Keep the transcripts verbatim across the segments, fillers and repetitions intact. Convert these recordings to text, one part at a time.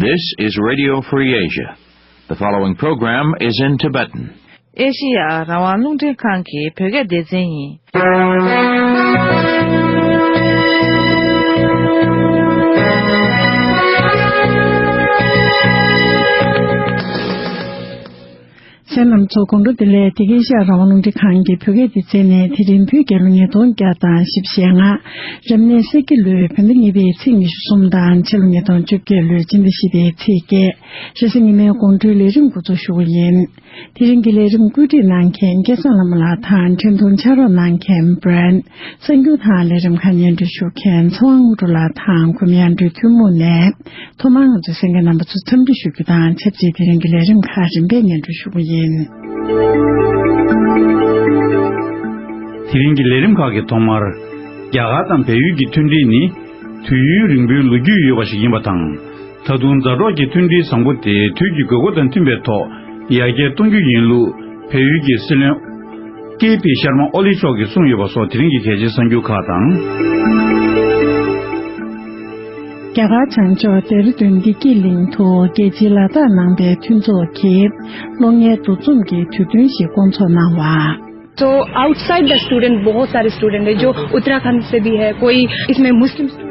This is Radio Free Asia. The following program is in Tibetan. ཨེ་ཤི་ཡ་རང་དབང་རླུང་འཕྲིན་ཁང་གི་བོད་སྐད་སྡེ་ཚན་ཡིན། གསན་མཁན་རྣམ་ཚོ་དགོང་དྲོ་བདེ་ལེགས། འདི་ག་ཨེ་ཤི་ཡ་རང་དབང་རླུང་འཕྲིན་ཁང་གི་བོད་སྐད་སྡེ་ཚན་ནས། དེ་རིང་བོད་རྒྱལ་ལོ་ཉིས་སྟོང་བརྒྱ་དང་བཞི་བཅུ་ཞེ་ལྔ། རབ་གནས་སེར་སྐྱ་ལོའི་བོད་ཟླ་གཉིས་པའི་ཚེས་ཉི་ཤུ་གསུམ་དང་། ཕྱི་ལོ་ཉིས་སྟོང་བཅོ་བརྒྱད་ལོའི་སྤྱི་ཟླ་བཞི་པའི་ཚེས་བརྒྱད། རེས་གཟའ་ཉི་མའི་དགོང་དྲོའི་ལས་རིམ་འགོ་འཛུགས་ཞུ་གི་ཡིན། དེ་རིང་གི་ལས་རིམ་བཀོད་སྒྲིག་གནང་མཁན་སྐལ་བཟང་ལྷ་མོ་ལགས་དང་། འཕྲིན་གཏོང་ཕྱག་རོགས་གནང་མཁན་བྷི་རན། གསར་འགྱུར་དང་ལས་རིམ་ཁག་སྙན་སྒྲོན་ཞུ་མཁན་ཚེ་དབང་དངོས་གྲུབ་ལགས་དང་། གོ་མིང་དབྱངས་སྒྲོན་ཐུན་མོང་ནས། ཐོག་མར་ང་ཚོའི་གསན་མཁན་རྣམ་པ་ཚོ་འཚམས་འདྲི་ཞུ་རྒྱུ་དང་ཆབས་ཅིག་དེ་རིང་གི་ལས་རིམ་ཁག་རིམ་པས་སྙན་སྒྲོན་ཞུ་གི་ཡིན། དེ་རིང་གི་ལས་རིམ་ཁག་གི་ཐོག་མར། རྒྱ་གར་དང་བལ་ཡུལ་གྱི་མཐུན་འབྲེལ་ནི་དུས་ཡུན་རིང་པོའི་ལོ་རྒྱུས་ཡོད་པ་ཞིག་ཡིན་པ་དང་། ད་དུང་མཛའ་གྲོགས་ཀྱི་མཐུན་སྒྲིལ་བཟང་པོ་དེ་དུས་ཀྱི་དགོས་མཁོ་དང་མཐུན་པའི་ཐོག་ཡར་རྒྱས་གཏོང་རྒྱུ་ཡིན་ལུགས་བལ་ཡུལ་གྱི་སྲིད་བློན་ཀེ་པི་ཤར་མ་ཨོ་ལི་མཆོག་གིས་གསུངས་ཡོད་པ་སོགས་དེ་རིང་གི་གལ་ཆེའི་གསར་འགྱུར་ཁག་དང་། རྒྱ་གར་བྱང་ཕྱོགས་ལྡེ་ར་ལྡུན་བདེ་སྐྱིད་གླིང་དུ་རྒྱལ་སྤྱིའི་ལ་དྭགས་ནང་པའི་མཐུན་ཚོགས་ཀྱིས་གློག་བརྙན་འདུ་འཛོམས་ཀྱི་དུས་སྟོན་ཞིག་བསྐོང་ཚོགས་གནང་བ། तो outside the student बहुत सारे स्टूडेंट है जो उत्तराखंड से भी है, कोई इसमें मुस्लिम स्टूडेंट।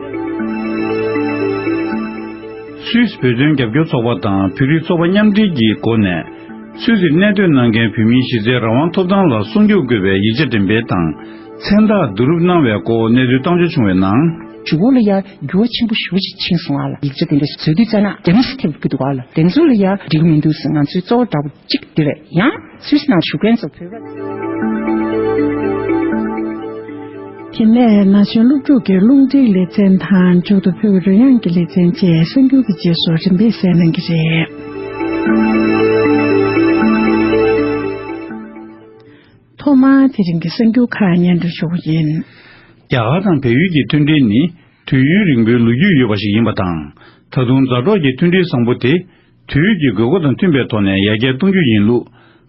སུད་སི་བོད་དོན་རྒྱབ་སྐྱོར་ཚོགས་པ་དང་བོད་རིགས་ཚོགས་པ་མཉམ་འབྲེལ་གྱི་སྒོ་ནས། སུད་སིར་གནས་སྡོད་གནང་མཁན་བོད་མིའི་གཞི་རྩའི་རང་དབང་ཐོབ་ཐང་ལ་སྲུང་སྐྱོབ་དགོས་པའི་ཡིག་ཆ་འགྲེམས་སྤེལ་དང་མཚན་རྟགས་བསྡུ་རུབ་གནང་བའི་སྐོར་གནས་ཚུལ་བཏང་འབྱོར་བྱུང་བའི་ནང་། ཇུ་གོ་ལ་ཡ་འགྱུར་བ་ཆེན་པོ་ཞེ་པོ་ཅིག་ཕྱིན་སོང་ཨ་ལ། ཡིག་ཆ་དེ་འདྲ་བཟོས་དུས་ཙ་ན་རྒྱ་མི་སི་ཐེབས་ཀྱི་འདུག་ཨ་ལ། དེ་ཚོ་ལ་ཡ་འགྲིག་མི་འདུག་ཟེར། ང་ཚོའི་གཙོ་བོ་འདྲ་པོ་གཅིག་དེ་རེད། ཡང་སུད་སི་ནང་བཞུགས་མཁན་ཚོ་བོད་པ། དེ་ནས་ན་གཞོན་སློབ་ཕྲུག་གི་རླུང་འཕྲིན་ལེ་ཚན་དང་། མཇུག་ཏུ་བོད་ཀྱི་རོལ་དབྱངས་ཀྱི་ལེ་ཚན་བཅས་གསར་འགྱུར་གྱི་རྗེས་སུ་རིམ་པས་གསན་གནང་གི་རེད། ཐོག་མར་དེ་རིང་གི་གསར་འགྱུར་ཁག་སྙན་སྒྲོན་ཞུ་གི་ཡིན། རྒྱ་གར་དང་བལ་ཡུལ་གྱི་མཐུན་འབྲེལ་ནི་དུས་ཡུན་རིང་པོའི་ལོ་རྒྱུས་ཡོད་པ་ཞིག་ཡིན་པ་དང་། ད་དུང་མཛའ་གྲོགས་ཀྱི་མཐུན་སྒྲིལ་བཟང་པོ་དེ་དུས་ཀྱི་དགོས་མཁོ་དང་མཐུན་པའི་ཐོག་ནས་ཡར་རྒྱས་གཏོང་རྒྱུ་ཡིན་ལུགས་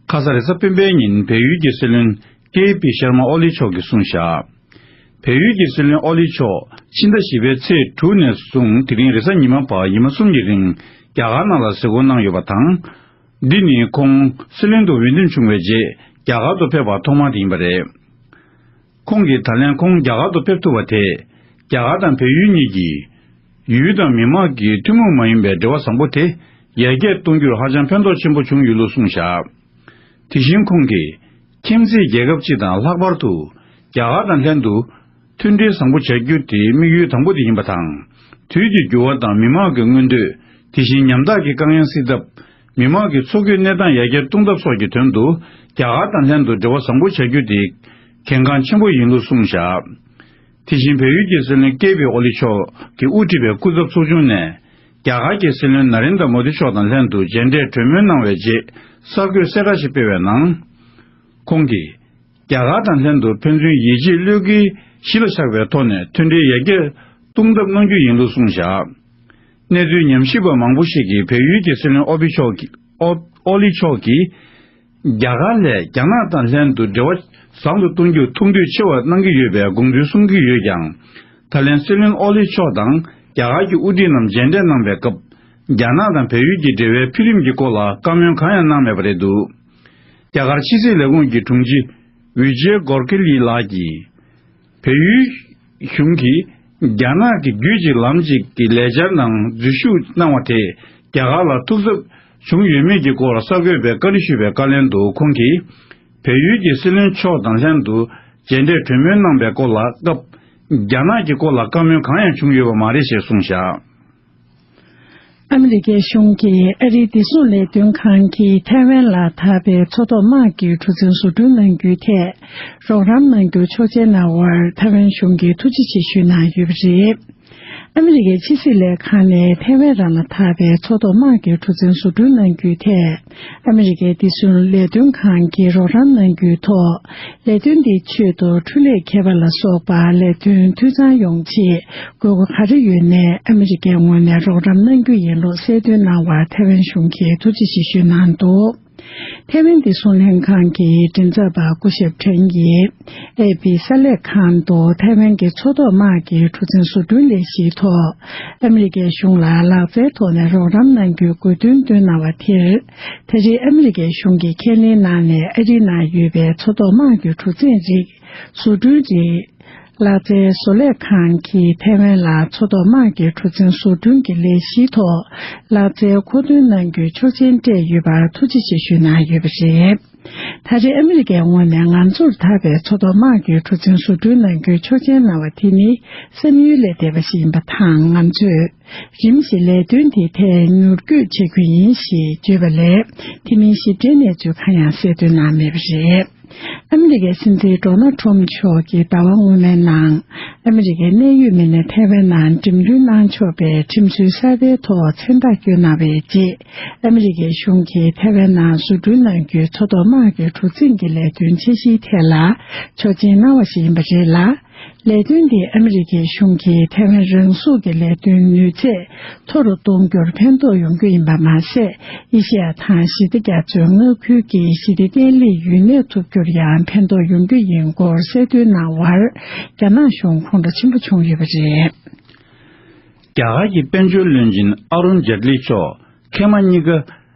ཁ་ས་རེས་གཟའ་སྤེན་པའི་ཉིན་བལ་ཡུལ་གྱི་སྲིད་བློན་ཀེ་པི་ཤར་མ་ཨོ་ལི་མཆོག་གིས་གསུངས་བཞག་བལ་ཡུལ་གྱི་སྲིད་བློན་ཨོ་ལི་མཆོག་ཕྱི་ཟླ་བཞི་པའི་ཚེས་དྲུག་ནས་བཟུང་དེ་རིང་རེས་གཟའ་ཉི་མ་བར་ཉི་མ་གསུམ་གྱི་རིང་རྒྱ་གར་ནང་ལ་གཟིགས་སྐོར་གནང་ཡོད་པ་དང་། འདི་ནི་ཁོང་སྲིད་བློན་དུ་འོས་འདེམས་བྱུང་བའི་རྗེས་རྒྱ་གར་དུ་ཕེབས་པ་ཐོག་མ་དེ་ཡིན་པ་རེད། ཁོང་གིས་ད་ལན་ཁོང་རྒྱ་གར་དུ་ཕེབས་ཐུབ་པ་དེས་རྒྱ་གར་དང་བལ་ཡུལ་གཉིས་ཀྱི་ཡུལ་དང་མི་དམངས་ཀྱི་ཐུན་མོང་མ་ཡིན་པའི་འབྲེལ་བ་བཟང་པོ་དེ་ཡར་རྒྱས་གཏོང་རྒྱུར་ཧ་ཅང་ཕན་ཐོགས་ཆེན་པོ་བྱུང་ཡོད་ལུགས་གསུངས་བཞག་དེ་བཞིན་ཁོང་གིས་ཁྱིམ་མཚེས་རྒྱལ་ཁབ་སྤྱི་དང་ལྷག་པར་དུ་རྒྱ་གར་དང་ལྷན་དུ་མཐུན་སྒྲིལ་བཟང་པོ་བྱ་རྒྱུ་དེ་དམིགས་ཡུལ་དང་པོ་དེ་ཡིན་པ་དང་། དུས་ཀྱི་འགྱུར་བ་དང་མི་དམངས་ཀྱི་མངོན་འདོད། དེ་བཞིན་ཉམ་ཐག་གི་དཀའ་ངལ་སེལ་ཐབས། མི་དམངས་ཀྱི་འཚོ་གོས་གནས་སྟངས་ཡར་རྒྱས་གཏོང་ཐབས་སོགས་ཀྱི་དོན་དུ་རྒྱ་གར་དང་ལྷན་དུ་འབྲེལ་བ་བཟང་པོ་བྱ་རྒྱུ་དེ་གལ་འགངས་ཆེན་པོ་ཡིན་ལུགས་གསུངས་བཞག་དེ་བཞིན་བལ་ཡུལ་གྱི་སྲིད་བློན་ཀེ་པི་ཨོ་ལི་མཆོག་གིས་དབུ་ཁྲིད་པའི་སྐུ་ཚབ་ཚོགས་ཆུང་ནས་རྒྱ་གར་གྱི་སྲིད་བློན་ན་རེན་དྲ་མོ་དི་མཆོག་དང་ལྷན་དུ་མཇལ་འཕྲད་གྲོས་མོལ་གནང་བའི་རྗེས་གསར་འགོད་གསལ་བསྒྲགས་ཤིག་སྤེལ་བའི་ནང་། ཁོང་གིས། རྒྱ་གར་དང་ལྷན་དུ་ཕན་ཚུན་ཡིད་ཆེས་བློས་འགེལ་གཞི་ལ་བཞག་པའི་ཐོག་ནས་མཐུན་འབྲེལ་ཡར་རྒྱས་གཏོང་ཐབས་གནང་རྒྱུ་ཡིན་ལུགས་གསུངས་བཞག་གནས་ཚུལ་ཉམས་ཞིབ་པ་མང་པོ་ཞིག་གིས་བལ་ཡུལ་གྱི་སྲིད་བློན་ཨོ་པི་མཆོག་གིས་ཨོ་ཨོ་ལི་མཆོག་གིས་རྒྱ་གར་ལས་རྒྱ་ནག་དང་ལྷན་དུ་འབྲེལ་བ་བཟང་དུ་གཏོང་རྒྱུར་ཐུགས་འདོད་ཆེ་བ་གནང་གི་ཡོད་པའི་དགོངས་ཚུལ་གསུང་གི་ཡོད་ཀྱང་། ད་ལན་སྲིད་བློན་ཨོ་ལི་མཆོག་དང་རྒྱ་གར་གྱི་དབུ་ཁྲིད་རྣམས་མཇལ་འཕྲད་གནང་པའི་སྐབས། རྒྱ་ནག་དང་བལ་ཡུལ་གྱི་འབྲེལ་བའི་འཕེལ་རིམ་གྱི་སྐོར་ལ་བཀའ་མོལ་གང་ཡང་གནང་མེད་པ་རེད་འདུག་རྒྱ་གར་ཕྱི་སྲིད་ལས་ཁུངས་ཀྱི་དྲུང་ཆེ་ཝི་ཇེ་གོར་ཁི་ལི་ལགས་ཀྱིས། བལ་ཡུལ་གཞུང་གིས་རྒྱ་ནག་གི་རྒྱུད་གཅིག་ལམ་གཅིག་གི་ལས་འཆར་ནང་འཛུལ་ཞུགས་གནང་བ་དེས་རྒྱ་གར་ལ་ཐུགས་འཚབ་བྱུང་ཡོད་མེད་ཀྱི་སྐོར་གསར་འགོད་པས་བཀའ་འདྲི་ཞུས་པའི་བཀའ་ལན་དུ་ཁོང་གིས། བལ་ཡུལ་གྱི་སྲིད་བློན་མཆོག་དང་ལྷན་དུ་མཇལ་འཕྲད་གྲོས་མོལ་གནང་པའི་སྐོར་ལ་སྐབས། རྒྱ་ནག་གི་སྐོར་ལ་བཀའ་མོལ་གང་ཡང་བྱུང་ཡོད་པ་མ་རེད་ཅེས་གསུངས་བཞག་ཨ་མི་རི་ཀའི་གཞུང་གིས་ཨ་རིའི་བདེ་སྲུང་ལས་དོན་ཁང་གིས་ཐའེ་ཝན་ལ་དར་བའི་མཚོ་ཐོག་དམག་གི་གྲུ་གཟིངས་བཟོ་སྐྲུན་གནང་རྒྱུའི་ཐད་རོགས་རམ་གནང་རྒྱུར་ཆོག་མཆན་གནང་བར་ཐའེ་ཝན་གཞུང་གིས་ཐུགས་རྗེ་ཆེ་ཞུས་གནང་ཡོད་པ་རེད། ཨ་མི་རི་ཀའི་ཕྱི་སྲིད་ལས་ཁང་ནས་ཐའེ་ཝན་རང་ལ་དར་བའི་མཚོ་ཐོག་དམག་གི་གྲུ་གཟིངས་བཟོ་སྐྲུན་གནང་རྒྱུའི་ཐད་ཨ་མི་རི་ཀའི་བདེ་སྲུང་ལས་དོན་ཁང་གིས་རོགས་རམ་གནང་རྒྱུའི་ཐོག་ལས་དོན་དེའི་ཆེད་དུ་འཕྲུལ་ལས་མཁས་པ་ལ་སོགས་པ་ལས་དོན་འཐུས་ཚང་ཡོང་ཆེད་དགོས་མཁོ་ག་རེ་ཡོད་ནའི་ཨ་མི་རི་ཀའི་ངོས་ནས་རོགས་རམ་གནང་རྒྱུ་ཡིན་ལུགས་གསལ་སྟོན་གནང་བར་ཐའེ་ཝན་གཞུང་གིས་ཐུགས་རྗེ་ཆེ་ཞུས་གནང་འདུག་ཐའེ་ཝན་གྱི་གསུང་གླེང་ཁང་གི་མགྲིན་ཚབ་པ་སྐུ་ཞབས་ཁྲེན་ཡིས་ཨེ་པི་གསར་ལས་ཁང་དུ་ཐའེ་ཝན་གྱི་མཚོ་ཐོག་དམག་གི་གྲུ་གཟིངས་བཟོ་སྐྲུན་ལས་གཞིའི་ཐོག་ཨ་མི་རི་ཀའི་གཞུང་ལ་ལག་རྩལ་ཐོག་ནས་རོགས་རམ་གནང་རྒྱུའི་དགོས་འདུན་བཏོན་གནང་བ་དེར། ད་རེས་ཨ་མི་རི་ཀའི་གཞུང་གིས་ཁས་ལེན་གནང་ནས་ཨ་རིའི་ནང་ཡོད་པའི་མཚོ་ཐོག་དམག་གི་གྲུ་གཟིངས་རིགས་བཟོ་སྐྲུན་རིགས། ལག་རྩལ་བཟོ་ལས་ཁང་གིས་ཐའེ་ཝན་ལ་མཚོ་ཐོག་དམག་གི་གྲུ་གཟིངས་བཟོ་སྐྲུན་གྱི་ལས་གཞིའི་ཐོག་ལག་རྩལ་མཁོ་འདོན་གནང་རྒྱུའི་ཆོག་མཆན་སྤྲད་ཡོད་པར་ཐུགས་རྗེ་ཆེ་ཞུ་གནང་ཡོད་པ་རེད། ད་རེས་ཨ་མི་རི་ཀའི་ངོས་ནས་ང་ཚོར་ཐར་པའི་མཚོ་ཐོག་དམག་གི་གྲུ་གཟིངས་བཟོ་སྐྲུན་གནང་རྒྱུའི་ཆོག་མཆན་གནང་བ་དེ་ནི་བསམ་ཡུལ་ལས་འདས་པ་ཞིག་ཡིན་པ་དང་། ང་ཚོས་རིམ་བཞིན་ལས་དོན་དེའི་ཐད་མྱུར་སྐྱོད་བྱེད་རྒྱུ་ཡིན་ཞེས་བརྗོད་པ་ལས་དེ་མིན་ཞིབ་ཕྲའི་གནས་ཚུལ་གང་ཡང་གསལ་སྟོན་གནང་མེད་པ་རེད། ཨ་མི་རི་ཀའི་སྲིད་འཛིན་ཌོ་ནལ་ཁྲོམ་མཆོག་གིས་ཟླ་བ་སྔོན་མའི་ནང་ཨ་མི་རི་ཀའི་གནད་ཡོད་མི་སྣས་ཐའེ་ཝན་ནང་འགྲེམས་སྟོན་གནང་ཆོག་པའི་ཁྲིམས་སྲོལ་གསར་པའི་ཐོག་མཚན་རྟགས་བསྐྱོན་གནང་བའི་རྗེས། ཨ་མི་རི་ཀའི་གཞུང་གིས་ཐའེ་ཝན་ནང་བཟོ་སྐྲུན་གནང་རྒྱུའི་མཚོ་ཐོག་དམག་གི་གྲུ་གཟིངས་ཀྱི་ལས་དོན་འཆར་གཞིའི་ཐད་ལ་ཆོག་མཆན་གནང་བ་ཞིག་ཡིན་པ་རེད་ལ། ལས་དོན་འདིས་ཨ་མི་རི་ཀའི་གཞུང་གིས་ཐའེ་ཝན་རང་སྲུང་གི་ལས་དོན་ནུས་ཚད་མཐོ་རུ་གཏོང་རྒྱུར་ཕན་ཐོགས་ཡོང་རྒྱུ་ཡིན་པ་མ་ཟད། ཨེ་ཤེ་ཡ་དང་ཞི་བདེ་རྒྱ་མཚོའི་མངའ་ཁུལ་གྱི་ཞི་བདེ་བརྟན་ལྷིང་ཡུན་གནས་ཐུབ་རྒྱུར་ཡང་ཕན་ཐོགས་ཡོང་རྒྱུ་ཡིན་སྐོར་གསལ་སྟོན་གནང་བར་རྒྱ་ནག་གཞུང་ཁོང་ཁྲོ་ཆེན་པོ་བྱུང་ཡོད་པ་རེད། རྒྱ་གར་གྱི་དཔལ་འབྱོར་བློན་ཆེན་ཨ་རུན་ཇེ་ཏི་ལི་མཆོག་མཁལ་མ་གཉིས་ཀ་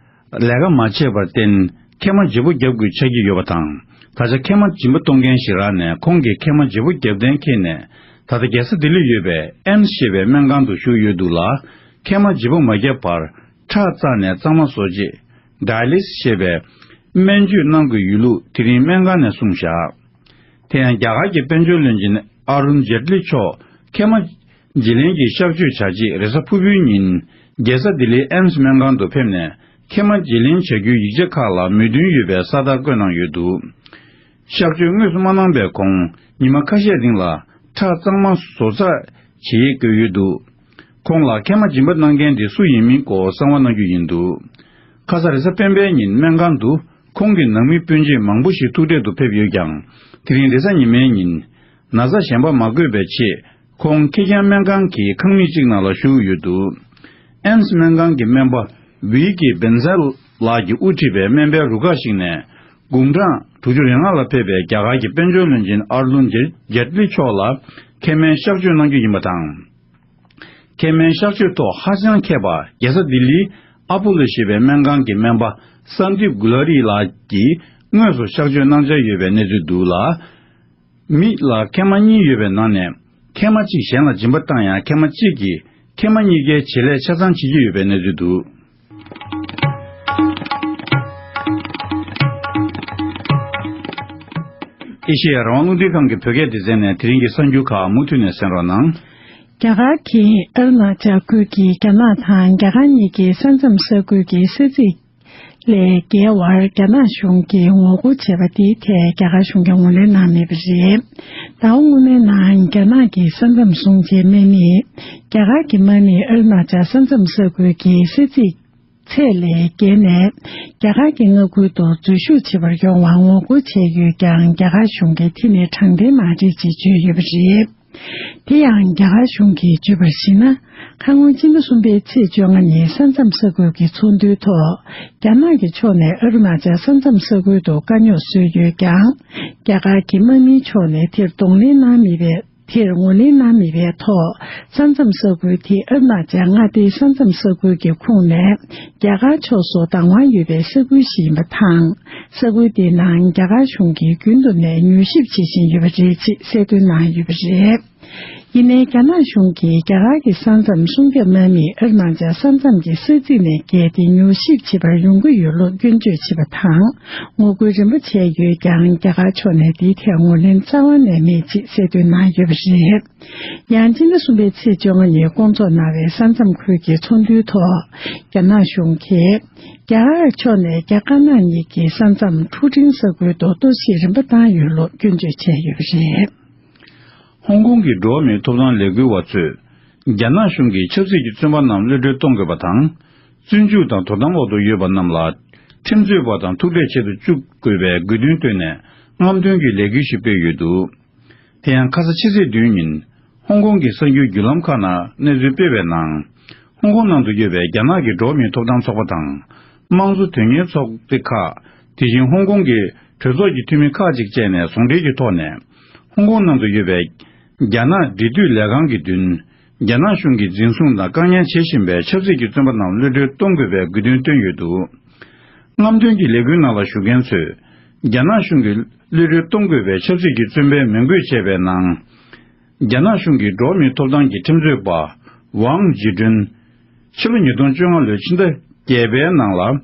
ལས་ཀ་མ་བྱས་པར་བརྟེན་མཁལ་མ་བརྗེ་པོ་བརྒྱབ་དགོས་ཆགས་ཀྱི་ཡོད་པ་དང་། ད་ཆ་མཁལ་མ་སྦྱིན་པ་གཏོང་མཁན་ཞིག་རག་ནས་ཁོང་གིས་མཁལ་མ་བརྗེ་པོ་བརྒྱབ་གཏན་འཁེལ་ནས། ད་ལྟ་རྒྱལ་ས་ལྡི་ལིར་ཡོད་པའི་ཨེམ་སི་ཞེས་པའི་སྨན་ཁང་དུ་བཞུགས་ཡོད་འདུག་ལ། མཁལ་མ་བརྗེ་པོ་མ་བརྒྱབ་བར་ཁྲག་བཙགས་ནས་གཙང་མ་བཟོ་ཆེད་ཌའི་ལི་སི་ཞེས་པའི་སྨན་བཅོས་གནང་དགོས་ཡོད་ལུགས་དེ་རིང་སྨན་ཁང་ནས་གསུངས་བཞག་དེ་ཡང་རྒྱ་གར་གྱི་དཔལ་འབྱོར་བློན་ཆེན་ཨ་རུན་ཇེ་ཏི་ལི་མཆོག་མཁལ་མ་བརྗེ་ལེན་གྱི་གཤག་བཅོས་བྱ་ཆེད་རེས་གཟའ་ཕུར་བུའི་ཉིན་རྒྱལ་ས་ལྡི་ལིའི་ཨེམ་སི་སྨན་ཁང་དུ་ཕེབས་ནས། མཁལ་མ་བརྗེ་ལེན་བྱ་རྒྱུའི་ཡིག་ཆ་ཁག་ལ་མོས་མཐུན་ཡོད་པའི་ས་རྟགས་བཀོད་གནང་ཡོད་འདུག་གཤག་བཅོས་དངོས་སུ་མ་གནང་པའི་གོང་ཉི་མ་ཁ་ཤས་རིང་ལ་ཁྲག་གཙང་མ་བཟོ་ཚར་བྱེད་ཡས་བཀོད་ཡོད་འདུག་ཁོང་ལ་མཁལ་མ་སྦྱིན་པ་གནང་མཁན་དེ་སུ་ཡིན་མིན་སྐོར་གསང་བ་གནང་རྒྱུ་ཡིན་འདུག་ཁ་ས་རེས་གཟའ་སྤེན་པའི་ཉིན་སྨན་ཁང་དུ་ཁོང་གི་ནང་མི་སྤུན་མཆེད་མང་པོ་ཞིག་ཐུག་འཕྲད་དུ་ཕེབས་ཡོད་ཀྱང་། དེ་རིང་རེས་གཟའ་ཉི་མའི་ཉིན་ན་ཚ་གཞན་པ་མ་འགོས་པའི་ཆེད། ཁོང་ཁེར་རྐྱང་སྨན་ཁང་གི་ཁང་མིག་ཅིག་ནང་ལ་བཞུགས་ཡོད་འདུག་ཨེམ་སི་སྨན་ཁང་གི་སྨན་པ་ཝི་ཀེ་བན་སལ་ལགས་ཀྱིས་དབུ་ཁྲིད་པའི་སྨན་པའི་རུ་ཁག་ཞིག་ནས། དགུང་གྲངས་དྲུག་ཅུ་རེ་ལྔ་ལ་ཕེབས་པའི་རྒྱ་གར་གྱི་དཔལ་འབྱོར་བློན་ཆེན་ཨར་ལུན་ཇེ་ཇེ་ཏི་ལི་མཆོག་ལ་མཁལ་མའི་གཤག་བཅོས་གནང་རྒྱུ་ཡིན་པ་དང་། མཁལ་མའི་གཤག་བཅོས་ཐོག་ཧ་ཅང་མཁས་པ་རྒྱལ་ས་ལྡི་ལིའི་ཨ་པོ་ལོ་ཞེས་པའི་སྨན་ཁང་གི་སྨན་པ་སན་དིབ་གུ་ལ་རི་ལགས་ཀྱིས་དངོས་སུ་གཤག་བཅོས་གནང་འཆར་ཡོད་པའི་གནས་ཚུལ་འདུག་ལ། མི་ལ་མཁལ་མ་གཉིས་ཡོད་པའི་ནང་ནས་མཁལ་མ་གཅིག་གཞན་ལ་སྦྱིན་པ་བཏང་ཡང་། མཁལ་མ་གཅིག་གིས་མཁལ་མ་གཉིས་ཀའི་བྱེད་ལས་ཆ་ཚང་བྱེད་ཀྱི་ཡོད་པའི་གནས་ཚུལ་འདུག་ཨེ་ཤེ་ཡ་རང་དབང་རླུང་འཕྲིན་ཁང་གི་བོད་སྐད་སྡེ་ཚན་ནས་དེ་རིང་གི་གསར་འགྱུར་ཁག་མུ་མཐུད་ནས་གསན་རོགས་གནང་། རྒྱ་གར་གྱི་ཨ་རུ་ན་ཅལ་ཁུལ་གྱི་རྒྱ་ནག་དང་རྒྱ་གར་གཉིས་ཀྱི་ས་མཚམས་ས་ཁུལ་གྱི་ས་ཚིགས་ལས་བརྒལ་བར་རྒྱ་ནག་གཞུང་གིས་ངོ་རྒོལ་བྱས་པ་དེའི་ཐད་རྒྱ་གར་གཞུང་གིས་ངོས་ལེན་གནང་མེད་པ་རེད། ཟླ་བ་སྔོན་མའི་ནང་རྒྱ་ནག་གི་ས་མཚམས་སྲུང་བྱའི་དམག་མིས་རྒྱ་གར་གྱི་དམག་མིས་ཨ་རུ་ན་ཅལ་ས་མཚམས་ས་ཁུལ་གྱི་ས་ཚིགས་ཚད་ལས་བརྒལ་ནས་རྒྱ་གར་གྱི་མངའ་ཁུལ་དུ་འཛུལ་ཞུགས་བྱེད་པར་ཡོང་བར་ངོ་རྒོལ་བྱས་ཡོད་ཀྱང་། རྒྱ་གར་གཞུང་གིས་དེ་ནི་དྲང་བདེན་མ་རེད་ཅེས་བརྗོད་ཡོད་པ་རེད། དེ་ཡང་རྒྱ་གར་གཞུང་གིས་བརྗོད་པར་གཞིགས་ན། ཁ་སྔོན་སྤྱི་ཟླ་གསུམ་པའི་ཚེས་བཅོ་ལྔ་ཉིན་ས་མཚམས་ས་ཁུལ་གྱི་ཚོགས་འདུའི་ཐོག་རྒྱ་ནག་གི་ཕྱོགས་ནས་ཨ་རུ་ན་ཅལ་ས་མཚམས་ས་ཁུལ་དུ་དཀའ་རྙོག་བཟོས་ཡོད་ཀྱང་། རྒྱ་གར་གྱི་དམག་མིའི་ཕྱོགས་ནས་དེར་གདོང་ལེན་གནང་མེད་པའི། དེར་ངོས་ལེན་གནང་མེད་པའི་ཐོག་ས་མཚམས་ས་ཁུལ་དེ་ཨ་རུ་ན་ཅལ་མངའ་སྡེའི་ས་མཚམས་ས་ཁུལ་གྱི་ཁོངས་ནས་རྒྱ་གར་ཕྱོགས་སུ་བདག་དབང་ཡོད་པའི་ས་ཁུལ་ཞིག་ཡིན་པ་དང་། ས་ཁུལ་དེའི་ནང་རྒྱ་གར་གཞུང་གིས་རྒྱུན་དུ་ནས་མྱུལ་ཞིབ་བྱེད་བཞིན་ཡོད་པ་རེད་ཅེས་གསལ་སྟོན་གནང་ཡོད་པ་རེད། ཡིན་ནའི་རྒྱ་ནག་གཞུང་གིས་རྒྱ་གར་གྱི་ས་མཚམས་སྲུང་སྐྱོབ་དམག་མིས་ཨ་རུ་ན་ཅལ་ས་མཚམས་ཀྱི་ས་ཚིགས་ནས་བརྒལ་ཏེ་མྱུལ་ཞིབ་བྱེད་པར་ཡོང་གི་ཡོད་ལུགས་སྐྱོན་བརྗོད་བྱས་པ་དང་། ངོ་རྒོལ་རིམ་པ་བྱས་ཡོད་ཀྱང་། རྒྱ་གར་ཕྱོགས་ནས་འདིའི་ཐད་ངོས་ལེན་རྩ་བ་ནས་མེད་ཅེས་གསལ་སྟོན་གནང་ཡོད་པ་རེད། ཡང་སྤྱི་ཟླ་གསུམ་པའི་ཚེས་བཅོ་ལྔ་ཉིན་བསྐོང་ཚོགས་གནང་བའི་ས་མཚམས་ཁུལ་གྱི་ཚོགས་འདུའི་ཐོག་རྒྱ་ནག་གཞུང་གིས་རྒྱ་གར་ཕྱོགས་ནས་རྒྱ་དཀར་ནག་གཉིས་ཀྱི་ས་མཚམས་ཁྲུའུ་ཀྲིང་ས་ཁུལ་དུ་གཏོར་བཤིག་རིམ་པ་བཏང་ཡོད་ལུགས་སྐྱོན་བརྗོད་བྱས་ཡོད་པ་རེད། ཧོང་ཀོང་གི་འགྲོ་བ་མིའི་ཐོབ་ཐང་ལས་འགུལ་བ་ཚོས་རྒྱ་ནག་གཞུང་གིས་ཆབ་སྲིད་ཀྱི་བཙོན་པ་རྣམས་གློད་གྲོལ་གཏོང་དགོས་པ་དང་། བཙོན་འཇུག་དང་དོ་དམ་འོག་ཏུ་ཡོད་པ་རྣམས་ལ་ཁྲིམས་རྩོད་པ་དང་ཐུག་འཕྲད་བྱེད་དུ་བཅུག་དགོས་པའི་དགོས་འདུན་བཏོན་ནས་རྔམ་སྟོན་གྱི་ལས་འགུལ་ཞིག་སྤེལ་ཡོད་འདུག་དེ་ཡང་ཁ་ས་ཕྱི་ཚེས་བདུན་ཉིན་ཧོང་ཀོང་གི་གསར་འགྱུར་བརྒྱུད་ལམ་ཁག་ནང་གནས་ཚུལ་སྤེལ་བའི་ནང་། ཧོང་ཀོང་ནང་དུ་ཡོད་པའི་རྒྱ་ནག་གི་འགྲོ་བ་མིའི་ཐོབ་ཐང་ཚོགས་པ་དང་ དམངས་གཙོ་དོན་གཉེར་ཚོགས་སྡེ་ཁག་དེ་བཞིན་ཧོང་ཀོང་གི་གྲོས་ཚོགས་ཀྱི་འཐུས་མི་ཁག་ཅིག་བཅས་ནས་ཟུང་འབྲེལ་གྱི་ཐོག་ནས། ཧོང་ཀོང་ནང་དུ་ཡོད་པའི་རྒྱ་ནག་འབྲེལ་མཐུད་ལས་ཁང་གི་མདུན། རྒྱ་ནག་གཞུང་གིས་འཛིན་བཟུང་དང་བཀག་ཉར་བྱེད་བཞིན་པའི་ཆབ་སྲིད་ཀྱི་བཙོན་པ་རྣམས་གློད་གྲོལ་གཏོང་དགོས་པའི་དགོས་འདུན་བཏོན་ཡོད་འདུག། རྔམ་སྟོན་གྱི་ལས་འགུལ་ནང་ལ་ཞུགས་མཁན་ཚོས། རྒྱ་ནག་གཞུང་གིས་གློད་གྲོལ་གཏོང་དགོས་པའི་ཆབ་སྲིད་ཀྱི་བཙོན་པའི་མིང་འབོད་བྱས་པའི་ནང་། རྒྱ་ནག་གཞུང་གི་འགྲོ་བ་མིའི་ཐོབ་ཐང་གི་ཁྲིམས་རྩོད་པ། ཝང་ཇི་ཀྲུན། ཕྱི་ལོ་ཉིས་སྟོང་བཅོ་ལྔ་ལོའི་ཕྱི་ཟླ་བརྒྱད་པའི་ནང་ལ།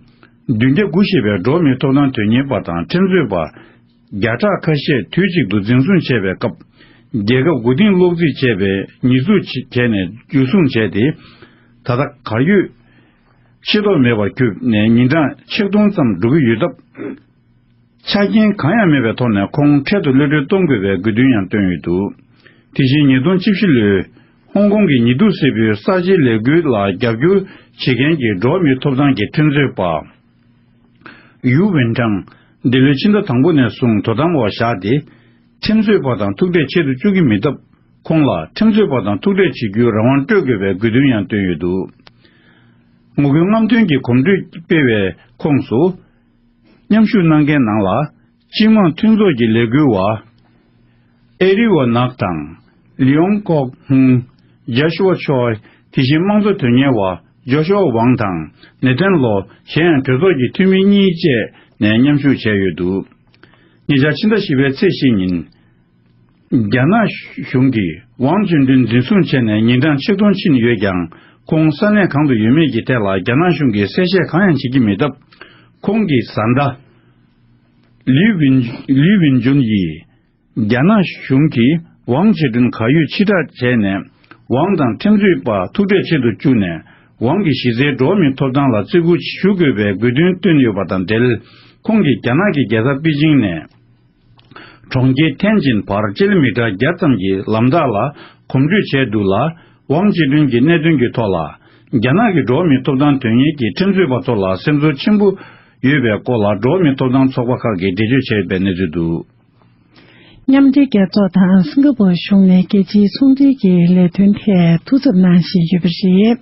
བདུན་བརྒྱ་དགུ་བཞེས་པའི་འགྲོ་བ་མིའི་ཐོབ་ཐང་དོན་གཉེར་པ་དང་ཁྲིམས་རྩོད་པ། བརྒྱ་ཕྲག་ཁ་ཤས་དུས་གཅིག་ཏུ་འཛིན་བཟུང་བྱས་པའི་སྐབས། རྒྱལ་ཁབ་མགོ་རྟིང་སློག་རྩིས་བྱས་པའི་ཉེས་འཛུགས་བྱས་ནས་འཇུ་བཟུང་བྱས་ཏེ། ད་ལྟ་གར་ཡོད་ཤེས་རྟོགས་མེད་པར་གྱུར་ནས་ཉིན་གྲངས་ཆིག་སྟོང་ཙམ་འགྲོ་གི་ཡོད་སྟབས། ཆ་རྐྱེན་གང་ཡང་མེད་པའི་ཐོག་ནས་ཁོང་འཕྲལ་དུ་གློད་གྲོལ་གཏོང་དགོས་པའི་དགོས་འདུན་ཡང་བཏོན་ཡོད་འདུག། དེ་བཞིན་ཉིས་སྟོང་བཅུ་བཞི་ལོའི་ཧོང་ཀོང་གི་ཉི་གདུགས་སེར་པོའི་གསར་བརྗེའི་ལས་འགུལ་ལ་རྒྱབ་སྐྱོར་བྱེད་མཁན་གྱི་འགྲོ་བ་མིའི་ཐོབ་ཐང་གི་ཁྲིམས་རྩོད་པ། ཡུའུ་ཝེན་ཀྲང་འདི་ལོའི་ཕྱི་ཟླ་དང་པོ་ནས་བཟུང་དོ་དམ་འོག་བཞག་སྟེ། ཁྲིམས་རྩོད་པ་དང་ཐུག་འཕྲད་བྱེད་དུ་བཅུག་གི་མེད་སྟབས། ཁོང་ལ་ཁྲིམས་རྩོད་པ་དང་ཐུག་འཕྲད་བྱེད་རྒྱུའི་རང་དབང་སྤྲོད་དགོས་པའི་དགོས་འདུན་ཡང་བཏོན་ཡོད་འདུག། ངོ་རྒོལ་རྔམ་སྟོན་གྱི་གོམ་བགྲོད་སྤེལ་བའི་ཁོངས་སུ། མཉམ་ཞུགས་གནང་མཁན་ནང་ལ། སྤྱི་དམངས་མཐུན་ཚོགས་ཀྱི་ལས་འགུལ་བ། ཨེ་རི་ཝ་ནག་དང་། ལི་ཡོང་ཀོག་ཧུང་། ཇོ་ཤུ་ཝ་ཆོའི། དེ་བཞིན་དམངས་གཙོ་དོན་གཉེར་བ། ཇོ་ཤུ་ཝ་ཝང་དང་། ནེ་ཐན་ལོ། གཞན་ཡང་གྲོས་ཚོགས་ཀྱི་འཐུས་མི་གཉིས་བཅས་ནས་མཉམ་ཞུགས་བྱས་ཡོད་འདུག། ཉེ་ཆར་ཕྱི་ཟླ་བཞི་པའི་ཚེས་བཞི་ཉིན། རྒྱ་ནག་གཞུང་གིས་ཝང་ཅུན་ཀྲུང་འཛིན་བཟུང་བྱས་ནས་ཉིན་གྲངས་ཆིག་སྟོང་ཕྱིན་ཡོད་ཀྱང་། ཁོང་ས་གནས་གང་དུ་ཡོད་མེད་ཀྱི་ཐད་ལ་རྒྱ་ནག་གཞུང་གིས་གསལ་བཤད་གང་ཡང་བྱེད་ཀྱི་མེད་སྟབས། ཁོང་གི་བཟའ་ཟླ། ལི་ཝིན། ལི་ཝིན་ཅུན་ཡིས། རྒྱ་ནག་གཞུང་གིས་ཝང་ཅི་ཀྲུན་གར་ཡོད་ཕྱིར་བསྒྲགས་བྱས་ནས། ཝང་དང་ཁྲིམས་རྩོད་པ་ཐུག་འཕྲད་བྱེད་དུ་བཅུག་ནས། ཝང་གི་གཞི་རྩའི་འགྲོ་བ་མིའི་ཐོབ་ཐང་ལ་བརྩི་བཀུར་ཞུ་དགོས་པའི་དགོས་འདུན་བཏོན་ཡོད་པ་དང་འབྲེལ། ཁོང་གིས་རྒྱ་ནག་གི་རྒྱལ་ས་པེ་ཅིང་ནས། གྲོང་ཁྱེར་ཐེན་ཅིན་བར་སྤྱི་ལེ་མི་ཊར་བརྒྱ་ཙམ་གྱི་ལམ་ཐག་ལ་གོམ་བགྲོད་བྱས་འདུག་ལ། ཝང་ཅི་ཀྲུན་གྱི་གནད་དོན་གྱི་ཐོག་ལ། རྒྱ་ནག་གི་འགྲོ་བ་མིའི་ཐོབ་ཐང་དོན་གཉེར་གྱི་ཁྲིམས་རྩོད་པ་ཚོ་ལ་སེམས་ཚོར་ཆེན་པོ་ཡོད་པའི་སྐོར་ལ། འགྲོ་བ་མིའི་ཐོབ་ཐང་ཚོགས་པ་ཁག་གིས་འགྲེལ་བརྗོད་བྱས་ཡོད་པའི་གནས་ཚུལ་འདུག། མཉམ་འབྲེལ་རྒྱལ་ཚོགས་དང་སིང་ག་པོར་གཞུང་ནས་རྒྱལ་སྤྱིའི་ཚོང་འབྲེལ་གྱི་ལས་དོན་ཐད་ཐུགས་འཚབ་གནང་བཞིན་ཡོད་པ་རེད།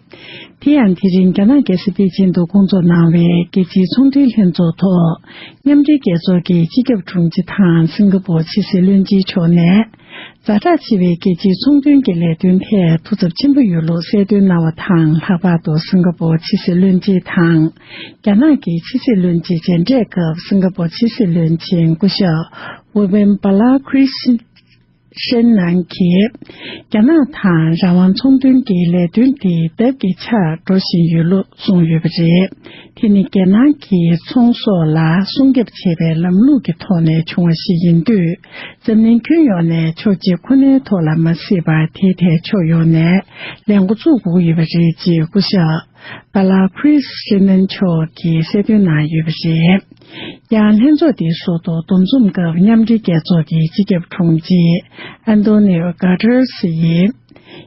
དེ་ཡང་དེ་རིང་རྒྱ་ནག་རྒྱལ་ས་པེ་ཅིང་དུ་སྐོང་ཚོགས་གནང་བའི་རྒྱལ་སྤྱིའི་ཚོང་འབྲེལ་ལྷན་ཚོགས་ཐོག། མཉམ་འབྲེལ་རྒྱལ་ཚོགས་ཀྱི་སྤྱི་ཁྱབ་དྲུང་ཆེ་དང་སིང་ག་པོར་ཕྱི་སྲིད་བློན་ཆེན་མཆོག་ནས། ཛ་དྲག་ཆེ་བའི་རྒྱལ་སྤྱིའི་ཚོང་དོན་གྱི་ལས་དོན་ཐད་ཐུགས་འཚབ་ཆེན་པོ་ཡོད་ལུགས་གསལ་སྟོན་གནང་བ་དང་། ལྷག་པར་དུ་སིང་ག་པོར་ཕྱི་སྲིད་བློན་ཆེན་དང་། རྒྱ་ནག་གི་ཕྱི་སྲིད་བློན་ཆེན་མཇལ་འཕྲད་སྐབས། སིང་ག་པོར་ཕྱི་སྲིད་བློན་ཆེན་སྐུ་ཞབས་ཝི་ཝེན་པ་ལ་ཁྲི་ཤན་ནན་གྱིས། རྒྱ་ནག་དང་རང་དབང་ཚོང་དོན་གྱི་ལས་དོན་དེ་ལྡབ་ཀྱིས་ཆག་འགྲོ་བཞིན་ཡོད་ལུགས་གསུངས་ཡོད་པ་རེད། དེ་ནི་རྒྱལ་ནང་གི་ཚོང་ཟོག་ལ་སྲུང་སྐྱོབ་བྱེད་པའི་ལམ་ལུགས་ཀྱི་ཐོག་ནས་བྱུང་བ་ཞིག་ཡིན་དུས། འཛམ་གླིང་ཁྱོན་ཡོངས་ནས་ཕྱོགས་གཅིག་ཁོ་ནའི་ཐོག་ལ་མ་ཟད་པར། དེའི་ཐད་ཕྱོགས་ཡོངས་ནས་ལས་འགོ་བཙུགས་དགོས་ཀྱི་ཡོད་པ་རེད་ཅེས་སྐུ་ཞབས་པ་ལགས་ཁྲི་སི་ཤི་ནན་མཆོག་གིས་གསལ་སྟོན་གནང་ཡོད་པ་རེད། ཡང་ལྷན་ཚོགས་དེའི་ཟུར་དུ་འདུ་འཛོམས་སྐབས་མཉམ་འབྲེལ་རྒྱལ་ཚོགས་ཀྱི་སྤྱི་ཁྱབ་དྲུང་ཆེ་ཨན་ཏོ་ནིའོ་གྷ་ཏར་སི་ཡིས།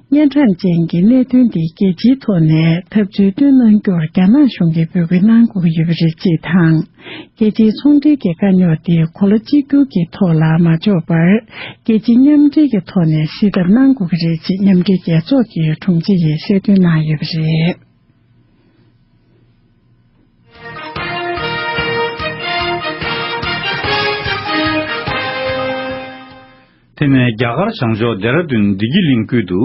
སྙན་གྲགས་ཅན་གྱི་གནད་དོན་འདི་རྒྱལ་སྤྱིའི་ཐོག་ནས་ཐབས་ཚུལ་བཏོན་གནང་རྒྱུར་རྒྱ་ནག་གཞུང་གིས་འབོད་སྐུལ་གནང་དགོས་ཀྱི་ཡོད་པ་རེད་ཅེས་དང་། རྒྱལ་སྤྱིའི་ཚོང་འབྲེལ་གྱི་དཀའ་རྙོག་དེ་གོ་ལ་གཅིག་གྱུར་གྱི་ཐོག་ལ་མ་འཇོག་པར། རྒྱལ་སྤྱིའི་མཉམ་འབྲེལ་གྱི་ཐོག་ནས་སེལ་ཐབས་གནང་དགོས་ཀྱི་རེད་ཅེས་མཉམ་འབྲེལ་རྒྱལ་ཚོགས་ཀྱི་དྲུང་ཆེ་ཡིས་གསལ་སྟོན་གནང་ཡོད་པ་རེད། དེ་ནས་རྒྱ་གར་བྱང་ཕྱོགས་ལྡེ་ར་ལྡུན་བདེ་སྐྱིད་གླིང་ཁུལ་དུ།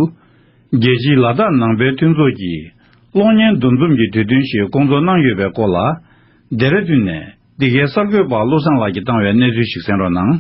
རྒྱལ་སྤྱིའི་ལ་དྭགས་ནང་པའི་མཐུན་ཚོགས་ཀྱིས་གློག་བརྙན་འདུ་འཛོམས་ཀྱི་དུས་སྟོན་ཞིག་སྐོང་ཚོགས་གནང་ཡོད་པའི་སྐོར་ལ། ལྡེ་ར་ལྡུན་ནས་འདི་གའི་གསར་འགོད་པ་བློ་བཟང་ལགས་ཀྱིས་བཏང་བའི་གནས་ཚུལ་ཞིག་གསན་རོགས་གནང་།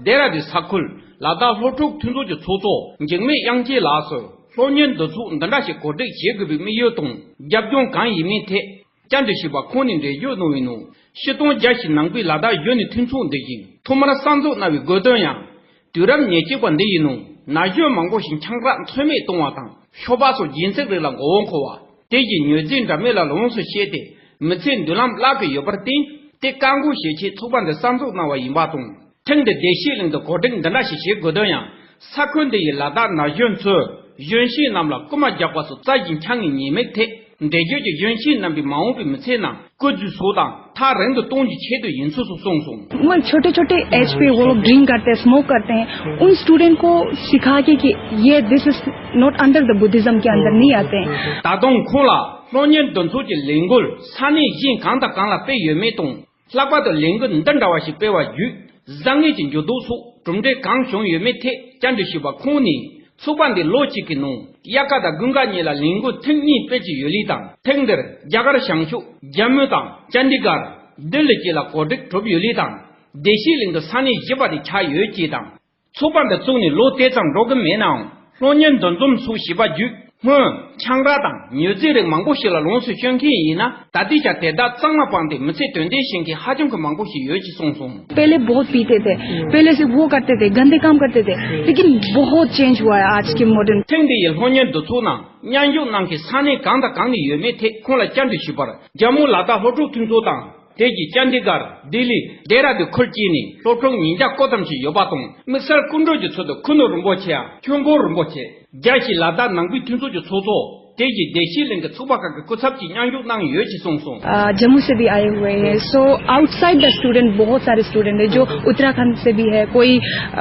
ལྡེ་ར་ལྡུན་ས་ཁུལ་ལ་དྭགས་སློབ་ཕྲུག་མཐུན་ཚོགས་ཀྱི་ཚོགས་གཙོ་འཇིགས་མེད་དབྱངས་སྐྱིད་ལགས་སུ། གློག་བརྙན་འདི་ཚོ་འདི་འདྲ་ཞིག་གོ་སྒྲིག་བྱེད་དགོས་པའི་དམིགས་ཡུལ་དང་རྒྱབ་ལྗོངས་གང་ཡིན་མིན་ཐད། བཅར་འདྲི་ཞུས་པར་ཁོང་ནས་འགྲེལ་བརྗོད་གནང་བའི་ནང་། ཕྱི་སྟོང་བརྒྱ་ཞིག་ནང་པའི་ལ་དྭགས་གཞོན་ནུ་མཐུན་ཚོགས་འདི་བཞིན་ཐོག་མར་གསར་འཛུགས་གནང་བའི་དགོས་དོན་ཡང་། དུས་རབས་ཉེར་གཅིག་པ་འདི་ཡི་ནང་ན་གཞོན་མང་པོ་ཞིག་ཆང་རག་ཚོད་མེད་གཏོང་བ་དང་ཤོ་སྦག་སོགས་སྦྱིན་སྲེག་རིགས་ལ་མགོ་བོ་འཁོར་བ། དེ་བཞིན་མྱོས་རྫས་འདྲ་མིན་ལ་ལོངས་སུ་སྤྱད་དེ་མི་ཚེའི་མདུན་ལམ་བརླག་གི་ཡོད་པར་བརྟེན་དེ་བཀག་འགོག་བྱེད་ཆེད་ཚོགས་པ་འདི་གསར་འཛུགས་གནང་བ་ཡིན་པ་དང་། ཐེངས་འདིར་བདེ་སྐྱིད་གླིང་དུ་གོ་སྒྲིག་འདི་འདྲ་ཞིག་བྱེད་དགོས་དོན་ཡང་། ས་ཁུལ་འདི་ཡི་ལ་དྭགས་ན་གཞོན་ཚོས་གཞོན་སྐྱེས་རྣམས་ལ་རྐུ་མ་རྒྱག་པ་སོགས་རྩ་བཞིན་འཁྱག་ངའི་ཉེས་དམིགས་ཐད། འགྲེལ་བརྗོད་ཀྱིས་གཞོན་སྐྱེས་རྣམ་པའི་མ་འོངས་པའི་མི་ཚེ་ནང་རྐུ་རྫུན་སོགས་དང་ཐག་རིང་དུ་གཏོང་རྒྱུའི་ཆེད་དུ་ཡིན་ཚུལ་སོགས་གསུངས་སོང་། मैं छोटे छोटे एज पे वो लोग ड्रिंक करते हैं, स्मोक करते हैं, उन स्टूडेंट को सिखा के कि ये, this is not under the Buddhism के अंदर नहीं आते हैं। ད་དུང་ཁོང་ལ། སློབ་གཉེར་འདི་ཚོ་གི་ལས་འགུལ་ས་གནས་གཞན་གང་དང་གང་ལ་སྤེལ་ཡོད་མེད་དང་། ལྷག་པར་དུ་ལས་འགུལ་འདི་འདྲ་བ་ཞིག་སྤེལ་བ་བརྒྱུད་བཟང་ངན་གྱི་འགྱུར་ལྡོག་སོགས་གྲུབ་འབྲས་གང་བྱུང་ཡོད་མེད་ཐད་བཅར་འདྲི་ཞུས་པར་ཁོང་ནས། ཚོགས་པ་འདིས་ལོ་གཅིག་གི་ནང་དབྱར་ཁ་དང་དགུན་ཁ་གཉིས་ལ་ལས་འགུལ་ཐེངས་གཉིས་སྤེལ་གྱི་ཡོད་ལུགས་དང་། ཐེངས་འདིར་རྒྱ་གར་བྱང་ཕྱོགས་ཇམ་མུ་དང་ཅན་དི་གར། ལྡི་ལི་བཅས་ལ་གོ་སྒྲིག་གྲུབ་ཡོད་ལུགས་དང་། བདེ་སྐྱིད་གླིང་གི་ས་གནས་བཞི་པ་དེ་ཆགས་ཡོད་ཅེས་དང་། ཚོགས་པ་འདི་བཙུགས་ནས་ལོ་དེ་ཙམ་འགྲོ་གི་མེད་ནའང་། སློབ་གཉེར་འདུ་འཛོམས་སོགས་བྱས་པ་བརྒྱུད་སྔོན་ཆང་རག་དང་མྱོས་རྫས་རིགས་མང་པོ་ཞིག་ལ་ལོངས་སུ་སྤྱོད་མཁན་ཡིན་ན། ད་ལྟའི་ཆར་དེ་དག་གཙང་མ་སྤངས་ཏེ་མི་ཚེ་དོན་ལྡན་བྱེད་མཁན་ཧ་ཅང་གི་མང་པོ་ཞིག་ཡོད་ཅེས་གསུངས་སོང་། पहले बहुत पीते थे। पहले से वो करते थे, गंदे काम करते थे। लेकिन बहुत चेंज हुआ है आज के मॉडर्न। ཐེངས་འདི་ཡི་སློབ་གཉེར་འདུ་ཚོགས་ནང་མཉམ་ཞུགས་གནང་མཁན་ས་གནས་གང་དང་གང་ནས་ཡོད་མེད་ཐད་ཁོང་ལ་བཅར་འདྲི་ཞུས་པར། ཇམ་མུ་ལ་དྭགས་སློབ་ཕྲུག་མཐུན་ཚོགས་དང་། དེ་བཞིན་ཅན་དི་གར། ལྡི་ལི། ལྡེ་ར་ལྡུན་ཁུལ་བཅས་ནས་སློབ་ཕྲུག་ཉིས་བརྒྱ་སྐོར་ཙམ་ཞིག་ཡོད་པ་དང་། དམིགས་བསལ་སྐུ་མགྲོན་གྱི་ཚུལ་དུ་ཁུ་ནུ་རིན་པོ་ཆེའམ་ཆོས་འཁོར་རིན་པོ་ཆེ། རྒྱལ་སྤྱིའི་ལ་དྭགས་ནང་པའི་མཐུན་ཚོགས་ཀྱི་ཚོགས་གཙོ། དེ་བཞིན་བདེ་སྐྱིད་གླིང་གི་ཚོགས་པ་ཁག་གི་སྐུ་ཚབ་ཀྱིས་མཉམ་ཞུགས་གནང་ཡོད་ཅེས་གསུངས་སོང་། अ, जम्मू से भी आए हुए हैं। So आउटसाइड द स्टूडेंट बहुत सारे स्टूडेंट हैं, जो उत्तराखंड से भी है, कोई,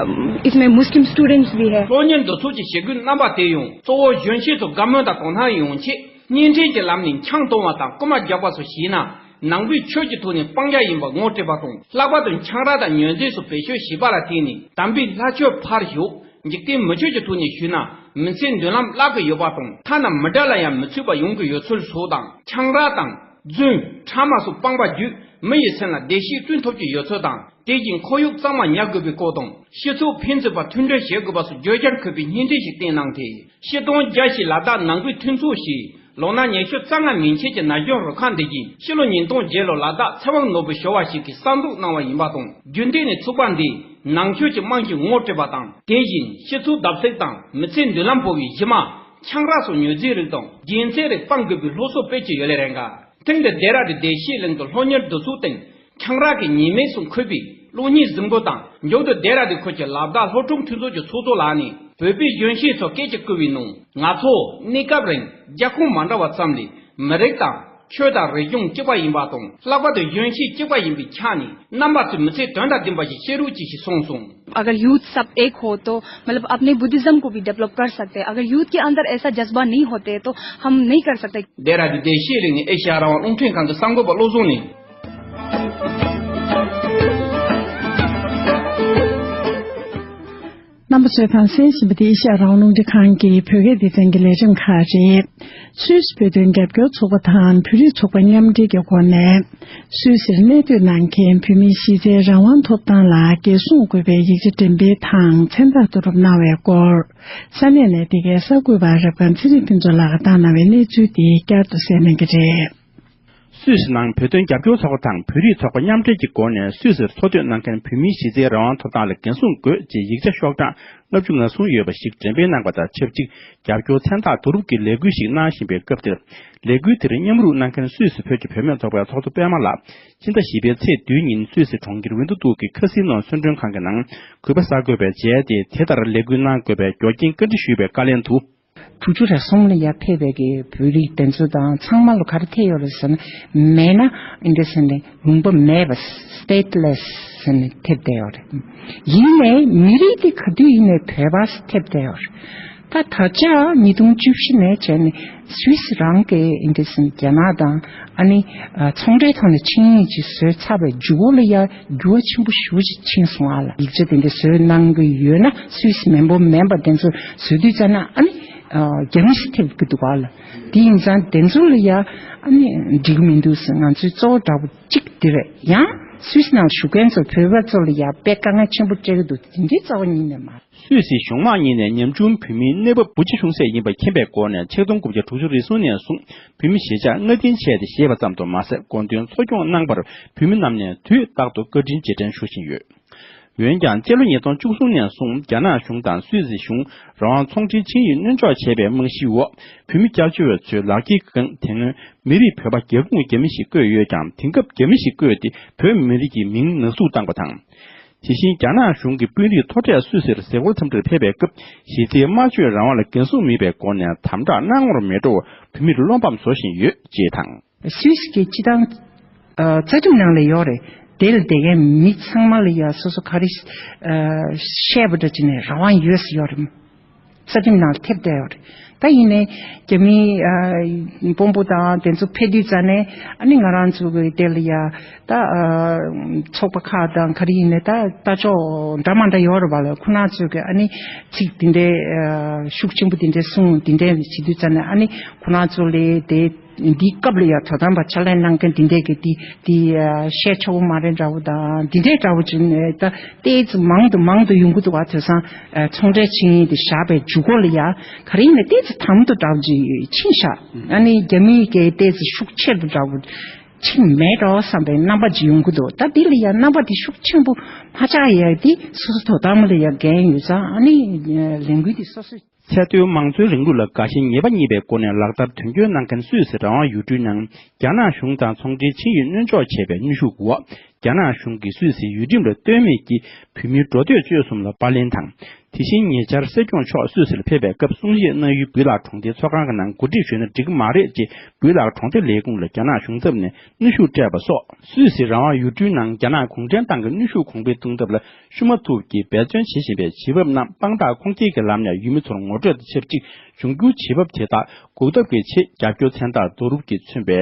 अम, इसमें मुस्लिम स्टूडेंट्स भी है। སློབ་གཉེར་འདུ་ཚོགས་ཀྱི་བྱེད་སྒོའི་རྣམ་པ་དེ་ཡང་གཙོ་བོ་གཞོན་སྐྱེས་ཚོར་དགའ་མོས་དང་དོ་སྣང་ཡོང་ཆེད། བརྙན་འཕྲིན་གྱི་ལམ་ནས་ཆང་འཐུང་བ་དང་རྐུ་མ་རྒྱག་པ་སོགས་བྱས་ན། ནང་པའི་ཆོས་ཀྱི་ཐོག་ནས་སྤང་བྱ་ཡིན་པར་ངོ་སྤྲད་པ་དང་། ལྷག་པར་དུ་ཆང་རག་དང་མྱོས་རྫས་སོགས་བེད་སྤྱོད་བྱས་པ་ལ་བརྟེན་ནས། དམ་པའི་ལྷ་ཆོས་ཕར་ཞོག་འཇིག་རྟེན་མི་ཆོས་ཀྱི་ཐོག་ནས་ཞུས་ན། མི་ཚེའི་མདུན་ལམ་བརླག་གི་ཡོད་པ་དང་། ཐ་ན་མི་དགྲ་ལ་ཡང་མི་ཚུད་པ་ཡོང་གི་ཡོད་ཚུལ་སོགས་དང་། ཆང་རག་དང་། རྫུན། ཕྲ་མ་སོགས་སྤངས་པ་བརྒྱུད་མི་ཡི་སེམས་ལ་བདེ་སྐྱིད་བསྐྲུན་ཐུབ་ཀྱི་ཡོད་ཚུལ་དང་། དེ་བཞིན་ཁོར་ཡུག་གཙང་མ་ཉར་དགོས་པའི་སྐོར་དང་། སྤྱི་ཚོགས་ཕན་ཚུན་བར་མཐུན་སྒྲིལ་བྱེད་དགོས་པ་སོགས་བརྗོད་བྱར་འཁོད་པའི་བརྙན་འཕྲིན་ཞིག་བསྟན་གནང་སྟེ། ཕྱི་སྟོང་བརྒྱད་བརྒྱ་ལ་དྭགས་ནང་པའི་མཐུན་ཚོགས་ཞེས་ལོ་ན་ཉི་ཤུ་རྩ་ལྔ་མན་ཆད་ཀྱི་ན་གཞོན་རུ་ཁག་འདི་བཞིན་ཕྱི་ལོ་ཉིས་སྟོང་བརྒྱད་ལོར་ལ་དྭགས་ཚེ་དབང་ནོར་བུ་ཞུ་བ་ཞིག་གིས་གསར་འཛུགས་གནང་བ་ཡིན་པ་དང་། རྒྱུན་གཏན་ནས་ཚོགས་པ་འདིས་ནང་ཆོས་ཀྱི་རྨང་གཞི་ངོ་སྤྲད་པ་དང་། དེ་བཞིན་སྤྱི་ཚོགས་བརྡབ་གསིག་དང་མི་ཚེའི་མདུན་ལམ་སྤོ་བའི་གཞི་མ། ཆང་རག་སོགས་མྱོས་རྫས་རིགས་དང་རྒྱུ་མཚན་རིགས་སྤང་དགོས་པའི་སློབ་གསོ་སྤེལ་གྱི་ཡོད་ལེ་རེད་འགའ། ཐེངས་འདིར་ལྡེ་ར་ལྡུན་བདེ་སྐྱིད་གླིང་གི་སློབ་གཉེར་འདུ་ཚོགས་སྟེང་། ཆང་རག་གི་ཉེས་དམིགས་སུ་འཁོད་པའི་གློག་བརྙན་གཟིགས་འབུལ་དང་། མཇུག་ཏུ་ལྡེ་ར་ལྡུན་ཁུལ་གྱི་ལ་དྭགས་སློབ་ཕྲུག་མཐུན་ཚོགས་ཀྱི་ཚོགས་གཙོ་ལགས་ནས་བོད་པའི་གཞོན་སྐྱེས་ཚོར་སྐད་ཆ་བསྐུལ་བའི་ནང་། ང་ཚོ་གནས་སྐབས་རིང་རྒྱལ་ཁོངས་མ་འདྲ་བ་ཙམ་ལས་མི་རིགས་དང་ཆོས་དང་རིག་གཞུང་གཅིག་པ་ཡིན་པ་དང་། ལྷག་པར་དུ་གཞོན་སྐྱེས་གཅིག་པ་ཡིན་པའི་ཆ་ནས་རྣམ་པ་ཚོས་མི་ཚེ་དོན་དང་ལྡན་པ་ཞིག་སྐྱེལ་རོགས་གྱིས་ཞེས་གསུངས་སོང་། अगर यूथ सब एक हो तो मतलब अपने बुद्धिज्म को भी डेवलप कर सकते हैं। अगर यूथ के अंदर ऐसा जज्बा नहीं होते तो हम नहीं कर सकते। ལྡེ་ར་ལྡུན་བདེ་སྐྱིད་གླིང་ནས་ཨེ་ཤ་ཡ་རང་དབང་རླུང་འཕྲིན་ཁང་གི་གསར་འགོད་པ་བློ་བཟང་ནས། རྣམ་པ་ཚོས་གང་གསན་བཞིན་པ་དེ་ཨེ་ཤ་ཡ་རང་དབང་རླུང་འཕྲིན་ཁང་གི་བོད་སྐད་སྡེ་ཚན་གྱི་ལས་རིམ་ཁག་རེད། སུད་སི་བོད་དོན་རྒྱབ་སྐྱོར་ཚོགས་པ་དང་བོད་རིགས་ཚོགས་པ་མཉམ་འབྲེལ་གྱི་སྒོ་ནས། སུད་སིར་གནས་སྡོད་གནང་མཁན་བོད་མིའི་གཞི་རྩའི་རང་དབང་ཐོབ་ཐང་ལ་འགན་སྲུང་དགོས་པའི་ཡིག་ཆ་འགྲེམས་སྤེལ་དང་མཚན་རྟགས་བསྡུ་རུབ་གནང་བའི་སྐོར། ས་གནས་ནས་འདི་གའི་གསར་འགོད་པ་རབ་དགའ་ཚེ་རིང་ཕུན་ཚོགས་ལགས་ཀྱིས་བཏང་གནང་བའི་གནས་ཚུལ་དེ་བསྐྱར་དུ་གསན་གནང་གི་རེད། སུད་སི་ནང་བོད་དོན་རྒྱབ་སྐྱོར་ཚོགས་པ་དང་བོད་རིགས་ཚོགས་པ་མཉམ་འབྲེལ་གྱི་སྒོ་ནས་སུད་སིར་འཚོ་སྡོད་གནང་མཁན་བོད་མིའི་གཞི་རྩའི་རང་དབང་ཐོབ་ཐང་ལ་འགན་སྲུང་དགོས་ཅེས་ཡིག་ཆ་ཤོག་གྲངས་ལྔ་བཅུ་ང་གསུམ་ཡོད་པ་ཞིག་འགྲེམས་སྤེལ་གནང་པ་དང་ཆབས་ཅིག་རྒྱབ་སྐྱོར་མཚན་རྟགས་བསྡུ་རུབ་ཀྱི་ལས་འགུལ་ཞིག་གནང་བཞིན་པའི་སྐབས་དེར། ལས་འགུལ་དེར་མཉམ་རུབ་གནང་མཁན་སུད་སི་བོད་ཀྱི་བུད་མེད་ཚོགས་པའི་ཚོགས་གཙོ་པད་མ་ལགས་ཕྱི་ཟླ་བཞི་པའི་ཚེས་བདུན་ཉིན་སུད་སི་གྲོང་ཁྱེར་ཝིན་ཏུ་ཏུག་གི་ཁ་སི་ནོ་གསོལ་མགྲོན་ཁང་གི་ནང་གུས་པ་གསར་འགོད་པས་མཇལ་ཏེ། དེ་ལྟར་ལས་འགུལ་གནང་དགོས་པའི་རྒྱུ་རྐྱེན་བཀའ་འདྲི་ཞུས་པའི་བཀའ་ལན་དུ། དྲུག་ཅུ་རེ་གསུམ་ལ་ཡར་ཕེབས་པའི་གི་བོད་རིགས་དེ་ཚོ་དང་ཚང་མ་ལ་ག་རེ་ཐེབས་ཡོད་རེད་ཟེར་ན། མེད་ན་ཨིན་འདྲ་ཟེར་ནས་ལུང་པ་མེད་པ་སི་ཊེ་ཊི་ལེ་སི་ཟེར་ནས་ཐེབས་བསྡད་ཡོད་རེད། ཡིན་ནའི་མི་རིགས་དེ་ག་དུས་ཡིན་ནའི་བོད་པ་ཐེབས་བསྡད་ཡོད་རེད། ད་ད་ཆ་ཉིས་སྟོང་བཅུ་བཞི་ནས་བྱས་ནས་སུད་སི་རང་གི་ཨིན་འདྲ་ཟེར་ནས་རྒྱ་ནག་དང་ཨ་ནི་ཚོང་འབྲེལ་ཐོག་ནས་ཆིངས་ཡིག་ཅིག་བཟོས་ཚར་བའི་མཇུག་གུ་ལ་ཡ་འགྱུར་བ་ཆེན་པོ་ཞེ་པོ་ཅིག་ཕྱིན་སོང་ཨ་ལ། ཡིག་ཆ་དེ་འདྲ་བཟོས་གནང་གི་ཡོད་ན་སུད་སི་མི་འབོར་མིན་པ་དེ་ཚོ་བཟོ་དུས་ཙ་ན་ཨ་ནི། རྒྱ་མི་ཞིག་ཐེབས་ཀྱི་འདུག་ག་ལ། དེ་ཡིན་ཙང་དེ་ཚོ་ལ་ཡ་ཨ་ནི་འགྲིག་གི་མི་འདུག་ཟེར། ང་ཚོའི་གཙོ་བོ་འདྲ་པོ་གཅིག་དེ་རེད། ཡང་སུད་སི་ནང་བཞུགས་མཁན་ཚོ་བོད་པ་ཚོ་ལ་ཡ་དཔེ་དཀའ་ངལ་ཆེན་པོ་སྤྲད་ཀྱི་འདུག་དེ་འདྲའི་རྩ་བ་ཉིད་ནས་མ་རེད། སུད་སི་གཞུང་དམངས་གཉིས་ནས་ཉམ་ཆུང་བོད་མིའི་གནས་བབ་བརྗེ་པོ་ཆུང་ཟད་ཡིན་པ་མཁྱེན་པའི་སྒོ་ནས་ཆིག་སྟོང་དགུ་བརྒྱ་དྲུག་ཅུ་རེ་གསུམ་ནས་བཟུང་བོད་མི་ཞེ་ཆགས་སྔ་རྟིང་བྱས་ཏེ་བཞེས་པ་ཙམ་དུ་མ་ཟད། དགོངས་དོན་འཚོ་སྐྱོང་གནང་པར་བོད་མི་རྣམས་ནས་དུས་རྟག་ཏུ་བཀའ་དྲིན་རྗེས་དྲན་ཞུ་བཞིན་ཡོད། འོན་ཀྱང་། སྤྱི་ལོ་ཉིས་སྟོང་བཅུ་གསུམ་ནས་བཟུང་རྒྱ་ནག་གཞུང་དང་སུད་སི་གཞུང་རང་དབང་ཚོང་འབྲེལ་ཆིངས་ཡིག་སྣོལ་འཇོག་བྱས་པའི་རྨང་གཞིའི་འོག་བོད་མི་སྐྱབས་བཅོལ་བ་ཚོའི་ལག་འཁྱེར་སྒང་དེ་སྔོན་མི་རིགས་བོད་པ་རྒྱ་ཁུངས་རྒྱ་མི་ཞིག་བཀོད་ཡོད་ཀྱང་། དེང་སྐབས་རྒྱ་མི་ཞིག་བཀོད་དེ་བོད་མི་རིགས་ཀྱི་མིང་ནག་བསུབ་བཏང་པ་དང་། དེ་བཞིན་རྒྱ་ནག་གཞུང་གི་དཔོན་རིགས་མཐོ་གྲས་སུད་སིར་གཟིགས་སྐོར་འཚམས་འདྲིར་ཕེབས་པའི་སྐབས་གཞི་རྩའི་སྨྲ་བརྗོད་རང་དབང་ལ་འགན་སྲུང་མེད་པའི་སྒོ་ནས་དམ་དྲག་གནང་བར་མེད་འགྲོ་བར་བོད་མིར་བློ་ཕམ་བཟོ་བཞིན་ཡོད་ཅེས་དང་། སུད་སི་གི་སྤྱི་བཏང་། ཨ། རྩ་ཁྲིམས་ནང་ལ་ཡོད་རེད། དེ་ལ་བསྡད་མཁན་མི་ཚང་མ་ལ་ཡ་སོ་སོ་ག་རེ། ཨ། བཤད་པ་འདྲ་བྱས་ནས་རང་དབང་ཡོད་ཟེར་ཡོད་རེད། རྩ་ཁྲིམས་ནང་ཐེབས་བསྡད་ཡོད་རེད། ད་ཡིན་ནའི་རྒྱ་མིའི་ཨ་དཔོན་པོ་དང་དེ་ཚོ་ཕེབས་དུས་ཙ་ནས་ཨ་ནི་ང་རང་ཚོ་གི་དེ་ལ་ཡ་ད་ཨ་ཚོགས་པ་ཁག་དང་ག་རེ་ཡིན་ནའི་ད་ལྟ་ཕྱོགས་འདྲ་མ་འདྲ་ཡོད་རེད་པ་ལ། ཁོ་རང་ཚོ་གི་ཨ་ནི་ཚིག་དེ་འདྲའི་ཨ་ཤུགས་ཆེན་པོ་དེ་འདྲའི་གསུང་དེ་འདྲའི་བྱེད་དུས་ཙ་ནས་ཨ་ནི་ཁོ་རང་ཚོ་ལས་དེ། འདིའི་སྐབས་ལ་ཡང་དོ་དམ་པ་ཕྱག་ལས་གནང་མཁན་འདི་འདྲས་ཀྱི་འདི་འདི་བཤད་ཆོག་གི་མ་རེད་འདྲ་བོ་དང་འདི་འདྲས་འདྲ་བོ་བྱུང་ནས་ད་ཏོག་ཙམ་མང་དུ་མང་དུ་ཡོང་གི་འདུག་བ། དེང་སང་ཚོང་འབྲེལ་ཆིངས་ཡིག་འདི་བཞག་པའི་མཇུག་སྐོར་ལ་ཡང་ག་རེ་ཡིན་ན་ཏོག་ཙམ་དམ་དུ་འདྲ་བོ་ཅིག་ཕྱིན་ཤག་ཨ་ནི་རྒྱ་མིའི་གི་ཏོག་ཙམ་ཤུགས་ཆེ་རུ་འདྲ་བོ་ཕྱིན་མེད་འགྲོ་བསམ་པའི་རྣམ་པ་ཅིག་ཡོང་གི་འདུག་ད་འདི་ལ་ཡང་རྣམ་པ་འདི་ཤུགས་ཆེན་པོ་མ་ཆགས་ཡ་འདི་སོ་སོ་དོ་དམ་ལ་ཡང་འགན་ཡོད་ཙང་ཨ་ནི་ལས་འགུལ་འདི་སོ་སོ། ཚད་མཐོའི་མང་གཙོའི་རིང་ལུགས་ལ་དགའ་ཞེན་ངེས་པ་རྙེད་པའི་སྒོ་ནས་ལག་བསྟར་དོན་འཁྱོལ་གནང་མཁན་སུད་སི་རང་དབང་ཡུལ་གྲུའི་ནང་རྒྱ་ནག་གཞུང་དང་ཚོང་འབྲེལ་ཆིངས་ཡིག་སྣོལ་འཇོག་བྱས་པའི་གནོན་ཤུགས་འོག་རྒྱ་ནག་གཞུང་གིས་སུད་སིའི་ཡུལ་ཁྲིམས་ལ་ལྟོས་མེད་ཀྱིས་བོད་མིའི་འགྲོ་སྡོད་སྤྱོད་གསུམ་ལ་པར་ལེན་དང་། དེ་བཞིན་ཉེ་ཆར་སྲིད་སྐྱོང་མཆོག་སུད་སི་ལ་ཕེབས་པའི་སྐབས་གསུང་བཤད་གནང་ཡུལ་སྦུལ་ལག་གྲོང་སྡེའི་ཚོགས་ཁང་གི་ནང་གོ་སྒྲིག་ཞུས་ན་འགྲིག་གི་མ་རེད་ཅེས་སྦུལ་ལག་གྲོང་སྡེ་ལས་ཁུངས་ལ་རྒྱ་ནག་གཞུང་ཚབ་ནས་གནོན་ཤུགས་སྤྲད་པ་སོགས་སུད་སི་རང་དབང་ཡུལ་གྲུའི་ནང་རྒྱ་ནག་གུང་ཁྲན་ཏང་གི་གནོན་ཤུགས་གོང་འཕེལ་གཏོང་ཐབས་ལ་ཤུ་མ་ཐུབ་ཀྱིས་འབད་བརྩོན་བྱེད་བཞིན་པའི་བྱེད་བབ་རྣམས་དཔང་རྟགས་ཁུངས་སྐྱེལ་གྱི་ལམ་ནས་ཡུལ་མི་ཚོར་ངོ་སྤྲོད་དང་ཆབས་ཅིག་གཞུང་སྒྱུར་བྱེད་བབ་དེ་དག་འགོག་ཐབས་ཀྱི་ཆེད་རྒྱབ་སྐྱོར་མཚན་རྟགས་རྡོ་རུབ་ཀྱིས་མཚོན་པའི་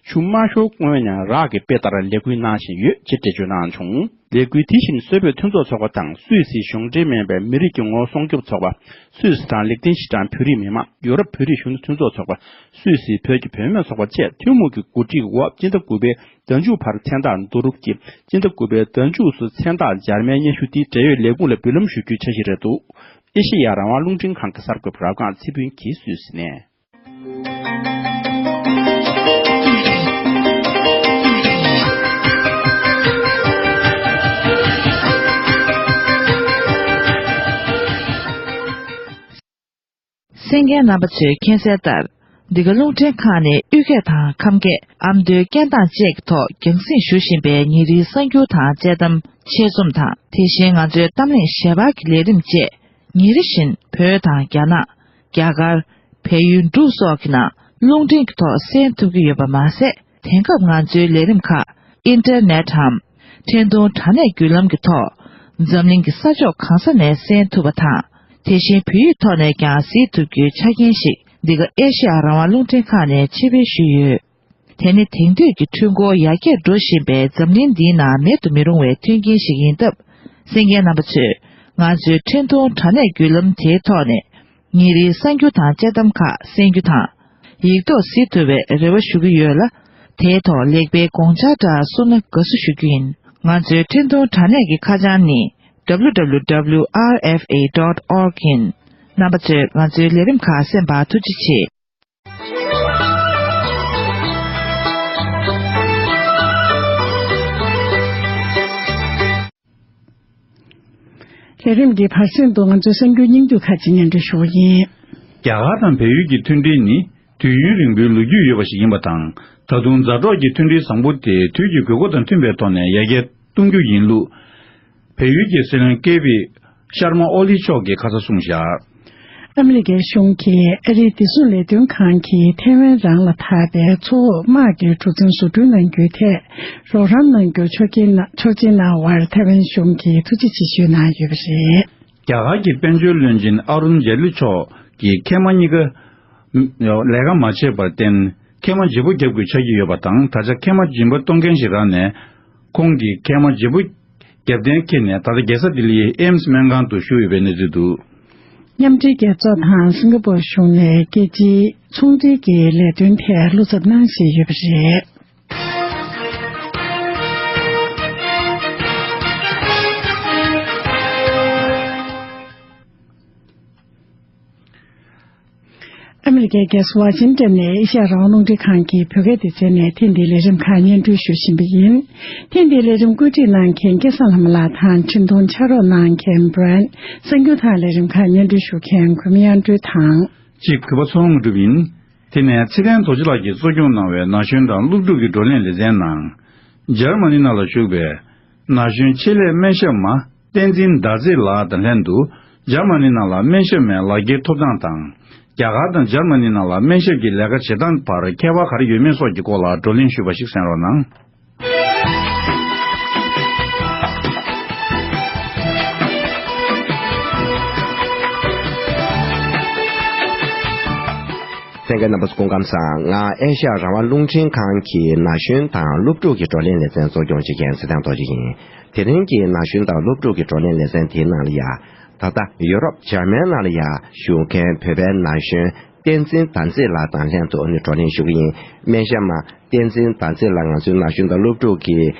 ཆུ་དམར་ཤོག་སྔོན་ནས་རག་གི་དཔེ་ལྟར་ལས་འགུལ་གནང་བཞིན་ཡོད་ཅེས་འགྲེལ་བརྗོད་གནང་བྱུང་། ལས་འགུལ་དེ་བཞིན་སུད་བོད་མཐུན་ཚོགས་ཚོགས་པ་དང་སུད་སིའི་གཞུང་འབྲེལ་མིན་པའི་མི་རིགས་ཀྱི་ངོ་བོ་སྲུང་སྐྱོབ་ཚོགས་པ། སུད་སི་དང་ལིག་ཏེན་ཤི་ཏན་བོད་རིགས་མི་མང་། ཡོ་རོབ་བོད་རིགས་གཞོན་ནུ་མཐུན་ཚོགས་ཚོགས་པ། སུད་སིའི་བོད་ཀྱི་བུད་མེད་ཚོགས་པ་བཅས་ཐུན་མོང་གི་གོ་སྒྲིག་འོག་སྤྱི་ཟླ་དགུ་པའི་ཟླ་མཇུག་བར་མཚན་རྟགས་རྡོ་རུབ་ཀྱིས་སྤྱི་ཟླ་དགུ་པའི་ཟླ་མཇུག་སུ་མཚན་རྟགས་འབྱར་མའི་སྙན་ཞུ་དེ་འབྲེལ་ཡོད་ལས་ཁུངས་ལ་འབུལ་ལམ་ཞུ་རྒྱུའི་འཆར་གཞི་རེད་འདུག་ཨེ་ཤེ་ཡ་རང་དབང་རླུང་འཕྲིན་ཁང་གི་གསར་འགོད་པ་རབ་སྒང་ཚེ་ཕུན་གྱིས་སུད་སི་ནས། གསན་མཁན་རྣམ་པ་ཚོས་མཁྱེན་གསལ་ལྟར། འདི་ག་རླུང་འཕྲིན་ཁང་ནས་དབུས་སྐད་དང་ཁམས་སྐད་ཨ་མདོའི་སྐད་གདངས་བཅས་ཀྱི་ཐོག་རྒྱང་སྲིང་ཞུ་བཞིན་པའི་ཉིན་རེའི་གསར་འགྱུར་དང་དཔྱད་གཏམ་ཆེད་རྩོམ་དང་དེ་བཞིན་ང་ཚོའི་གཏམ་གླེང་ཞལ་པར་གྱི་ལས་རིམ་བཅས་ཉིན་རེ་བཞིན་བོད་དང་རྒྱ་ནག་རྒྱ་གར། བལ་ཡུལ་འབྲུག་སོགས་ཀྱི་ནང་རླུང་འཕྲིན་གྱི་ཐོག་གསན་ཐུབ་ཀྱི་ཡོད་པ་མ་ཟད། དེང་སྐབས་ང་ཚོའི་ལས་རིམ་ཁག་ཨིན་ཊར་ནེཊ་འམ། འཕྲིན་གཏོང་དྲ་གནས་བརྒྱུད་ལམ་གྱི་ཐོག་འཛམ་གླིང་གི་ས་ཕྱོགས་གང་ས་ནས་གསན་ཐུབ་པ་དང་། དེ་བཞིན་བོད་ཡིག་ཐོག་ནས་ཀྱང་གཟིགས་ཐུབ་རྒྱུའི་ཆ་རྐྱེན་ཞིག་འདི་ག་ཨེ་ཤེ་ཡ་རང་དབང་རླུང་འཕྲིན་ཁང་ནས་ཕྱིར་སྤེལ་ཞུས་ཡོད། དེ་ནི་དེང་དུས་ཀྱི་འཕྲུལ་འཁོར་ཡར་རྒྱས་འགྲོ་བཞིན་པའི་འཛམ་གླིང་འདིའི་ནང་མེད་དུ་མི་རུང་བའི་མཐུན་རྐྱེན་ཞིག་ཡིན་སྟབས། གསན་མཁན་རྣམ་པ་ཚོས་ང་ཚོའི་འཕྲིན་གཏོང་དྲ་གནས་བརྒྱུད་ལམ་དེའི་ཐོག་ནས། ཉིན་རེའི་གསར་འགྱུར་དང་དཔྱད་གཏམ་ཁག་གསན་རྒྱུ་དང་། ཡིག་ཐོག་གཟིགས་ཐུབ་པའི་རེ་བ་ཞུ་གི་ཡོད་ལ། དེའི་ཐོག་ལེགས་སྤེལ་དགོངས་འཆར་འདྲ་གསུངས་ན་དགའ་བསུ་ཞུ་རྒྱུ་ཡིན། ང་ཚོའི་འཕྲིན་གཏོང་དྲ་གནས་ཀྱི་ཁ་བྱང་ནི། W W W R F A dot org ཡིན། རྣམ་པ་ཚོས་ང་ཚོའི་ལས་རིམ་ཁག་གསན་པར་ཐུགས་རྗེ་ཆེ། ལས་རིམ་འདིའི་བར་གསེང་དུ་ང་ཚོའི་གསར་འགྱུར་སྙིང་བསྡུས་ཁག་ཅིག་སྙན་སྒྲོན་ཞུ་བ་ཡིན། རྒྱ་གར་དང་བལ་ཡུལ་གྱི་མཐུན་འབྲེལ་ནི་དུས་ཡུན་རིང་པོའི་ལོ་རྒྱུས་ཡོད་པ་ཞིག་ཡིན་པ་དང་། ད་དུང་མཛའ་གྲོགས་ཀྱི་མཐུན་སྒྲིལ་བཟང་པོ་དེ་དུས་ཀྱི་དགོས་མཁོ་དང་མཐུན་པའི་ཐོག་ནས་ཡར་རྒྱས་གཏོང་རྒྱུ་ཡིན་ལུགས། བལ་ཡུལ་གྱི་སྲིད་བློན་ཀེ་པི་ཤར་མ་ཨོ་ལི་མཆོག་གིས་ཁ་ས་གསུངས་བཞག་ཨ་མི་རི་ཀའི་གཞུང་གིས་ཨ་རིའི་བདེ་སྲུང་ལས་དོན་ཁང་གིས་ཐའེ་ཝན་རང་ལ་ཐར་པའི་མཚོ་འོག་དམག་གི་གྲུ་གཟིངས་བཟོ་སྐྲུན་གནང་རྒྱུའི་ཐད་རོགས་རམ་གནང་རྒྱུར་ཆོག་མཆན་གནང་ཆོག་མཆན་གནང་བར་ཐའེ་ཝན་གཞུང་གིས་ཐུགས་རྗེ་ཆེ་ཞུས་གནང་ཡོད་པ་རེད། རྒྱ་གར་གྱི་དཔལ་འབྱོར་བློན་ཆེན་ཨ་རུན་ཇེ་ལི་མཆོག་གིས་མཁལ་མ་གཉིས་ཀ་ལས་ཀ་མ་བྱས་པར་བརྟེན་མཁལ་མ་བརྗེ་པོ་བརྒྱབ་དགོས་ཆགས་ཀྱི་ཡོད་པ་དང་། ད་ཆ་མཁལ་མ་སྦྱིན་པ་གཏོང་མཁན་ཞིག་རག་ནས་ཁོང་གིས་མཁལ་མ་བརྗེ་པོ་རྒྱབ་གཏན་འཁེལ་ནས་ད་ལྟ་རྒྱལ་ས་ལྡི་ལིའི་ཨེམ་སི་སྨན་ཁང་དུ་བཞུགས་ཡོད་པའི་གནས་ཚུལ་འདུག་མཉམ་འབྲེལ་རྒྱལ་ཚོགས་དང་སིང་ག་པོར་གཞུང་ནས་རྒྱལ་སྤྱིའི་ཚོང་འབྲེལ་གྱི་ལས་དོན་ཐད་བློ་འཚབ་གནང་བཞིན་ཡོད་པ་རེད། ཨ་མི་རི་ཀའི་རྒྱལ་ས་ཝ་ཤིང་ཏོན་ནས་ཨེ་ཤ་ཡ་རང་དབང་རླུང་འཕྲིན་ཁང་གི་བོད་སྐད་སྡེ་ཚན་ནས་ཐེངས་འདིའི་ལས་རིམ་ཁག་སྙན་སྒྲོན་ཞུ་བཞིན་པ་ཡིན། ཐེངས་འདིའི་ལས་རིམ་བཀོད་སྒྲིག་གནང་མཁན་སྐལ་བཟང་ལྷ་མོ་ལགས་དང་འཕྲིན་གཏོང་ཕྱག་རོགས་གནང་མཁན་བྷི་རན། གསར་འགྱུར་དང་ལས་རིམ་ཁག་སྙན་སྒྲོན་ཞུ་མཁན་གུས་མོ་དབྱངས་སྒྲོལ་དང་། གཅིག་གུས་པ་ཚེ་དབང་དངོས་གྲུབ་ཡིན། དེ་ནས་ཚེ་བརྟན་རྡོ་རྗེ་ལགས་ཀྱིས་གཙོ་སྐྱོང་གནང་བའི་ན་གཞོན་དང་སློབ་ཕྲུག་གི་བགྲོ་གླེང་ལེ་ཚན་ནང་། འཇར་མ་ནི་ནང་ལ་བཞུགས་པའི་ན་གཞོན་ཆེད་ལས་སྨན་ཞབས་མ་བསྟན་འཛིན་ཟླ་མཛེས་ལགས་དང་ལྷན་དུ། འཇར་མ་ནི་ནང་ལ་སྨན་ཞབས་མའི་ལག་འཁྱེར་ཐོབ་སྟངས་དང་། རྒྱ་གར་དང་འཇར་མ་ནི་ནང་ལ་སྨན་ཞབས་ཀྱི་ལས་ཀ་བྱེད་སྟངས་བར་ཁྱད་པར་ག་རེ་ཡོད་མེད་སོགས་ཀྱི་སྐོར་ལ་བགྲོ་གླེང་ཞུས་པ་ཞིག་གསན་རོགས་གནང་། གསན་མཁན་རྣམ་པ་ཚོ་སྐུ་ཁམས་བཟང་། ང་ཨེ་ཤ་ཡ་རང་དབང་རླུང་འཕྲིན་ཁང་གི་ན་གཞོན་དང་སློབ་ཕྲུག་གི་བགྲོ་གླེང་ལེ་ཚན་གཙོ་སྐྱོང་བྱེད་མཁན་ཚེ་བརྟན་རྡོ་རྗེ་ཡིན། དེ་རིང་གི་ན་གཞོན་དང་སློབ་ཕྲུག་གི་བགྲོ་གླེང་ལེ་ཚན་དེའི་ནང་ལ་ཡ། ད་ལྟ་ཡོ་རོབ་འཇར་མན་ནང་ལ་ཡ་བཞུགས་མཁན་བོད་པའི་ན་གཞོན་བསྟན་འཛིན་ཟླ་མཛེས་ལགས་དང་ལྷན་དུ་ཨ་ནི་བགྲོ་གླེང་ཞུ་གི་ཡིན། སྨན་ཞབས་མ་བསྟན་འཛིན་ཟླ་མཛེས་ལགས་ང་ཚོའི་ན་གཞོན་དང་སློབ་ཕྲུག་གི་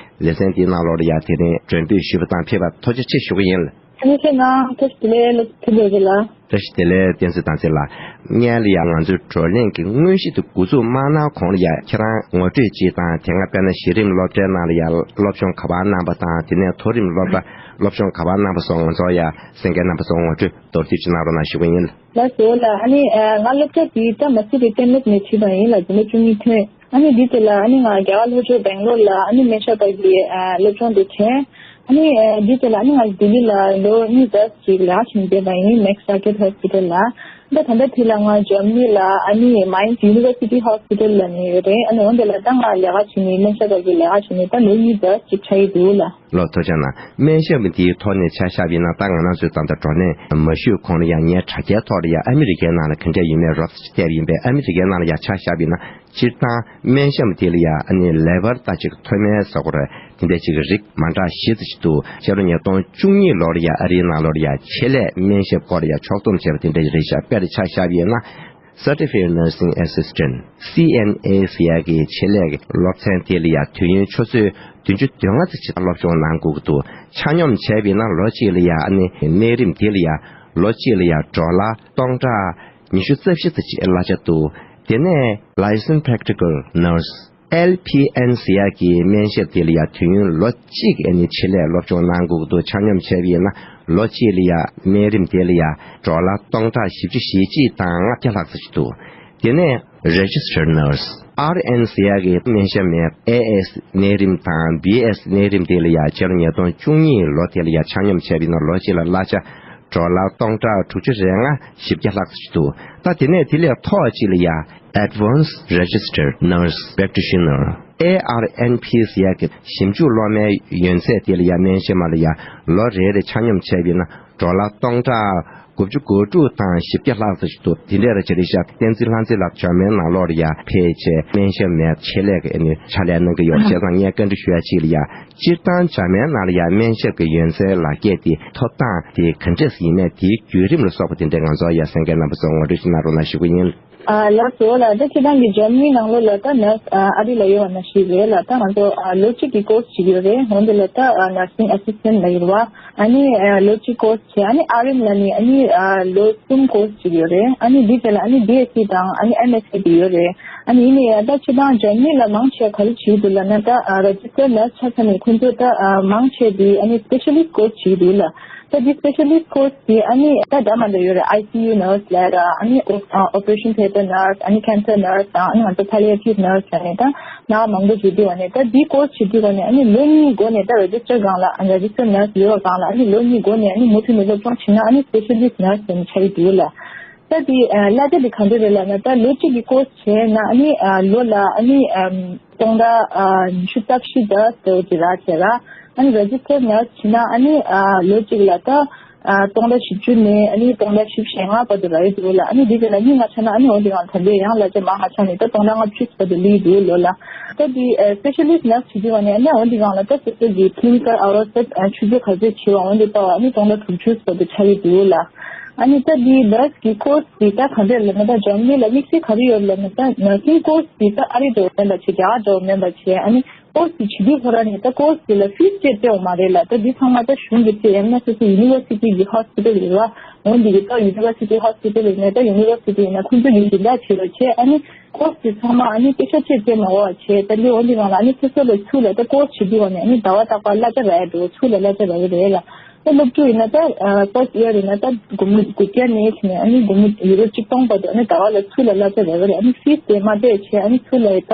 ལེ་ཚན་དེའི་ནང་ལོགས་ལ་ཡ་དེ་རིང་མགྲོན་འབོད་ཞུས་པ་དང་ཕེབས་པར་ཐུགས་རྗེ་ཆེ་ཞུ་གི་ཡིན། ཨ་ནི་ཁྱེད་རང་བཀྲ་ཤིས་བདེ་ལེགས་ལགས། ཐུགས་རྗེ་ཆེ་ལགས། བཀྲ་ཤིས་བདེ་ལེགས་བསྟན་འཛིན་ཟླ་མཛེས་ལགས། སྔོན་ལ་ཡང་ང་ཚོའི་བགྲོ་གླེང་གི་དངོས་གཞི་དེ་འགོ་འཛུགས་མ་གནང་གོང་ལ་ཡང་ཁྱེད་རང་ངོ་སྤྲོད་ཅིག་དང་། དེ་སྔ་དཔེར་ན་གཞི་རིམ་སློབ་གྲྭའི་ནང་ལ་ཡང་སློབ་སྦྱོང་ག་པར་གནང་པ་དང་། དེ་ནས་མཐོ་རིམ་སློབ་གྲྭ་སློབ་སྦྱོང་ག་པར་གནང་པ་སོགས་ང་ཚོར་ཡང་གསན་མཁན་རྣམ་པ་ཚོར་ངོ་སྤྲོད་མདོར་བསྡུས་ཅིག་གནང་རོགས་གནང་ཞུ་གི་ཡིན། ལགས་སོ་ལགས། ཨ་ནི་ཨ་ང་སློབ་གྲྭ་དེ་ད་མ་སི་རི་ཏན་ལེབ་ནས་ཁྲིད་པ་ཡིན་ལགས། འཛིན་གྲྭ་བཅུ་གཉིས་ཐོན། ཨ་ནི་འདི་ཚེ་ལ་ཨ་ནི་ང་རྒྱ་གར་ལྷོ་ཕྱོགས་སྦེང་ལོར་ལ་ཨ་ནི་སྨན་ཞབས་པ་གི་ཨ་སློབ་སྦྱོང་དེ་བྱས། ཨ་ནི་ཨ་འདི་ཚེ་ལ་ཨ་ནི་ང་ལྡི་ལི་ལ་ལོ་གཉིས་ཙམ་ཅིག་ལས་ཀ་བྱེད་བསྡད་པ་ཡིན། Max Target Hospital ལ། ད་ད་ལྟ་དེ་ལ་ང་འཇར་མ་ནི་ལ་ཨ་ནི་Mainz University Hospital ལ་ནི་ཡོད་རེད། ཨ་ནི་འོན་ཏེ་ལ་ད་ང་ལས་ཀ་བྱེད་ནི་སྨན་ཞབས་པ་གི་ལས་ཀ་བྱེད་ནི་ད་ལོ་གཉིས་ཙམ་ཅིག་ཆགས་ཡི་འདུག་ལགས། ལགས་ཐུགས་རྗེ་གནང་། སྨན་ཞབས་འདིའི་ཐོག་ནས་ཆ་བཞག་པ་ཡིན་ན། ད་ང་རང་ཚོའི་ད་ལྟ་བགྲོ་གླེང་མ་ཞུས་གོང་ལ་ཡང་ངས་དྲ་རྒྱའི་ཐོག་ལ་ཡང་ཨ་མི་རི་ཀའི་ནང་ལ་ག་འདྲས་ཡིན་མིན་རོབ་ཙམ་བལྟས་པ་ཡིན་པས། ཨ་མི་རི་ཀའི་ནང་ལ་ཡང་ཆ་བཞག་པ་ཡིན་ན། སྤྱིར་བཏང་སྨན་ཞབས་འདི་ལ་ཡང་ཨ་ནི་level ལྟ་ཅིག་མཐོ་དམན་ཟེར་དགོས་རེད། དེ་འདྲས་ཅིག་རིགས་མ་འདྲ་བཞི་ཙམ་ཅིག་འདུག་སྤྱི་ལོ་ཉིས་སྟོང་བཅུ་གཉིས་ལོར་ཡང་ཨ་རིའི་ནང་ལོགས་ལ་ཡང་ཆེད་ལས་སྨན་ཞབས་སྐོར་ལ་ཡང་ཕྱོགས་བསྡོམས་བྱས་པ་དེ་འདྲས་རེད་ཤག་དཔེར་ཆ་བཞག་པ་ཡིན་ན། Certified Nursing Assistant C N A ཟེར་ཡག་གི་ཆེད་ལས་ཀྱི་སློབ་ཚན་དེ་ལ་ཡང་དུས་ཡུན་ཆུ་ཚོད་བདུན་ཅུ་དོན་ལྔ་ཙམ་ཅིག་སློབ་སྦྱོང་གནང་དགོས་ཀྱི་འདུག་ཆ་སྙོམས་བྱས་པ་ཡིན་ན་ལོ་གཅིག་ལ་ཡང་ཨ་ནི་གནས་རིམ་དེ་ལ་ཡང་ལོ་གཅིག་ལ་ཡང་ཌོ་ལར་སྟོང་ཕྲག་ཉི་ཤུ་རྩ་བཞི་ཙམ་ཅིག་གླ་ཆ་འདུག་དེ་ནས་Licensed Practical Nurse L P N ཟེར་ཡག་གི་སྨན་ཞབས་དེ་ལ་ཡང་དུས་ཡུན་ལོ་གཅིག་ཨ་ནི་ཆེད་ལས་སློབ་སྦྱོང་གནང་དགོས་ཀྱི་འདུག་ཆ་སྙོམས་བྱས་པ་ཡིན་ན་ལོ་གཅིག་ལ་ཡང་གནས་རིམ་དེ་ལ་ཡང་ཌོ་ལར་སྟོང་ཕྲག་བཞི་བཅུ་ཞེ་གཅིག་དང་ལྔ་བརྒྱ་ལྷག་ཙམ་ཞིག་འདུག་དེ་ནས་Registered Nurse R N ཟེར་ཡག་གི་སྨན་ཞབས་མའི་A S གནས་རིམ་དང་B S གནས་རིམ་དེ་ལ་ཡང་ཕྱི་ལོ་ཉིས་སྟོང་བཅུ་གཉིས་ལོ་དེ་ལ་ཡང་ཆ་སྙོམས་བྱས་པ་ཡིན་ན་ལོ་གཅིག་ལ་གླ་ཆ་ཌོ་ལར་སྟོང་ཕྲག་དྲུག་ཅུ་རེ་ལྔ་བཞི་བརྒྱ་ལྷག་ཙམ་ཞིག་འདུག་ད་དེ་ནས་དེ་ལས་མཐོ་བ་ཅིག་ལ་ཡང་Advanced Registered Nurse Practitioner A R N P ཟེར་ཡག་གི་ཞིབ་འཇུག་སློབ་མའི་ཡོན་ཚད་དེ་ལ་ཡང་སྨན་ཞབས་མ་ལ་ཡང་ལོ་རེ་རེ་ཆ་སྙོམས་བྱས་པ་ཡིན་ན་ཌོ་ལར་སྟོང་ཕྲག་དགུ་བཅུ་གོ་དྲུག་དང་བཞི་བརྒྱ་ལྷག་ཙམ་ཞིག་འདུག་དེ་འདྲས་རེད་ཤག་བསྟན་འཛིན་ལྷ་མཛེས་ལགས་འཇར་མན་ནང་ལོགས་ལ་ཡང་ཕེབས་བྱས་སྨན་ཞབས་མའི་ཆེད་ལས་ཀྱི་ཨ་ནི་ཕྱག་ལས་གནང་གི་ཡོད། བྱས་ཙང་ངས་བཀའ་འདྲི་ཞུ་ཡ་ཅིག་ལ་ཡང་སྤྱིར་བཏང་འཇར་མན་ནང་ལ་ཡང་སྨན་ཞབས་ཀྱི་ཡོན་ཚད་ལག་འཁྱེར་དེ་ཐོབ་སྟངས་དེ་ག་འདྲས་ཡིན་མིན་དེའི་བརྒྱུད་རིམ་ལ་སོགས་པ་དེ་འདྲས་ང་ཚོ་ཡང་གསན་མཁན་རྣམ་པ་ཚོ་ངོ་སྤྲོད་ཅིག་གནང་རོགས་གནང་ཞུ་གི་ཡིན། ཨ་ལགས་སོ་ལགས། ད་ཁྱེད་རང་གི་འཇར་མ་ནི་ནང་ལོགས་ལ་ད་ནར་སི་ཨ་ཨ་རི་ལ་ཡོད་པ་ནང་བཞིན་རེད་ལགས། ད་ང་ཚོ་ཨ་ལོ་གཅིག་གི་ཀོར་སི་ཅིག་ཡོད་རེད། འོན་ཏེ་ལ་ད་ཨ་ནར་སིང་ཨེ་སིས་ཊེན་ཊི་ལ་ཡོད་རེད་བ། ཨ་ནི་ཨ་ལོ་གཅིག་ཀོར་སི་བྱས། ཨ་ནི་ཨར་ཨེན་ལ་ནི་ཨ་ནི་ཨ་ལོ་གསུམ་ཀོར་སི་ཅིག་ཡོད་རེད། ཨ་ནི་འདི་དེ་ལ་ཨ་ནི་བི་ཨེས་སི་དང་ཨ་ནི་ཨེམ་ཨེས་སི་དེ་ཡོད་རེད། ཨ་ནི་ཡིན་ནའི་ད་ཁྱེད་རང་འཇར་མ་ནི་ལ་མང་ཆེ་ག་རེ་བྱེད་ཀྱི་འདུག་ལབ་ན། ད་ཨ་རེ་ཇི་སི་ཊར་ནར་སི་ཆགས་ཚར་ནས་ཁོང་ཚོ་ད་ཨ་མང་ཆེ་དེ་ཨ་ནི་སི་པེ་ཤ་ལི་སི་ཊི་ཀོར་སི་བྱེད་ཀྱི་འདུག་ལགས། ད་འདི་སི་པེ་ཤ་ལི་སི་ཊི་ཀོར་སི་དེ་ཨ་ནི་ད་འདྲ་མ་འདྲ་ཡོད་རེད། ཨའི་སི་ཡུ་ནར་སི་ལབ་ར། ཨ་ནི་ཨོ་ཨ་ཨོ་པ་རེ་ཤན་ཐི་ཡེ་ཊར་ནར་སི། ཨ་ནི་ཁེན་སར་ནར་སི་དང་། ཨ་ནི་ང་ཚོ་པཱ་ལི་ཡེ་ཊིབ་ནར་སི་ལབ་ནས་ད་ནང་མང་པོ་བྱེད་དུས་བ་ནས། ད་འདི་ཀོར་སི་བྱེད་དུས་བ་ནས་ཨ་ནི་ལོ་གཉིས་འགོར་ནས། ད་རེ་ཇི་སི་ཊར་སྒང་ལ་ཨ་རེ་ཇི་སི་ཊར་ནར་སི་ཡོད་པ་སྒང་ལ་ཨ་ནི་ལོ་གཉིས་འགོར་ནས་ཨ་ནི་མུ་མཐུད་ནས་སློབ་སྦྱོང་བྱེད་ན་ཨ་ནི་སི་པེ་ཤ་ལི་སི་ཊི་ནར་སི་ཟེར་ནས་ཆགས་ཀྱི་འདུག་ལགས། ད་འདི་ཨ་གླ་ཆ་འདི་ག་འདྲ་རེད་ལབ་ན། ད་ལོ་གཅིག་གི་ཀོར་སི་བྱས་ན་ཨ་ནི་ཨ་ལོ་ལ་ཨ་ནི་ཨམ་སྟོང་ཕྲག་ཨ་ཉི་ཤུ་རྩ་བཞི་དང་ཟེར་བ་ཅིག་རག་བྱས་ར། ཨ་ནི་རེ་ཇི་སི་ཊར་ནར་སི་བྱས་ན་ཨ་ནི་ཨ་ལོ་གཅིག་ལ་ད་ཨ་སྟོང་ཕྲག་བཞི་བཅུ་ནས་ཨ་ནི་སྟོང་ཕྲག་བཞི་བཅུ་ཞེ་ལྔ་བར་དུ་རག་གི་འདུག་ལགས། ཨ་ནི་འདི་དེ་ལ་མི་ལྔ་ཆགས་ན་ཨ་ནི་འོ་འདི་གང་ད་ལྟའི་ཡང་གླ་ཆ་མང་ང་ཆགས་ནས་ད་སྟོང་ཕྲག་ལྔ་བཅུ་བར་དུ་སླེབས་ཀྱི་འདུག་ལོ་ལགས། ད་འདི་ཨ་སི་པེ་ཤ་ལི་སི་ཊི་ནར་སི་བྱེད་དུས་བ་ནས་ཨ་ནི་འོ་འདི་གང་ལ་ད་སོ་སོ་གི་ཀི་ལི་ནི་ཀལ་ཨ་ཝར་སི་ད་ཆུ་ཚོད་ག་ཚོད་བྱེད་པ་འོ་འདི་ལྟ་བ་ཨ་ནི་སྟོང་ཕྲག་དྲུག་ཅུ་བར་དུ་ཆགས་ཀྱི་འདུག་ལགས། ཨ་ནི་ད་འདི་ནར་སི་གི་ཀོར་སི་འདི་ད་ག་འདྲ་ལབ་ན། ད་འཇར་མ་ནི་ལ་དམིགས་བསལ་ག་རེ་ཡོད་ལབ་ན། ད་ནར་སིང་ཀོར་སི་འདི་ད་ཨ་རི་འདྲ་བོ་མིན་པ་བྱས། རྒྱ་གར་འདྲ་བོ་མིན་པ་བྱས། ཨ་ནི་ཀོར་སི་བྱེད་དུས་ཁོ་རང་ནས་ད་ཀོར་སི་འདི་ལ་ཕིས་སྤྲད་སྤྲད་ཡོད་མ་རེད་ལགས། ད་འདི་ཚང་མ་ད་གཞུང་གིས་སྤྲད། ཡང་ན་སོ་སོ་ཡུ་ནི་ཝར་སི་ཊི་གི་ཧོ་སི་པི་ཊལ་ཡོད་རེད་བ། འོ་འདི་གི་ད་ཡུ་ནི་ཝར་སི་ཊི་ཧོ་སི་པི་ཊལ་ཡིན་ནའི་ད་ཡུ་ནི་ཝར་སི་ཊི་ཡིན་ན་ཁོང་ཚོ་གིས་སྦྱིན་བདག་བྱེད་རོགས་བྱས། ཨ་ནི་ཀོར་སི་འདི་ཚང་མ་ཨ་ནི་པེ་ཤ་སྤྲད་སྤྲད་མ་དགོས་པ་བྱས། ད་འདི་འོ་འདི་གང་ལ་ཨ་ནི་སོ་སོ་ལ་ཚུར་ལ་ད་ཀོར་སི་བྱེད་དུས་བ་ནས་ཨ་ནི་ཟླ་བ་རྟག་པར་གླ་ཆ་རག་ཡ་འགྲོ། ཚུར་ལ་གླ་ཆ་རག་གི་རེད་ལགས། ད་སློབ་ཕྲུག་ཡིན་ན་ད་ཨ་ཕར་སི་ཡར་ཡིན་ན་ད་དགུ་མི་དགུ་བརྒྱ་ནས་བྱས་ནས་ཨ་ནི་དགུ་མི་ཡུ་རོ་གཅིག་སྟོང་བར་དུ་ཨ་ནི་ཟླ་བ་ལ་ཚུར་ལ་གླ་ཆ་རག་གི་རེད། ཨ་ནི་ཕིས་དེ་མ་སྤྲད་བྱས་ཨ་ནི་ཚུར་ལ་ཡི་ད་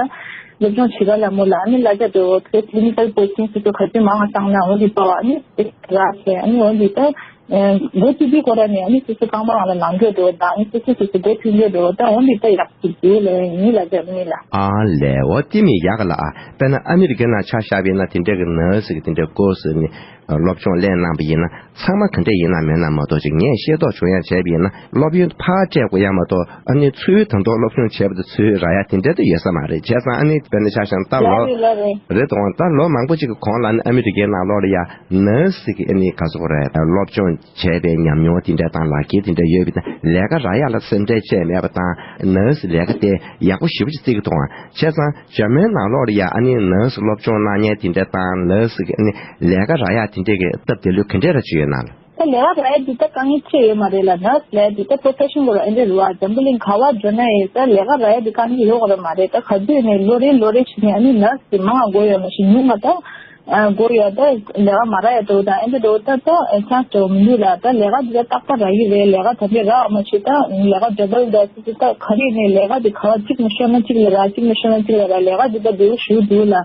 སློབ་སྦྱོང་བྱེད་ག་ལ་མོ་ལ་ཨ་ནི་གླ་ཆ་འགྲོ། ད་ཀི་ལི་ནི་ཀལ་པོ་སི་ཊིང་སོ་སོ་ག་ཚོད་མང་བ་བཏང་ན་འོ་འདི་ལྟ་བ་ཨ་ནི་རག་བྱས། ཨ་ནི་འོ་འདི་ད་ཨ་འགོ་ཚུགས་དུས་ཁོ་རང་ནས་ཨ་ནི་སོ་སོ་རྐང་པ་སྒང་ལ་ལངས་འགྲོ་འགྲོ་དང་། ཨ་ནི་སོ་སོ་སོ་སོ་འགོ་ཚུགས་འགྲོ་འགྲོ་ད་འོ་འདི་ད་ཡག་ཅིག་འདུག་ལབ་ཡིན་ལགས། འཇར་མ་ནི་ལ། ཨ་ལས། འོ་དེ་མི་ཡག་ལགས། དཔེར་ན་ཨ་མི་རི་ཀའི་ནང་ཆ་བཞག་པ་ཡིན་ན་དེ་འདྲ་གི་ནར་སི་གི་དེ་འདྲའི་ཀོར་སི་ནི། སློབ་སྦྱོང་ལེན་གནང་པ་ཡིན་ན་ཚང་མ་ག་འདྲས་ཡིན་ན་མེད་ན་མ་གཏོགས་ཅིག་ངས་ཤེས་རྟོགས་བྱུང་ཡ་བྱས་པ་ཡིན་ན་སློབ་ཡོན་ཕར་སྤྲད་དགོས་ཡ་མ་གཏོགས་ཨ་ནི་ཚུར་ད་དུང་སློབ་སྦྱོང་བྱས་པ་དང་ཚུར་རག་ཡ་དེ་འདྲས་དུ་ཡོད་ས་མ་རེད། བྱས་ཙང་ཨ་ནི་དཔེར་ན་ཆ་བཞག་ད་ལོ་རེད་དང་ད་ལོ་མང་པོ་ཅིག་གི་གོང་ལ་ནི་ཨ་མི་རི་ཀའི་ནང་ལོགས་ལ་ཡ་ནར་སི་གི་ཨ་ནི་ག་ཚོད་རེད་སློབ་སྦྱོང་བྱས་པའི་ཉམས་མྱོང་དེ་འདྲ་དང་ལག་ཁྱེར་དེ་འདྲ་ཡོད་པའི་ལས་ཀ་རག་ཡག་ལ་སེམས་ཁྲལ་བྱས་མེད་པ་དང་ནར་སི་ལས་ཀ་དེ་ཡག་པོ་ཞེ་པོ་ཅིག་བརྩི་གི་འདུག་ཨང་། བྱས་ཙང་འཇར་མན་ནང་ལོགས་ལ་ཡ་ཨ་ནི་ནར་སི་སློབ་སྦྱོང་གནང་མཁན་དེ་འདྲ་དང་ནར་སི་གི་ཨ་ནི་ལས་ཀ་རག་ཡག་དེ་འདྲས་ཀྱི་སྟབས་བདེ་ལོས་ག་འདྲས་ར་ཅིག་ཡོད་ན་ལ། ད་ལས་ཀ་རག་ཡག་འདི་ད་དཀའ་ངལ་ཆེ་ཡོད་མ་རེད་ལ། ནར་སི་ལས་འདི་ད་པོ་རོ་ཕེ་ཤན་གོ་ར་ཨེ་འདྲ་རུ་བ་འཛམ་བུ་གླིང་ག་བ་འགྲོ་ན་ཡང་ད་ལས་ཀ་རག་ཡག་འདི་དཀའ་ངལ་ཡོད་གོ་ར་མ་རེད། ད་ག་དུས་ནས་ལོ་རེ་ལོ་རེ་བྱས་ནས་ཨ་ནི་ནར་སི་དེ་མང་ང་དགོས་ཡོད་མ་ཞིག་ཉུང་ང་ད། ཨ་དགོས་ཡོད་ད་ལས་ཀ་མ་རག་ཡ་འདུག་དང་ཨེ་འདྲ་འདུག་ད་ད་ཆང་སྤྲོད་མི་འདུག་ལ། ད་ལས་ཀ་འདི་ད་རྟག་པར་རག་གི་རེད། ལས་ཀ་ད་འདི་རག་མ་ཆེ་ད་ལས་ཀ་ཌ་བལ་ད་སི་སི་ད་ག་རེ་ནས་ལས་ཀ་འདི་ག་བ་གཅིག་མ་ཤོར་ན་གཅིག་ལ་རག་གཅིག་མ་ཤོར་ན་གཅིག་ལ་རག་ལས་ཀ་འདི་ད་འདི་རུ་ཞུ་འདུག་ལ།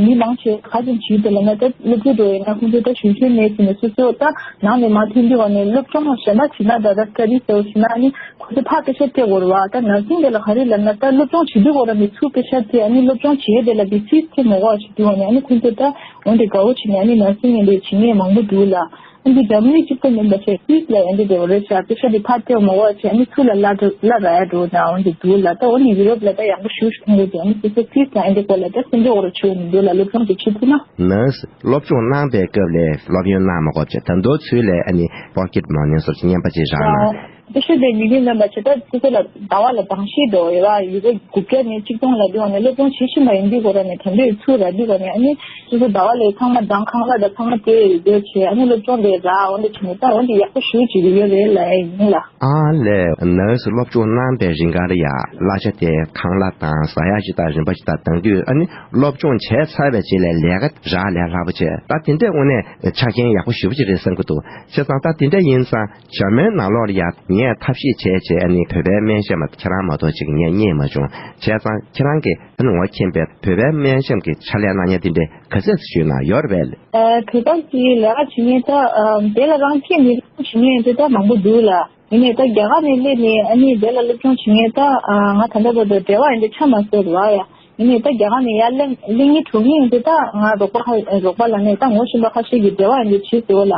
མི་མང་ཆེ་ག་ཅན་བྱིས་དེ་ལ་ན་ད་སློབ་ཕྲུག་འགྲོ་ཡིན་ན་ཁོང་ཚོ་ད་ཞུ་ཤེས་མེད་ཟིན་ནས་སོ་སོ་ད་ནང་ནས་མ་ཐོན་དུས་བ་ནས་སློབ་སྦྱོང་གཞན་པ་བྱེད་ན་ད་ད་སི་ཊ་ཌི་ཟེར་བ་བྱེད་ན་ཨ་ནི་ཁོ་ཚོ་ཕར་པེ་ཤ་སྤྲད་དགོས་རེད་བ། ད་ནར་སིང་དེ་ལ་ག་རེ་ལབ་ན་ད་སློབ་སྦྱོང་བྱེད་དུས་སྐོར་ནས་ཚུར་པེ་ཤ་སྤྲད་ཨ་ནི་སློབ་སྦྱོང་བྱེད་དེ་ལ་དེ་ཕིས་ཚེ་མོ་གོ་ཞིག་དུས་བ་ནས་ཨ་ནི་ཁོང་ཚོ་ད་འོན་ཏེ་དགའ་བོ་བྱེད་ནས་ཨ་ནི་ནར་སིང་ཡིན་དེ་བྱེད་ངེས་མང་པོ་འདུག་ལ། ཨ་ནི་འཛམ་གླིང་གཅིག་པ་མིན་པ་བྱས་ཕིས་ལ་ཨ་ནི་དེ་བ་རེད་ཤག་པེ་ཤ་དེ་ཕར་སྤྲད་མོ་གོ་བྱས་ཨ་ནི་ཚུར་ལ་ལ་ལ་ར་ཡ་འགྲོ་ན་འོན་ཏེ་འདུག་ལ། ད་འོ་ནི་ཡུ་རོབ་ལ་ད་ཡག་པོ་ཞུ་ཞུ་མཁན་རེད་དེ་ཨ་ནི་ཚེ་ཚེ་ཕིས་ལ་ཨ་ནི་དེ་སྐོར་ལ་ད་སེམས་ཁྲལ་འོ་ར་བྱེད་འོ་མི་འདུག་ལ་སློབ་སྦྱོང་དེ་བྱེད་ཐུབ་ན། ནར་སི་སློབ་སྦྱོང་གནང་པའི་སྐབས་ལས་སློབ་ཡོན་གནང་མ་དགོས་པ་བྱས་ད་མདོ་ཚུལ་ལས་ཨ་ནི་པོ་ཀེ་ཊི་མོ་ནི་སོགས་ཀྱི་རྔན་པ་ཅིག་རག་ན། ཨོ། དེ་ཤོད་པའི་ཉིན་རེའི་རྣམ་པ་བྱེད་སྟངས་སོ་སོ་ལ་ཟླ་བ་ལ་གདང་ཤེས་འགྲོ་ཡོད་པ་ཡུ་རོ་དགུ་བརྒྱ་ནས་གཅིག་སྟོང་ལ་འདི་བ་ནས་སློབ་སྦྱོང་བྱེད་བཞིན་པ་ཡིན་དུས་གོ་ར་ནས་དེ་འདྲའི་ཚུལ་ར་འདི་གོ་ནས་ཨ་ནི་སོ་སོ་ཟླ་བ་ལས་ཚང་མ་གདང་ཁང་གླ་དང་ཚང་མ་དེ་རེ་རེ་བྱས་ཨ་ནི་སློབ་སྦྱོང་དེ་ར་འོ་འདི་བྱས་ནས་ད་འོ་འདི་ཡག་པོ་ཞུ་བྱེད་ཀྱི་ཡོད་རེད་ལ་ཡིན་ལ། ཨ་ལས་ནར་སི་སློབ་སྦྱོང་གནང་པའི་རིང་ག་ལ་ཡ་གླ་ཆ་དེ་ཁང་གླ་དང་ཟ་ཡག་ཅིག་དང་རིན་པ་ཅིག་དང་དང་དུས་ཨ་ནི་སློབ་སྦྱོང་བྱས་ཚར་བའི་རྗེས་ལ་ལས་ཀ་རག་ལས་སླ་པོ་བྱས་ད་དེ་འདྲའི་དངོས་གནས་ཆ་རྐྱེན་ཡག་པོ་ཞེ་པོ་ཅིག་རེད་བསམ་གྱི་འདུག་བྱས་ཙང་ད་དེ་འདྲ་ཡིན་ཙང་འཇར་མན་ནང་ལོགས་ལ་ཡ་ངས་ཐབས་ཤེས་བྱས་བྱས་ཨ་ནི་བོད་པའི་སྨན་ཞབས་མ་ཁྱེད་རང་མ་གཏོགས་ཅིག་ངས་རྙེད་མ་བྱུང་བྱས་ཙང་ཁྱེད་རང་གིས་ཨ་ནི་ངོ་མཁྱེན་པའི་བོད་པའི་སྨན་ཞབས་ཀྱི་ཕྱག་ལས་གནང་མཁན་དེ་འདྲའི་ག་ཚད་ཅིག་ཡོད་ན་ཡོད་རེད་པས། ཨ་བོད་པ་གི་ལས་ཀ་བྱེད་མཁན་ད་ཨ་དེ་ལ་རང་ཁྱེད་མི་རང་བྱེད་མཁན་དེ་ད་མང་པོ་འདུག་ལ། ཡིན་ནའི་ད་རྒྱ་གར་ནས་སླེབས་ནས་ཨ་ནི་དེ་ལ་སློབ་སྦྱོང་བྱེད་མཁན་ད་ཨ་ང་ད་ལྟ་བར་དུ་འབྲེལ་བ་ཡིན་དེ་ཆ་མ་སོར་བ་ཡ། ཡིན་ནའི་ད་རྒྱ་གར་ནས་ཡར་སླེབས་སླེབས་མཁན་གྲོངས་མཁན་ཡིན་དེ་ད་ང་རོགས་པ་ཁ་རོགས་པ་ལ་ནས་ད་ངོ་ཤེས་པ་ཁ་ཤས་ཀྱིས་འབྲེལ་བ་ཡིན་དེ་བྱེད་སོང་ལ།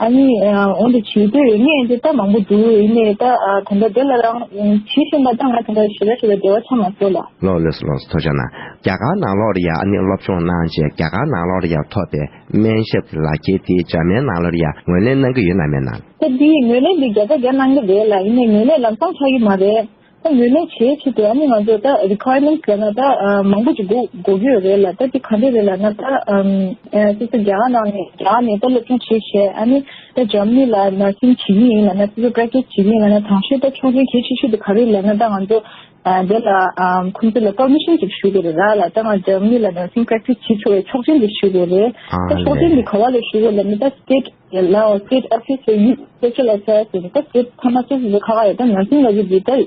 ཨ་ནི་འོན་ཏེ་བྱེད་འདོད་ཡོད་མཁན་དེ་ད་མང་པོ་འདུག་ཡིན་ནའི་ད་ད་ལྟ་དེ་ལ་རང་བྱེད་བཞིན་པ་ད་ང་ད་ལྟ་ཞེ་དྲག་ཞེ་དྲག་འབྲེལ་བ་ཆགས་མ་སོང་ལ། ལགས་ལགས་སོ་ལགས་སོ་ཐུགས་རྗེ་གནང་། རྒྱ་གར་ནང་ལོགས་ལ་ཡ་ཨ་ནི་སློབ་སྦྱོང་གནང་རྗེས་རྒྱ་གར་ནང་ལོགས་ལ་ཡ་ཐོབ་པའི་སྨན་ཞབས་ཀྱི་ལག་ཁྱེར་དེ་འཇར་མན་ནང་ལོགས་ལ་ཡ་ངོས་ལེན་གནང་གི་ཡོད་ན་མེད་ན། ད་འདི་ངོས་ལེན་འདི་བརྒྱ་ཆ་བརྒྱ་གནང་གི་རེད་ལ་ཡིན་ནའི་ངོས་ལེན་ལམ་སང་ཆགས་ཀྱི་མ་རེད། ད་ངོས་ལེན་བྱེད་ཆེད་དུ་ཨ་ནི་ང་ཚོ་ད་རི་ཁོ་ཡར་མེན་ཊི་ལབ་ན་ད་མང་པོ་ཅིག་དགོས་དགོས་ཀྱི་ཡོད་རེད་ལ། ད་དེ་ག་འདྲ་རེད་ལབ་ན་ད་སོ་སོ་རྒྱ་གར་ནང་ནས་རྒྱ་གར་ནས་ད་སློབ་སྦྱོང་བྱེད་བྱས་ཨ་ནི་ད་འཇར་མ་ནི་ལ་ནར་སིང་བྱེད་ཀྱི་ཡིན་ལབ་ན་སོ་སོ་པེ་རེག་ཊི་སི་བྱེད་ཀྱི་ཡིན་ལབ་ན་དང་ཤོས་ད་ཆོག་མཆན་གལ་ཆེ་ཤོས་དེ་ག་རེ་ལབ་ན་ད་ང་ཚོ་དེ་ལ་ཁོང་ཚོ་ལ་པར་མི་ཤན་ཅིག་ཞུ་དགོས་རེད་ར་ལ། ད་ང་འཇར་མ་ནི་ལ་ནར་སིང་པེ་རེག་ཊི་སི་བྱེད་ཆོག་པའི་ཆོག་མཆན་དེ་ཞུ་དགོས་རེད། ད་ཆོག་མཆན་དེ་ག་བ་ལ་ཞུ་དགོས་ལབ་ན་ད་སི་ཊེཊ་ལ་སི་ཊེཊ་ཨོ་ཕི་སི་ཡུ་སི་པེ་ཤ་ལ་ཡིཛ་ཧེལ་ཐི་ཟེར་ད་སི་ཊེཊ་ཕ་མ་སི་སི་ཁག་ཁག་ཡོད་ད་ནར་སིང་ལ་ཡོད་དེ་ད་ལས་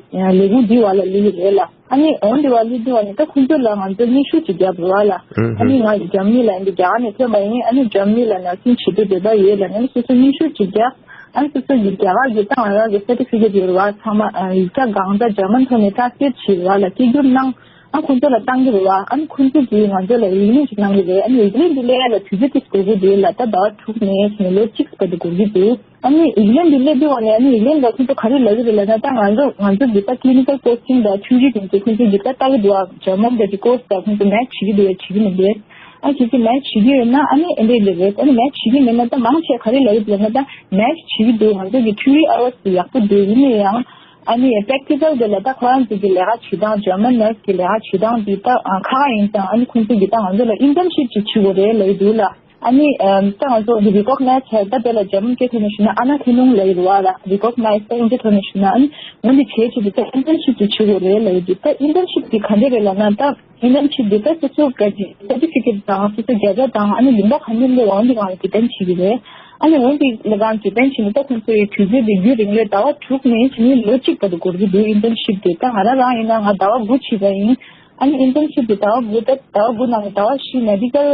ཁུངས་འདི་བ་ལ་ལུས་ཡོད་རེད་ལ། ཨ་ནི་འོན་ཏེ་བ་ལུས་དུས་བ་ནི་ད་ཁོང་ཚོ་ལ་ང་ཚོ་སྙན་ཞུ་ཅིག་བརྒྱབ་རེད་བ་ལ། ཨ་ནི་ང་འཇར་མ་ནི་ལ་འདི་རྒྱ་གར་ནས་ཐོན་པ་ཡིན། ཨ་ནི་འཇར་མ་ནི་ལ་ནར་སིང་བྱེད་འདོད་འདོད་པ་ཡོད་ལ་ནི་སོ་སོ་སྙན་ཞུ་ཅིག་བརྒྱབ། ཨ་ནི་སོ་སོ་གི་རྒྱ་གར་གྱི་ད་ང་རང་གི་སར་ཊི་ཕི་ཀེཊ་ཡོད་རེད་བ་ཚང་མ་ཡིག་ཆ་གང་ད་འཇར་མན་ཐོག་ནས་ཊ་རན་སི་ལེཊ་བྱེད་རེད་བ་ལ་སྐད་སྒྱུར་གནང་། ཨ་ཁོང་ཚོ་ལ་བཏང་གི་རེད་བ། ཨ་ནི་ཁོང་ཚོ་གིས་ང་ཚོ་ལ་ཡིག་ལན་ཅིག་གནང་གི་རེད། ཨ་ནི་ཡིག་ལན་འདི་སླེབས་ཡ་ལ་དུས་ཚོད་ཏིག་འགོར་གི་འདུག་ལ་ད་ཟླ་བ་དྲུག་ནས་བྱས་ནས་ལོ་གཅིག་བར་དུ་འགོར་གི་འདུག་ཨ་ནི་ཡིག་ལན་འདི་སླེབས་དུས་བ་ནས་ཨ་ནི་ཡིག་ལན་ལ་ཁོང་ཚོ་ག་རེ་ལབ་ཀྱི་རེད་ལབ་ན་ད་ང་ཚོ་ང་ཚོ་འདི་ལྟ་ཀི་ལི་ནི་ཀལ་པོ་སི་ཊིང་དང་ཆུང་རིགས་དེ་ཚོ་ཁོང་ཚོ་འདི་ལྟ་ལྟ་གི་འདུག་ཨ་འཇར་མན་དེ་ཚོ་ཀོར་སི་དང་ཁོང་ཚོ་མེ་ཐི་བྱེད་ཀྱི་འདུག་བྱེད་ཀྱི་མི་འདུག་ཨ་ཁྱེད་ཚོ་མེ་ཐི་བྱེད་ཀྱི་ཡོད་ན་ཨ་ནི་ཨེ་འདྲས་འདྲས་རེད། ཨ་ནི་མེ་ཐི་བྱེད་ཀྱི་མེད་ན་ད་མང་ཆེ་ག་རེ་ལབ་ཀྱི་འདུག་ལབ་ན་ད་མེ་ཐི་བྱེད་ཀྱི་འདུག་ང་ཚོ་གི་ཐི་ཡོ་རི་ཨ་ཝར་སི་ཡག་པོ་འདུག་ཡིན་ན་ཡང་ཨ་ནི་པེག་ཊི་ཀལ་དེ་ལ་ད་ཁོ་རང་ཚོ་གི་ལས་ཀ་བྱེད་སྟངས་འཇར་མན་ནར་སི་གི་ལས་ཀ་བྱེད་སྟངས་འདི་ད་ཁག་ཁག་ཡིན་ཙང་ཨ་ནི་ཁོང་ཚོ་གི་ད་ང་ཚོ་ལ་ཨིན་ཊརན་ཤིབ་ཅིག་བྱེད་དགོས་རེད་ལབ་ཀྱི་འདུག་ལ། ཨ་ནི་ཨམ་ད་ང་ཚོ་རི་ཀོག་ནའི་ཛི་བྱས་ད་དེ་ལ་འཇར་མན་སྐད་ཐོག་ནས་ཞུས་ན་ཨ་ན་ཁེ་ནུང་ལབ་ཡོད་རེད་བ་ལ། རི་ཀོག་ནའི་ཛི་ད་དབྱིན་ཇི་ཐོག་ནས་ཞུས་ན་ཨ་ནི་འོན་ཏེ་བྱས་ཆེད་དུ་ད་ཨིན་ཊརན་ཤིབ་ཅིག་བྱེད་དགོས་རེད་ལབ་ཡོད་དུས་ད་ཨིན་ཊརན་ཤིབ་དེ་ག་འདྲ་རེད་ལབ་ན་ད་ཨིན་ཊརན་ཤིབ་དེ་ད་སོ་སོ་ག་ཅིག་སར་ཊི་ཕི་ཀེཊ་དང་སོ་སོ་བརྒྱ་ཆ་དང་ཨ་ནི་ལུང་པ་ག་ནས་སླེབས་འོང་དེ་སྒང་ལ་ཌི་པེན་ཌི་བྱེད་ཀྱི་རེད། ཨ་ནི་འོན་ཏེ་ལ་གང་ཌི་པེན་ཌི་བྱེད་ནས་ད་ཁོང་ཚོའི་དུས་ཚོད་དེ་རྒྱུན་རིང་ལོས་ཟླ་བ་དྲུག་ནས་བྱས་ནས་ལོ་གཅིག་བར་དུ་འགོར་གྱི་འདུག་ཨིན་ཊརན་ཤིབ་དེ་ད་ང་རང་རང་ཡིན་ན་ང་ཟླ་བ་དགུ་བྱས་པ་ཡིན། ཨ་ནི་ཨིན་ཊརན་ཤིབ་དེ་ཟླ་བ་དགུ་ད་ཟླ་བ་དགུ་ནང་ནས་ཟླ་བ་བཞི་མེ་ཌི་ཀལ་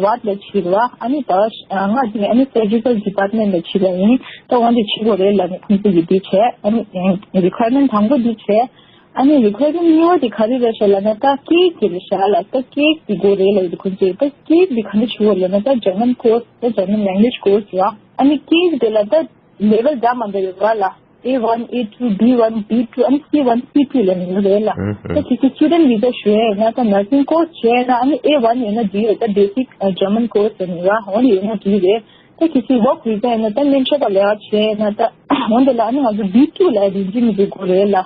ཝར་ཌི་ལ་བྱས་རེད་བ། ཨ་ནི་ཟླ་བ་ལྔ་དེ་ནས་ཨ་ནི་སར་ཇི་ཀལ་ཌི་པཊ་མེན་ཊི་ལ་བྱས་པ་ཡིན། ད་འོན་ཏེ་བྱེད་དགོས་རེད་ལབ་ནས་ཁོང་ཚོ་གིས་འདི་བྱས། ཨ་ནི་རི་ཁོ་ཡར་མེན་ཊི་དང་པོ་འདི་བྱས། ཨ་ནི་requirement་གཉིས་པ་དེ་ག་རེ་རེད་ཤག་ལབ་ན་ད་སྐད་ཡིག་དེ་རེད་ཤག་ལ། ད་སྐད་ཡིག་དེ་དགོས་རེད་ལབ་ཡོད་ཁོང་ཚོས། ད་སྐད་ཡིག་དེ་ག་འདྲ་བྱེད་དགོས་ལབ་ན་ད་German course། ད་German language course་ཡ། ཨ་ནི་སྐད་ཡིག་དེ་ལ་ད་level་འདྲ་མི་འདྲ་ཡོད་ར་ལ། A one A two B one B two ཨ་ནི་C one C two་ལབ་ནས་ཡོད་རེད་ལ། ད་ཁྱེད་ཀྱིས་student visa་ཞུ་ཡ་ཡིན་ན་ད་nursing course་བྱས་ན་ཨ་ནི A one་ཡོད་ན་འགྲིག་རེད། ད་basic་German course་ཡིན་ར་འོ་ཡོད་ན་འགྲིག་རེད། ད་ཁྱེད་ཀྱིས་work visa་ཡིན་ན་ད་སྨན་ཞབས་པ་ལས་ཀ་བྱས་ན་ད་འོ་འདི་ལ་ཨ་ནི་ང་ཚོ་B two་ལ་ཡིན་གཅིག་མིན་གཅིག་དགོས་རེད་ལ།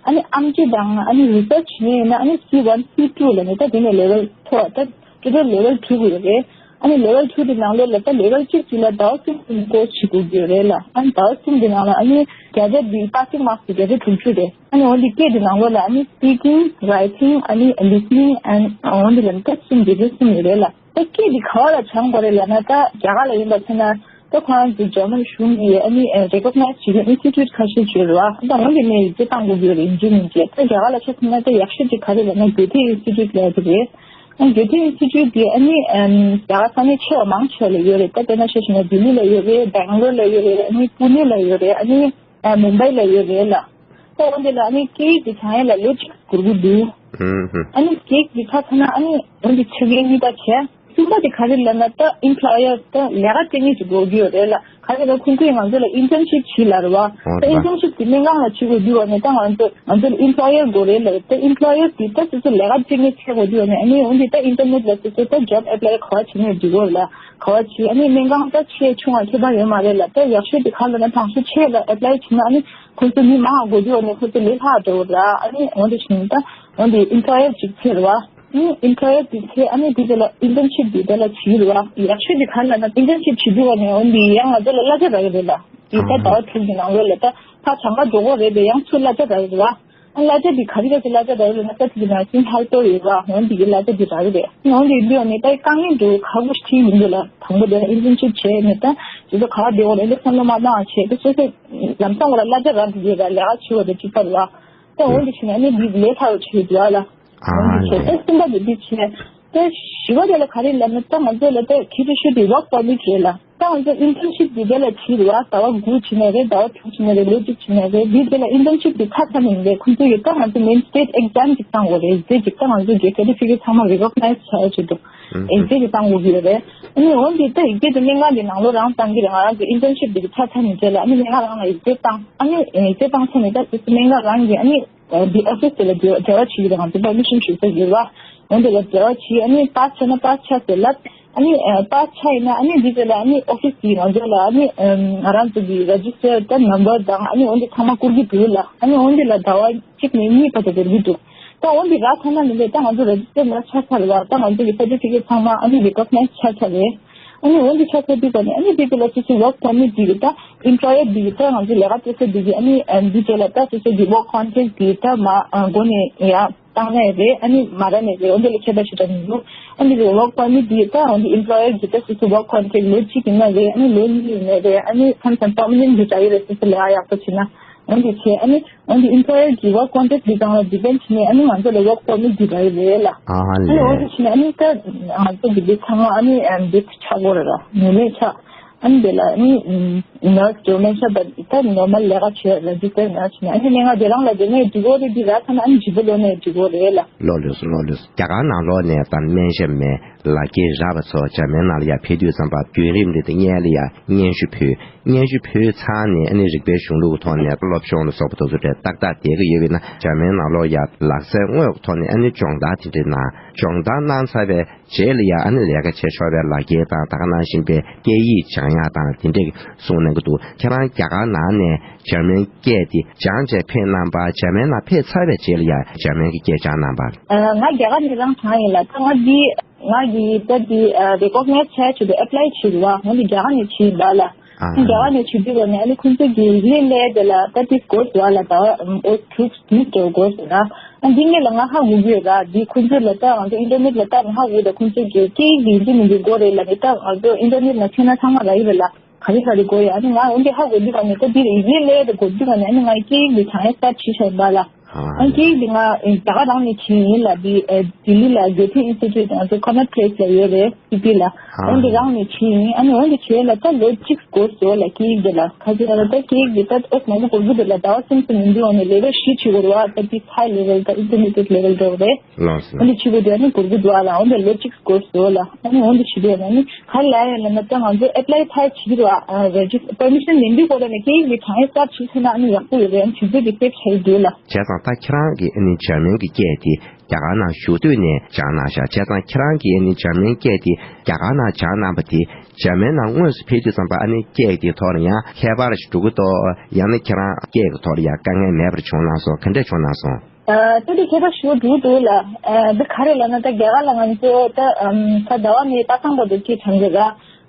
ཨ་ནི་ཨེམ་ཆི་དང་ཨ་ནི་research་བྱས་ཡིན་ན་ཨ་ནི་C one C two་ལབ་ནས་ད་དེ་ནས་level་མཐོ་བ་ད་total level two་དགོས་རེད། ཨ་ནི་level two་དེ་ནང་ལོགས་ལ་ད་level་གཅིག་གཅིག་ལ་ཟླ་བ་གསུམ་གསུམ་course་བྱེད་དགོས་ཀྱི་ཡོད་རེད་ལ། ཨ་ནི་ཟླ་བ་གསུམ་གྱི་ནང་ལ་ཨ་ནི་བརྒྱ་ཆ་འདི་passing marks་བརྒྱ་ཆ་དྲུག་ཅུ་རེད། ཨ་ནི་འོ་འདི་སྐད་དེ་ནང་ལོགས་ལ་ཨ་ནི་speaking, writing ཨ་ནི་listening and འོ་འདི་ལ་ནི་ད་གསུམ་བརྒྱ་ཆ་གསུམ་ཡོད་རེད་ལ། ད་སྐད་འདི་ག་བ་ལ་སྦྱང་དགོས་རེད་ལབ་ན་ད་རྒྱ་གར་ལ་ཡིན་པ་ཚོ་ན་ད་ཁོ་རང་ཚོ་German་གཞུང་གིས་ཨ་ནི་recognize་བྱེད་མཁན་institute་ཁ་ཤས་ཡོད་རེད་བ། ད་འོ་འདི་ནས་ཡིག་ཚད་བཏང་དགོས་ཀྱི་ཡོད་རེད། ཡིན་གཅིག་མིན་གཅིག་ད་རྒྱ་གར་ལ་ཆ་མཚོན་ན་ད་ཡག་ཤོས་ཅིག་ག་རེ་ལབ་ན་གྱོད་ཐེ་institute་ལབ་ཡ་དེ་རེད། ཨ་གྱོད་ཐེ་institute་དེ་ཨ་ནི་ཨམ་རྒྱ་གར་ས་གནས་ཆེ་བ་མང་ཆེ་བ་ལ་ཡོད་རེད། ད་དཔེར་ན་ཆ་བཞག་ན་ལྡི་ལི་ལ་ཡོད་རེད། སྦེང་ལོར་ལ་ཡོད་རེད། ཨ་ནི་པུ་ནེ་ལ་ཡོད་རེད། ཨ་ནི་ཨ་མུམ་བྷའི་ལ་ཡོད་རེད་ལ། ད་འོ་འདི་ལ་ཨ་ནི་སྐད་ཡིག་དེ་སྦྱང་ཡ་ལ་ལོ་གཅིག་འགོར་གི་འདུག་ཨ་ནི་སྐད་ཡིག་དེ་ཚར་ཚར་ན་ཨ་ནི་འོ་འདི་ཆ་རྐྱེན་གཉིས་པ་བྱས། གསུམ་པ་དེ་ག་རེ་ལབ་ན་ད་employer་ད་ལས་ཀ་སྤྲད་མཁན་ཅིག་དགོས་ཀྱི་ཡོད་རེད་ལ། ག་རེ་ལབ་ཁོང་ཚོས་ང་ཚོ་ལ་internship་བྱེད་ལབ་རེད་བ། ད་internship་དེ་སྨན་ཁང་ལ་བྱེད་དགོས་འདུག་བ་ནས་ད་ང་ཚོ་ང་ཚོ་ལ་employer་དགོས་རེད་ལབ། ད་employer་དེ་ད་སོ་སོ་ལས་ཀ་སྤྲད་མཁན་བྱེད་དགོས་འདུག་བ་ནས་ཨ་ནི་འོ་འདི་ད་internet་ལ་སོ་སོ་ད་job apply་ག་བ་བྱེད་ནས་འགྲིག་གོ་ལ། ག་བ་བྱེད་ཨ་ནི་སྨན་ཁང་ད་ཆེ་ཆུང་ང་ཁྱད་པར་ཡོད་མ་རེད་ལ། ད་ཡག་ཤོས་དེ་ག་ལབ་ན་དང་ཤོས་ཆེ་ལ་apply་བྱེད་ན་ཨ་ནི་ཁོ་ཚོ་མི་མང་དགོས་འདུག་བ་ནས་ཁོ་ཚོ་ལས་སླ་འགྲོ་གི་ར། ཨ་ནི་འོ་འདི་བྱེད་ན་ད་འོ་འདི་employer་ཅིག་ཕེ་རེད་བ། ཨ་ནི་employer་དེ་ཚེ་ཨ་ནི་དེ་དེ་ལ་internship་དེ་དེ་ལ་བྱེད་རེད་བ། ཡག་ཤོས་དེ་ག་ལབ་ན་internship་བྱེད་དུས་བ་ནས་འོ་འདི་ཡང་ང་ཚོ་ལ་གླ་ཆ་རག་གི་རེད་ལ། དེ་ད་ཟླ་བ་དྲུག་གི་ནང་ལོགས་ལ་ད་ཕར་གྱང་ཁ་འགྲོ་གི་རེད་དེ་ཡང་ཚུར་གླ་ཆ་རག་གི་རེད་བ། ཨ་གླ་ཆ་འདི་ག་རེ་ག་ཚོད་གླ་ཆ་རག་ཡོད་ལབ་ན་ད་དེ་གི་ནང་བཞིན་ཧེལ་པར་ཡོད་པ་འོན་ཏེ་གི་གླ་ཆ་འདི་རག་གི་རེད། འོན་ཏེ་འདི་ཡོད་ནས་ད་དཀའ་ངལ་འདུག་ཁག་པོ་ཞིག་ཡིན་འདུག་ལ། དང་པོ་དེ་ཨིན་ཊརན་ཤིབ་བྱས་ནས་ད་དེ་ཚོ་ག་བ་བསྡད་འོ་ལ་ལས་བསམ་བློ་མ་བཏང་བྱས་ད་སོ་སོ་ལམ་སང་བ་ལ་གླ་ཆ་རག་འདུག་ཡོད་ལ་ལས་ཀ་བྱེད་བ་དེ་གཅིག་པ་རེད་བ། ད་འོན་ཏེ་བྱས་ནས་ཨ་ནི་འདི་ལས་སླ་བོ་བྱེད་འདུག་ལ། འོན་ཏེ་བྱས་ད་གསུམ་པ་དེ་འདི་བྱས་ད་བཞི་པ་དེ་ལ་ག་རེ་ལབ་ན་ད་ང་ཚོ་ལ་ད་གལ་ཆེ་ཤོས་དེ་work permit་རེད་ལ། ད་ང་ཚོ་ཨིན་ཊརན་ཤིབ་འདི་ག་ལ་བྱེད་རེད་བ། ཟླ་བ་དགུ་བྱེད་ནའི་རེད། ཟླ་བ་དྲུག་བྱེད་ནའི་རེད། ལོ་གཅིག་བྱེད་ནའི་རེད། འདི་དེ་ལ་ཨིན་ཊརན་ཤིབ་འདི་ཚར་ཚར་ནའི་རེད། ཁོང་ཚོ་ཡོད་ད་ང་ཚོ་main stage exam་ཅིག་བཏང་དགོས་རེད། ཨེག་ཛེམ་ཅིག་ད་ང་ཚོ་གི་certificate་ཚང་མ་recognize་བྱ་ཡ་ཆེད་དུ་ཨེག་ཛེམ་ཅིག་བཏང་དགོས་ཀྱི་ཡོད་རེད། ཨ་ནི་འོན་ཏེ་ད་ཨེག་ཛེམ་དེ་སྨན་ཁང་གི་ནང་ལོགས་རང་བཏང་གི་རེད། ང་རང་ཚོ་ཨིན་ཊརན་ཤིབ་འདི་གི་ཚར་ཚར་ནའི་རྗེས་ལ་ཨ་ནི་སྨན་ཁང་རང་ལ་ཨེག་ཛེམ་བཏང་། ཨ་ནི་ཨེག་ཛེམ་བཏང་ཚར་ནས་ད་སྨན་ཁང་རང་གི་ཨ་ནི་འདི་ཨོ་ཕི་སི་དེ་ལ་འབྲེལ་བ་བྱེད་ཀྱི་རེད། ང་ཚོ་པར་མི་ཤན་ཞུ་ས་ཡོད་རེད་བ། འོན་ཏེ་ལ་འབྲེལ་བ་བྱེད། ཨ་ནི་པཱ་སི་བྱས་ན་པཱ་སི་བྱས་ཟེར་ལབ། ཨ་ནི་ཨ་པཱ་སི་ཆགས་ཡིན་ན་ཨ་ནི་འདི་ཚོ་ལ་ཨ་ནི་ཨོ་ཕི་སི་གིས་ང་ཚོ་ལ་ཨ་ནི་ཨམ་ང་རང་ཚོ་གི་རེ་ཇི་སི་ཊར་དང་ནམ་བར་དང་ཨ་ནི་འོན་ཏེ་ཚང་མ་བསྐུར་གྱི་འདུག་ལ། ཨ་ནི་འོན་ཏེ་ལ་ཟླ་བ་གཅིག་ནས་གཉིས་བར་དུ་འགོར་གྱི་འདུག་ད་འོན་ཏེ་རག་ཚར་ན་མི་འདུག་ད་ང་ཚོ་རེ་ཇི་སི་ཊར་ནང་ཆགས་ཚར་བ་ད་ང་ཚོ་གི་སར་ཊི་ཕི་ཀེཊ་ཚང་མ་ཨ་ནི་རི་ཀོག་ནའི་ཛི་ཆགས་ཚར་རེད། ཨ་ནི་འོན་ཏེ་ཆགས་ཚར་དུས་ཙམ་ནས་ཨ་ནི་འདི་ཚོ་ལ་སོ་སོའི་ཝོག་པར་མིཊ་འདི་གི་ད་ཨེམ་པ་ལོ་ཡར་འདི་གི་ད་ང་ཚོ་ལས་ཀ་སྤྲད་ས་འདི་གི་ཨ་ནི་ཨ་འདི་ཚོ་ལ་ད་སོ་སོ་གི་ཝོག་ཀོན་ཊེག་འདི་ད་མ་ཨ་འགོ་ནས་ཡ། བཏང་ནའི་རེད། ཨ་ནི་མ་རག་ནའི་རེད། འོ་འདི་ལ་ཁྱད་པར་ཞེ་དྲག་མི་འདུག་ཨ་ནི་ཝོག་པར་མིཊ་འདི་ད་འོ་འདི་ཨེམ་པ་ལོ་ཡར་གྱི་ད་སོ་སོ་ཝོག་ཀོན་ཊེག་ལོ་གཅིག་ཡིན་ན་རེད། ཨ་ནི་ལོ་གཉིས་ཡིན་ན་རེད། ཨ་ནི་མཚམས་མཚམས་པར་མ་ནེན་ཊི་འདི་འདྲ་ཡོད་རེད། སོ་སོ་ལས་ཀ་ཡག་པོ་བྱེད་ན། འོ་འདི་བྱས་ཨ་ནི་འོ་འདི་ཨེམ་པ་ལོ་ཡར་གྱི་ཝོག་ཀོན་ཊེག་འདི་སྒང་ལ་ཌི་པེན་ཌི་བྱས་ནས་ཨ་ནི་ང་ཚོ་ལ་ཝོག་པར་མིཊ་འདི་འདྲ་ཡོད་རེད་ལ། ཨ་ནི་འོ་འདི་བྱས་ནས་ཨ་ནི་ད་ང་ཚོ་གི་འདི་ཚང་མ་ཨ་ནི་འདི་ཆགས་དགོས་རེད་ལ། ངེས་མེད་ཆགས། ཨ་ནི་དེ་ལ་ཨ་ནི་ནར་སི་དེ་སྨན་ཞབས་པ་ད་ནོར་མལ་ལས་ཀ་བྱེད་རེ་ཇི་སི་ཊར་ནར་སི་ནས་ཨ་ནི་སྨན་ཁང་དེ་རང་ལ་དེ་ནས་འགྲིག་གོ་རེད། འདི་རག་ཚར་ན་ཨ་ནི་ལྗིད་པོ་ལོ་ནས་འགྲིག་གོ་རེད་ལ། ལགས་ལགས་སོ། ལགས་ལགས་སོ། རྒྱ་གར་ནང་ལོགས་ནས་ད་སྨན་ཞབས་མའི་ལག་འཁྱེར་རག་པ་ཚོ་འཇར་མན་ནང་ལ་ཡར་ཕེབས་དུས་ཙམ་པ་བརྒྱུད་རིམ་རེ་དེ་སྔོན་ལ་ཡར་སྙན་ཞུ་ཕུལ། སྙན་ཞུ་ཕུལ་ཚར་ནས་ཨ་ནི་རིག་པའི་གཞུང་ལུགས་ཐོག་ནས་སློབ་སྦྱོང་ལ་སོགས་པ་དེ་ཚོ་དེ་ཏག་ཏག་བསྡད་ཀྱི་ཡོད་པ་ཡིན་ན་འཇར་མན་ནང་ལོགས་ཡར་ལག་རྩལ་དངོས་ཐོག་ནས་ཨ་ནི་སྦྱོང་བརྡར་དེ་འདྲ་གནང་། སྦྱོང་བརྡར་གནང་ཚར་བའི་རྗེས་ལ་ཡང་ཨ་ནི་ལས་ཀ་བྱེད་ཆོག་པའི་ལག་འཁྱེར་དང་ད་ག་ནང་བཞིན་པའི་སྐད་ཡིག་སྦྱང་ཡག་དང་དེ་འདྲས་གསུངས་གནང་གི་འདུག་ཁྱེད་རང་རྒྱ་གར་ནང་ནས་འཇར་མན་སྐད་དེ་སྦྱངས་བྱས་ཕེབས་གནང་པ། འཇར་མན་ནང་ཕེབས་ཚར་བའི་རྗེས་ལ་ཡང་འཇར་མན་གྱི་སྐད་སྦྱངས་གནང་པ། ང་རྒྱ་གར་ནས་རང་སྦྱངས་ཡིན་ལ། ད་ང་འདི་ང་གི་ད་འདི་རེ་ཀོག་ནའི་ཛི་བྱས་ཆེད་དུ་ཨེབ་ལའི་བྱས་རེད་བ། ང་འདི་རྒྱ་གར་ནས་བྱས་ཡིན་པ་ལ། ཨ་རྒྱ་གར་ནས་བྱེད་དུས་ཙམ་ནས་ཨ་ནི་ཁོང་ཚོ་གིས་ཡིག་ལན་སླེབས་དེ་ལ་ད་ཏིས་གོ་ཟེར་བ་ལ་ད་ཨོ་དྲུག་ཏིས་དེ་གོ་ཟེར་ར། ཨ་འདི་ངེད་ལ་ང་ཧ་གོ་གི་ཡོད་ར། འདི་ཁོང་ཚོ་ལ་ད་ང་ཚོ་ཨིན་ཊར་ནེཊ་ལ་ལྟ་ང་ཧ་གོ་ད་ཁོང་ཚོ་གིས་སྐད་ཡིག་འདི་འདི་མི་འདི་དགོས་རེད་ལབ་ནས་ད་ང་ཚོ་ཨིན་ཊར་ནེཊ་ལ་ཐོན་ན་ཚང་མ་རག་གི་རེད་ལ། ག་རེ་ག་རེ་དགོས་ཡ་ཨ་ནི་ང་འོན་ཏེ་ཧ་གོ་དུས་ཙམ་ནས་ད་འདི་ཡིག་ལན་སླེབས་དེ་གོ་དུས་ཙམ་ནས་ཨ་ནི་ང་སྐད་ཡིག་འདི་སྦྱང་ཡ་སི་ཊར་ཊི་བྱས་བཞག་ཡིན་པ་ལ། ཨ་སྐད་ཡིག་འདི་ང་རྒྱ་གར་རང་ནས་བྱས་ཡིན་ལ། འདི་ལྡི་ལི་ལ་གྷོ་ཐི་ཨིན་སི་ཊི་ཊུཊ་ང་ཚོ་ཀོ་ནོཊ་པི་ལེ་སི་ལ་ཡོད་རེད། སི་ཊི་ལ། འོན་ཏེ་རང་ནས་བྱས་ཡིན། ཨ་ནི་འོན་ཏེ་བྱས་ལ་ད་ལོ་གཅིག་གོར་སི་ཡོད་ལ། སྐད་ཡིག་འདི་ལ་ཁ་ཅིག་ལ་ད་སྐད་ཡིག་འདི་ད་ཨོ་མང་པོ་གོར་གི་འདུག་ལ། ཟླ་བ་གསུམ་གསུམ་ཡིན་དུས་འོ་ནས་ལེ་ཝལ་བཞི་བྱེད་དགོས་རེད་བ། ད་འདི་ཧའི་ལེ་ཝལ་ད་ཨིན་ཊར་མི་ཌི་ཡེཊ་ལེ་ཝལ་འགྲོ་གི་རེད། ལགས་སོ། ཨ་ནི་བྱེད་དགོས་འདུག་ཨ་ནི་གོར་གི་འདུག་ཨ་ལ། འོན་ཏེ་ལོ་གཅིག་གོར་སི་ཡོད་ལ། ཨ་ནི་འོན་ཏེ་བྱེད་དུས་ཨ་ནི་ག་ལ་ཡ་ལ་ན་ད་ང་ཚོ་ཨེ་པ་ལའི་ཕར་བྱེད་དུས་ར་རེ་ཇི་སི་པར་མི་ཤན་ལེན་དུས་གོ་ར་ནས་སྐད་ཡིག་འདི་གང་ཡིན་གསར་བྱེད་ཐུབ་ན་ཨ་ནི་ཡག་པོ་ཡོད་རེད། ཨ་ནི་བྱེད་དུས་འདི་སེབ་བྱེད་འདུག་ལ། བྱས་ཙང་ད་ཁྱེད་རང་གིས་ཨ་ནི་འཇར་མན་གྱི་སྐད་དེ་རྒྱ་གར་ནང་བཞུགས་དུས་ནས་སྦྱངས་གནང་ཤག་བྱས་ཙང་ཁྱེད་རང་གིས་ཨ་ནི་འཇར་མན་སྐད་དེ་རྒྱ་གར་ནང་སྦྱངས་གནང་པ་དེ་འཇར་མན་ནང་དངོས་སུ་ཕེབས་དུས་ཙམ་པ་ཨ་ནི་སྐད་དེའི་ཐོག་ལ་ཡང་ཁྱད་པར་ཞིག་འགྲོ་གི་འདུག་ཡང་ན་ཁྱེད་རང་སྐད་ཀྱི་ཐོག་ལ་ཡང་དཀའ་ངལ་མེད་པར་བྱུང་གནང་སོང་། ག་འདྲས་བྱུང་གནང་སོང་། ཨ་ད་དེ་ཁྱད་པར་ཞེ་པོ་འགྲོ་གི་འདུག་ལ། ཨ་འདི་ག་རེ་ལབ་ན་ད་རྒྱ་གར་ལ་ང་ཚོ་ད་ཨམ་ད་ཟླ་བ་ནས་ད་ཚང་པ་འདུག་སྐད་སྦྱང་གི་ར།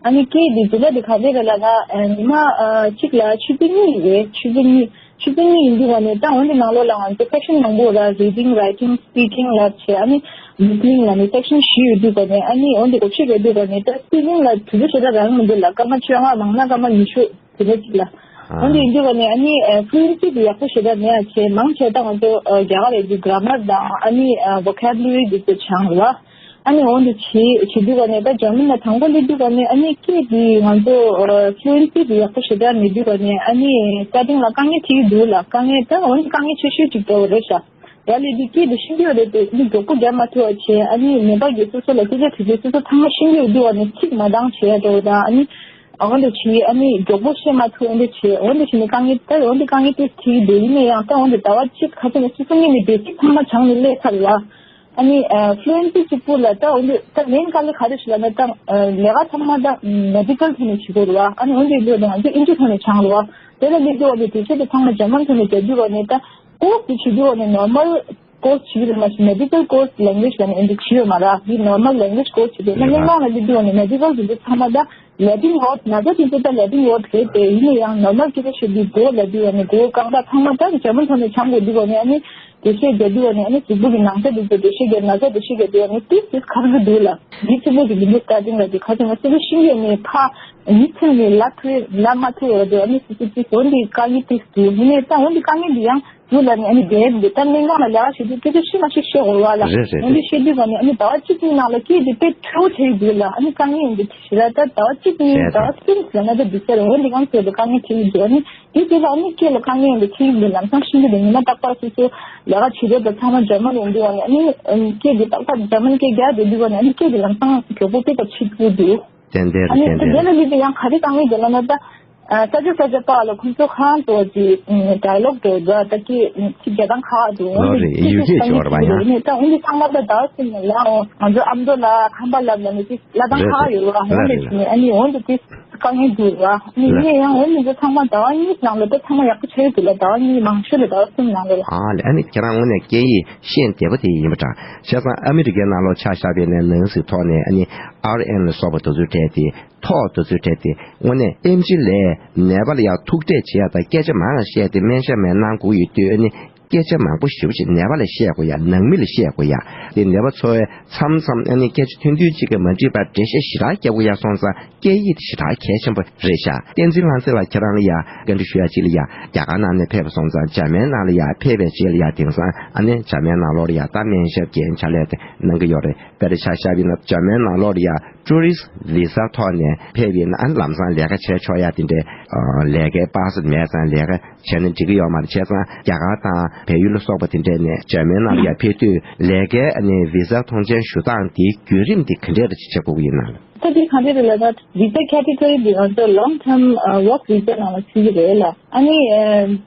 ཨ་ནི་སྐད་འདི་རྫུན་མ་འདི་ག་འདྲས་རེད་ལབ་ན་ཨ་ཉི་མ་ཨ་གཅིག་ལ་ཆུ་ཚོད་གཉིས་རེད། ཆུ་ཚོད་གཉིས། ཆུ་ཚོད་གཉིས་ཡིན་དུས་བ་ནས་ད་འོན་ཏེ་ནང་ལོགས་ལ་ང་ཚོ་སེག་ཤན་མང་པོ་ར། རི་ཌིང་རའི་ཊིང་སི་པི་ཀིང་ལབ་བྱས། ཨ་ནི་ལི་སི་ནིང་ལབ་ནས་སེག་ཤན་བཞི་ཡོད་དུས་བ་ནས་ཨ་ནི་འོན་ཏེ་སྒོ་ཕྱེ་རེད་དུས་བ་ནས་ད་སི་པི་ཀིང་ལ་དུས་ཚོད་ཞེ་དྲག་རག་གི་མི་འདུག་ལ། སྐར་མ་བཅོ་ལྔ་མང་ན་སྐར་མ་ཉི་ཤུ་དེ་འདྲ་ཅིག་ལ། འོན་ཏེ་ཡིན་དུས་བ་ནས་ཨ་ནི་ཨ་ཕུ་ལུ་ཨེན་སི་དེ་ཡག་པོ་ཞེ་དྲག་མེད་ཡ་བྱས། མང་ཆེ་ད་ང་ཚོ་ཨ་རྒྱ་གར་རེད་དུས་གྷ་ར་མར་དང་ཨ་ནི་ཨ་ཝོ་ཀེ་བུ་ལ་རི་དེ་ཚོ་སྦྱང་རེད་བ། ཨ་ནི་འོན་ཏེ་བྱེད་བྱེད་དུས་བ་ནས་ད་འཇར་མན་ལ་དང་པོ་སླེབས་དུས་བ་ནས་ཨ་ནི་སྐད་དེ་ང་ཚོ་ཨ་ཕུ་ལུ་ཨེན་སི་དེ་ཡག་པོ་ཞེ་དྲག་མེད་དུས་བ་ནས་ཨ་ནི་སི་ཊར་ཊིང་ལ་དཀའ་ངལ་འཕྲད་ཀྱི་འདུག་ལ། དཀའ་ངལ་ད་འོན་ཏེ་དཀའ་ངལ་ཆེ་ཤོས་ཅིག་འདྲ་བོ་རེད་ཤག་ཡ་ལས་འདི་སྐད་འདི་ཤེས་ཀྱི་ཡོད་རེད་དེ་འདི་མགྱོགས་པོ་རྒྱག་མ་ཐུབ་པ་བྱས། ཨ་ནི་ནད་པ་གིས་སོ་སོ་ལ་སྐད་ཆ་དྲིས་དུས་སོ་སོ་ཚང་མ་ཤེས་ཀྱི་ཡོད་དུས་བ་ནས་ཚིག་མ་འདང་བྱས་འགྲོ་དང་། ཨ་ནི་འོན་ཏེ་བྱས་ཨ་ནི་མགྱོགས་པོ་བཤད་མ་ཐུབ། འོན་ཏེ་བྱས་འོན་ཏེ་བྱས་ནས་དཀའ་ངལ་ད་འོན་ཏེ་དཀའ་ངལ་དེ་འཕྲད་ཀྱི་འདུག་ཡིན་ན་ཡང་ད་འོན་ཏེ་ཟླ་བ་གཅིག་ཁ་སང་ནས་སོ་སོ་ངོས་ནས་བེ་སིག་ཚང་མ་སྦྱངས་ནས་སླེབས་ཚར་བ། ཨ་ནི་ཨ་ཕུ་ལུ་ཨེན་སི་གཅིག་པུ་ལ་ད་འོན་ཏེ་ད་མེན་དཀའ་ལས་ག་རེ་ཞིག་ལབ་ན་ད་ལས་ཀ་ཚང་མ་ད་མེ་ཌི་ཀལ་ཐོག་ནས་བྱེད་དགོས་རེད་བ། ཨ་ནི་འོན་ཏེ་འདི་ང་ཚོ་ཨིན་ཇི་ཐོག་ནས་སྦྱངས་རེད་བ། དེ་ལ་སླེབས་དུས་འོན་ཏེ་དེ་ཚོ་དེ་ཚང་མ་འཇར་མན་ཐོག་ནས་རྒྱག་དུས་བ་ནས་ད་ཀོར་སི་དེ་བྱེད་དུས་འོན་ཏེ་ནོར་མལ་ཀོར་སི་བྱེད་ཀྱི་རེད་མ་གཞི་མེ་ཌི་ཀལ་ཀོར་སི་ལེང་གུ་ཨེ་ཇི་ལབ་ནས་འདི་བྱེད་ཡོད་མ་རེད། འདི་ནོར་མལ་ལེང་གུ་ཨེ་ཇི་ཀོར་སི་བྱེད་དུས་ན་སྨན་ཁང་ལ་སླེབས་དུས་འོན་ཏེ་མེ་ཌི་ཀལ་དེ་ཚོ་ཚང་མ་ད་ལེ་ཊིན་ཝོར་ཌི། ན་ཚ་དེ་ཚོ་ད་ལེ་ཊིན་ཝོར་ཌི་རེད་དེ། ཡིན་ན་ཡང་ནོར་མལ་སྐད་ཆ་བཤད་དུས་མགོ་ལབ་དུས་བ་ནས་མགོ་རྐང་པ་ཚང་མ་ད་འཇར་མན་ཐོག་ནས་སྦྱང་དགོས་དུས་བ་ནས་ཨ་ནི་འགྲེལ་བཤད་རྒྱག་དུས་བ་ནས་ཨ་ནི་གཟུགས་པོ་གི་ནང་ཚ་དེ་ཚོ་འགྲེལ་བཤད་རྒྱག་ན་ཚ་འགྲེལ་བཤད་རྒྱག་དུས་བ་ནས་ཏིས་ཏིས་ཁག་གི་འདུག་ལ། འདི་ཚོ་མོ་གི་འདི་འདྲ་སྟ་ཏིང་ལ་དེ་ཁ་ཅིག་ང་ཚོ་ཤིང་ཡོད་ནས་ཕ་མི་ཚེ་ནས་ལབ་ཐུབ་ལབ་མ་ཐུབ་ཡོད་དུས་ཨ་ནི་སི་སི་ཏིས་འོན་ཏེ་དཀའ་ངལ་ཏིས་འདུག་ཡིན་ནས་ད་འོན་ཏེ་དཀའ་ངལ་འདི་ཡང་འདུག་ལ་ནི་ཨ་ནི་བསྡད་འདི་ད་སྨན་ཁང་ལ་ལས་ཀ་བྱེད་དུས་སྐད་ཆ་ཤི་མ་ཤི་བཤད་དགོས་བ་ལ། རེད་རེད་འོན་ཏེ་རེད། བཤད་དུས་བ་ནི་ཨ་ནི་ཟླ་བ་གཅིག་གཉིས་ནང་ལ་སྐད་འདི་དཔེ་འཕྲོ་བྱེད་འདུག་ལ། ཨ་ནི་དཀའ་ངལ་འདི་ཞེ་དྲག་ད་ཟླ་བ་གཅིག་གཉིས་ཟླ་བ་གསུམ་ཟེར་ན་ད་འདི་ཚར་འོན་ཏེ་གང་ཟེར་དུ་དཀའ་ངལ་འཕྲད་ཀྱི་འདུག་ཨ་ནི། དེ་དེ་ལ་ནི་སྐད་ལ་དཀའ་ངལ་ཡོང་དུས་ཁྱེད་ཀྱི་ལམ་སང་ཤེས་ཀྱི་འདུག་ཉི་མ་རྟག་པར་སོ་སོ་ལས་ཀ་བྱེད་རེས་དང་ཚང་མ་འཇར་མན་ཡོང་དུས་བ་ནི་ཨ་ནི་སྐད་འདི་རྟག་པར་འཇར་མན་སྐད་རྒྱག་བསྡད་དུས་བ་ནི་ཨ་ནི་སྐད་འདི་ལམ་སང་མགྱོགས་པོ་དཔེ་ལྟ་ཕྱིན་ཐུབ་འདུག་ཏན་ཏན་ཨ་ནི་རེད་ཏན་ཏན་དེ་ལ་རེད། ལུས་པའི་ཡང་ག་རེ་དཀའ་ངལ་འདུག་ལབ་ན་ད་ས་ཆ་ས་ཆ་པ་ལ་ཁོང་ཚོ་ཁང་དུ་ཅི་ཌའི་ལོག་འགྲོ་འདུག་ད་ཀྱི་ཅི་རྒྱ་དང་ཁ་འདུག་ཨོ་རེད་ཡུལ་སྐད་ཅིག་ཡོད་རེད་པ་ཡང་། ད་འོན་ཏེ་ཚང་མ་ད་ཟླ་བ་གསུམ་ལ་ཨོ་ང་ཚོ་ཨ་མདོ་ལ་ཁམས་པ་ལབ་ལ་ནི་ཅི་ལ་དང་ཁ་ཡོད་རེད་པ། འོན་ཏེ་ཅི་ནི་ཨ་ནི་འོན་ཏེ་ཅི། དཀའ་ངལ་འདུག་ར། ཨ་ནི་ཡིན་ན་ཡང་འོ་མི་ཚོ་ཚང་མ་ཟླ་བ་གཉིས་ནང་ལ་ད་ཚང་མ་ཡག་པོ་ཆགས་ཡོད་འདུག་ལ། ཟླ་བ་གཉིས་མང་ཤོས་ལ་ཟླ་བ་གསུམ་ནང་ལ་ལ། ཨ་ལས་ཨ་ནི་ཁྱེད་རང་དངོས་གནས་སྐད་ཡིག་ཤེས་བདེ་པོ་དེ་ཡིན་པ་འདྲ། བྱས་ཙང་ཨ་མི་རི་ཀའི་ནང་ལོགས་ཆ་བཞག་པ་ཡིན་ན་ནང་སྲིད་ཐོག་ནས་ཨ་ནི་ཨར་ཨེན་ལ་སོགས་པ་དེ་ཚོའི་གྲས་དེ་ཐོག་དེ་ཚོའི་གྲས་དེ་དངོས་གནས་ཨེམ་ཆི་ལས་ནད་པ་ལ་ཡང་ཐུག་འཕྲད་བྱེད་ཡ་དང་སྐད་ཆ་མང་བཤད་དེ་སྨན་ཞབས་མས་གནང་དགོས་ཡོད་དུས་ཨ་ནི། སྐད་ཆ་མང་པོ་ཞེ་པོ་ཅིག་ནད་པ་ལ་བཤད་དགོས་ཡ། ནང་མི་ལ་བཤད་དགོས་ཡ། དེ་ནད་པ་ཚོ་མཚམས་མཚམས་ཨ་ནི་སྐད་ཆ་ཐུང་ཐུང་ཅིག་གིས་མ་འགྲིག་པར་འགྲེལ་བཤད་ཞེ་དྲག་རྒྱག་དགོས་ཡ་སོང་ཙང་སྐད་ཡིག་དེ་ཞེ་དྲག་གལ་ཆེན་པོ་རེད་ཤག་བསྟན་འཛིན་ལྷ་སྲས་ལགས་ཁྱེད་རང་ལ་ཡ་བཀའ་འདྲི་ཞུ་ཡ་ཅིག་ལ་ཡ། རྒྱ་གར་ནང་ནས་ཕེབས་པ་སོང་ཙང་འཇར་མན་ནང་ལ་ཡ་ཕེབས་པའི་རྗེས་ལ་ཡ་དེང་སང་ཨ་ནི་འཇར་མན་ནང་ལོགས་ལ་ཡ་ད་སྨན་ཞབས་ཀྱི་ཕྱག་ལས་དེ་གནང་གི་ཡོད་རེད། དཔེར་ཆ་བཞག་པ་ཡིན་ན་འཇར་མན་ནང་ལོགས་ལ་ཡ་ཊུ་རི་སི་ཊི་བི་ས་ཐོག་ནས་ཕེབས་པ་ཡིན་ན་ཨ་ནི་ལམ་སང་ལས་ཀ་བྱས་ཆོག་ཡ་དེ་འདྲའི་ལས་ཀའི་པ་སི་མེད་ཙང་ལས་ཀ་བྱས་ན་འགྲིག་གི་ཡོད་མ་རེད། བྱས་ཙང་རྒྱ་གར་དང་བལ་ཡུལ་ལ་སོགས་པ་དེ་འདྲས་ནས་འཇར་མན་ནང་ལ་ཡར་ཕེབས་དུས་ལས་ཀའི་ཨ་ནི་བི་ས་མཐོང་མཆན་ཞུ་སྟངས་དེའི་བརྒྱུད་རིམ་དེ་ག་འདྲས་རེད་ཅེས་དྲི་དགོས་ཀྱི་ཡིན་ན། ད་དེ་ག་འདྲས་རེད་ལབ་ན་བི་ས་ཁེ་ཊི་གོ་རི་འདི་ང་ཚོ་long term work visa ནང་ལ་ཚུད་ཀྱི་རེད་ལ། ཨ་ནི་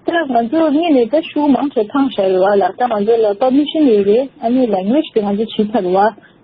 ད་ང་ཚོ་སྔོན་ནས་ད་ཤུགས་མང་ཆེ་འཐེན་བཞག་ཡོད་པ་ལ། ད་ང་ཚོ་ལ་པར་མི་ཤན་ཡོད་རེད། ཨ་ནི་ལེང་གུ་ཨེ་ཇི་དེ་ང་ཚོ་བྱེད་ཚར་བ།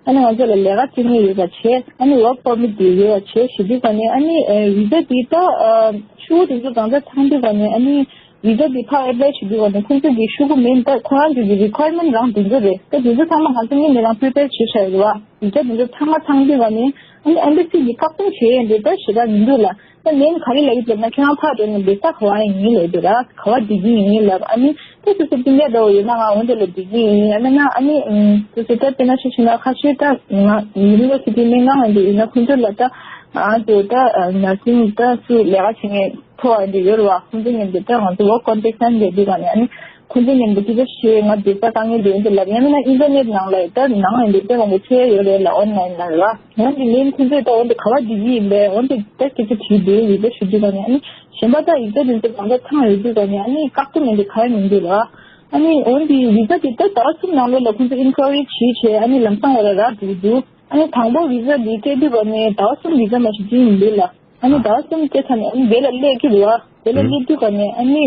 ཨ་ནི་ང་ཚོ་ལ་ལས་ཀ་བྱེད་མཁན་ཡོད་པ་བྱས། ཨ་ནི་work permit དེ་ཡོད་པ་བྱས་ཞེས་དུས་ཙམ་ནས་ཨ་ནི་ཨ་བི་ས་དེ་ད་ཨ་ཤུགས་དེ་ཚོ་གང་ཙམ་ཚང་དུས་ཙམ་ནས་ཨ་ནི་བི་ས་དེ་ཕར་ཨེ་པ་ལའི་བྱེད་དུས་ཙམ་ནས་ཁོང་ཚོ་གི་ཤུགས་མེད་ད་ཁོ་རང་ཚོ་གི་རི་ཀོ་ཡར་མེན་ཊི་རང་དེ་ཚོ་རེད། ད་དེ་ཚོ་ཚང་མ་ང་ཚོ་སྔོན་ནས་རང་པི་རི་པེར་བྱས་བཞག་ཡོད་རེད་བ། བི་ས་དེ་ཚོ་ཚང་མ་ཚང་དུས་ཙམ་ནས་ཨ་ནི་ཨེམ་བྷ་སི་གི་བཀག་སྡོམ་བྱས་ཡོད་འདུག་ད་ཞེ་དྲག་མི་འདུག་ལ། ད་ངས་ནི་ག་རེ་ལབ་ཀྱི་ལབ་ན་ཁྱེད་རང་ཕར་འགྲོ་ནས་བི་ས་ག་པར་ཡིན་ལབ་འདུག་ར། ག་པར་བསྡད་ཀྱི་ཡིན་ལབ། ཨ་ནི་ད་སོ་སོ་སྤུན་ཀྱག་འདྲ་བོ་ཡོད་ན་ང་འོ་འདྲ་ལ་བསྡད་ཀྱི་ཡིན། ཨ་ནི་ན་ཨ་ནི་སོ་སོ་ད་དཔེར་ན་ཆ་བཞག་ན་ཁ་ཤས་ད་ང་ཡུ་ནི་ཝར་སི་ཊི་སྨན་ཁང་འདི་ཡིན་ན་ཁོང་ཚོ་ལ་ད་ང་ཚོ་ད་ནར་སིང་ད་སུ་ལས་ཀ་བྱེད་མཁན་ཐོ་འདི་ཡོད་རེད་བ། ཁོང་ཚོ་ངས་འདི་ད་ང་ཚོ་ཝརཀ་ཀོན་ཊེག་ཊི་ནང་འདི་ག་ནས་ཨ་ནི། ཁོང་ཚོ་མཉམ་དུ་སྐད་ཆ་བཤད། ང་འདི་ས་དཀའ་ངལ་འདི་འདི་ལབ། ཡང་མིན་ན་ཨིན་ཊར་ནེཊ་ནང་ལ་ད་ནང་ཡིན་དུས་དཔེ་མང་པོ་འཚོལ་ཡ་ཡོད་རེད་ལ། ཨོན་ལ་ཡིན་ལ་ར། འོན་ཏེ་ལན་ཁོང་ཚོས་ད་འོན་ཏེ་ག་བ་འདི་ཡིན་པས། འོན་ཏེ་ད་སྐད་ཆ་དྲིས་དུས་ཝི་ཟ་ཞུ་དུས་ག་ནས་ཨ་ནི་གཞན་པ་ད་ཡིག་ཆ་དེ་ཚོ་གང་ཚ་ཚང་ཡོད་དུས་ག་ནས་ཨ་ནི་བཀག་ཏུ་མེད་འདི་ག་ཡ་མིན་འདུག་ལ། ཨ་ནི་འོན་ཏེ་ཝི་ཟ་དེ་ད་ཟླ་བ་གསུམ་ནང་ལོགས་ལ་ཁོང་ཚོ་ཨིན་ཁུ་རི་བྱས་བྱས་ཨ་ནི་ལམ་སང་བ་ར་རག་འགྲོ་གི་འདུག་ཨ་ནི་དང་པོ་ཝི་ཟ་འདི་སྤྲད་དུས་ག་ནས་ཟླ་བ་གསུམ་ཝི་ཟ་མ་ཞིག་ཅིག་ཡིན་འདུག་ལ། ཨ་ནི་ཟླ་བ་གསུམ་སྐྱེལ་ཚར་ནས་ཨ་ནི་དེ་ལ་སླེབས་ཀྱི་རེད་བ། དེ་ལ་སླེབས་དུས་ག་ནས་ཨ་ནི་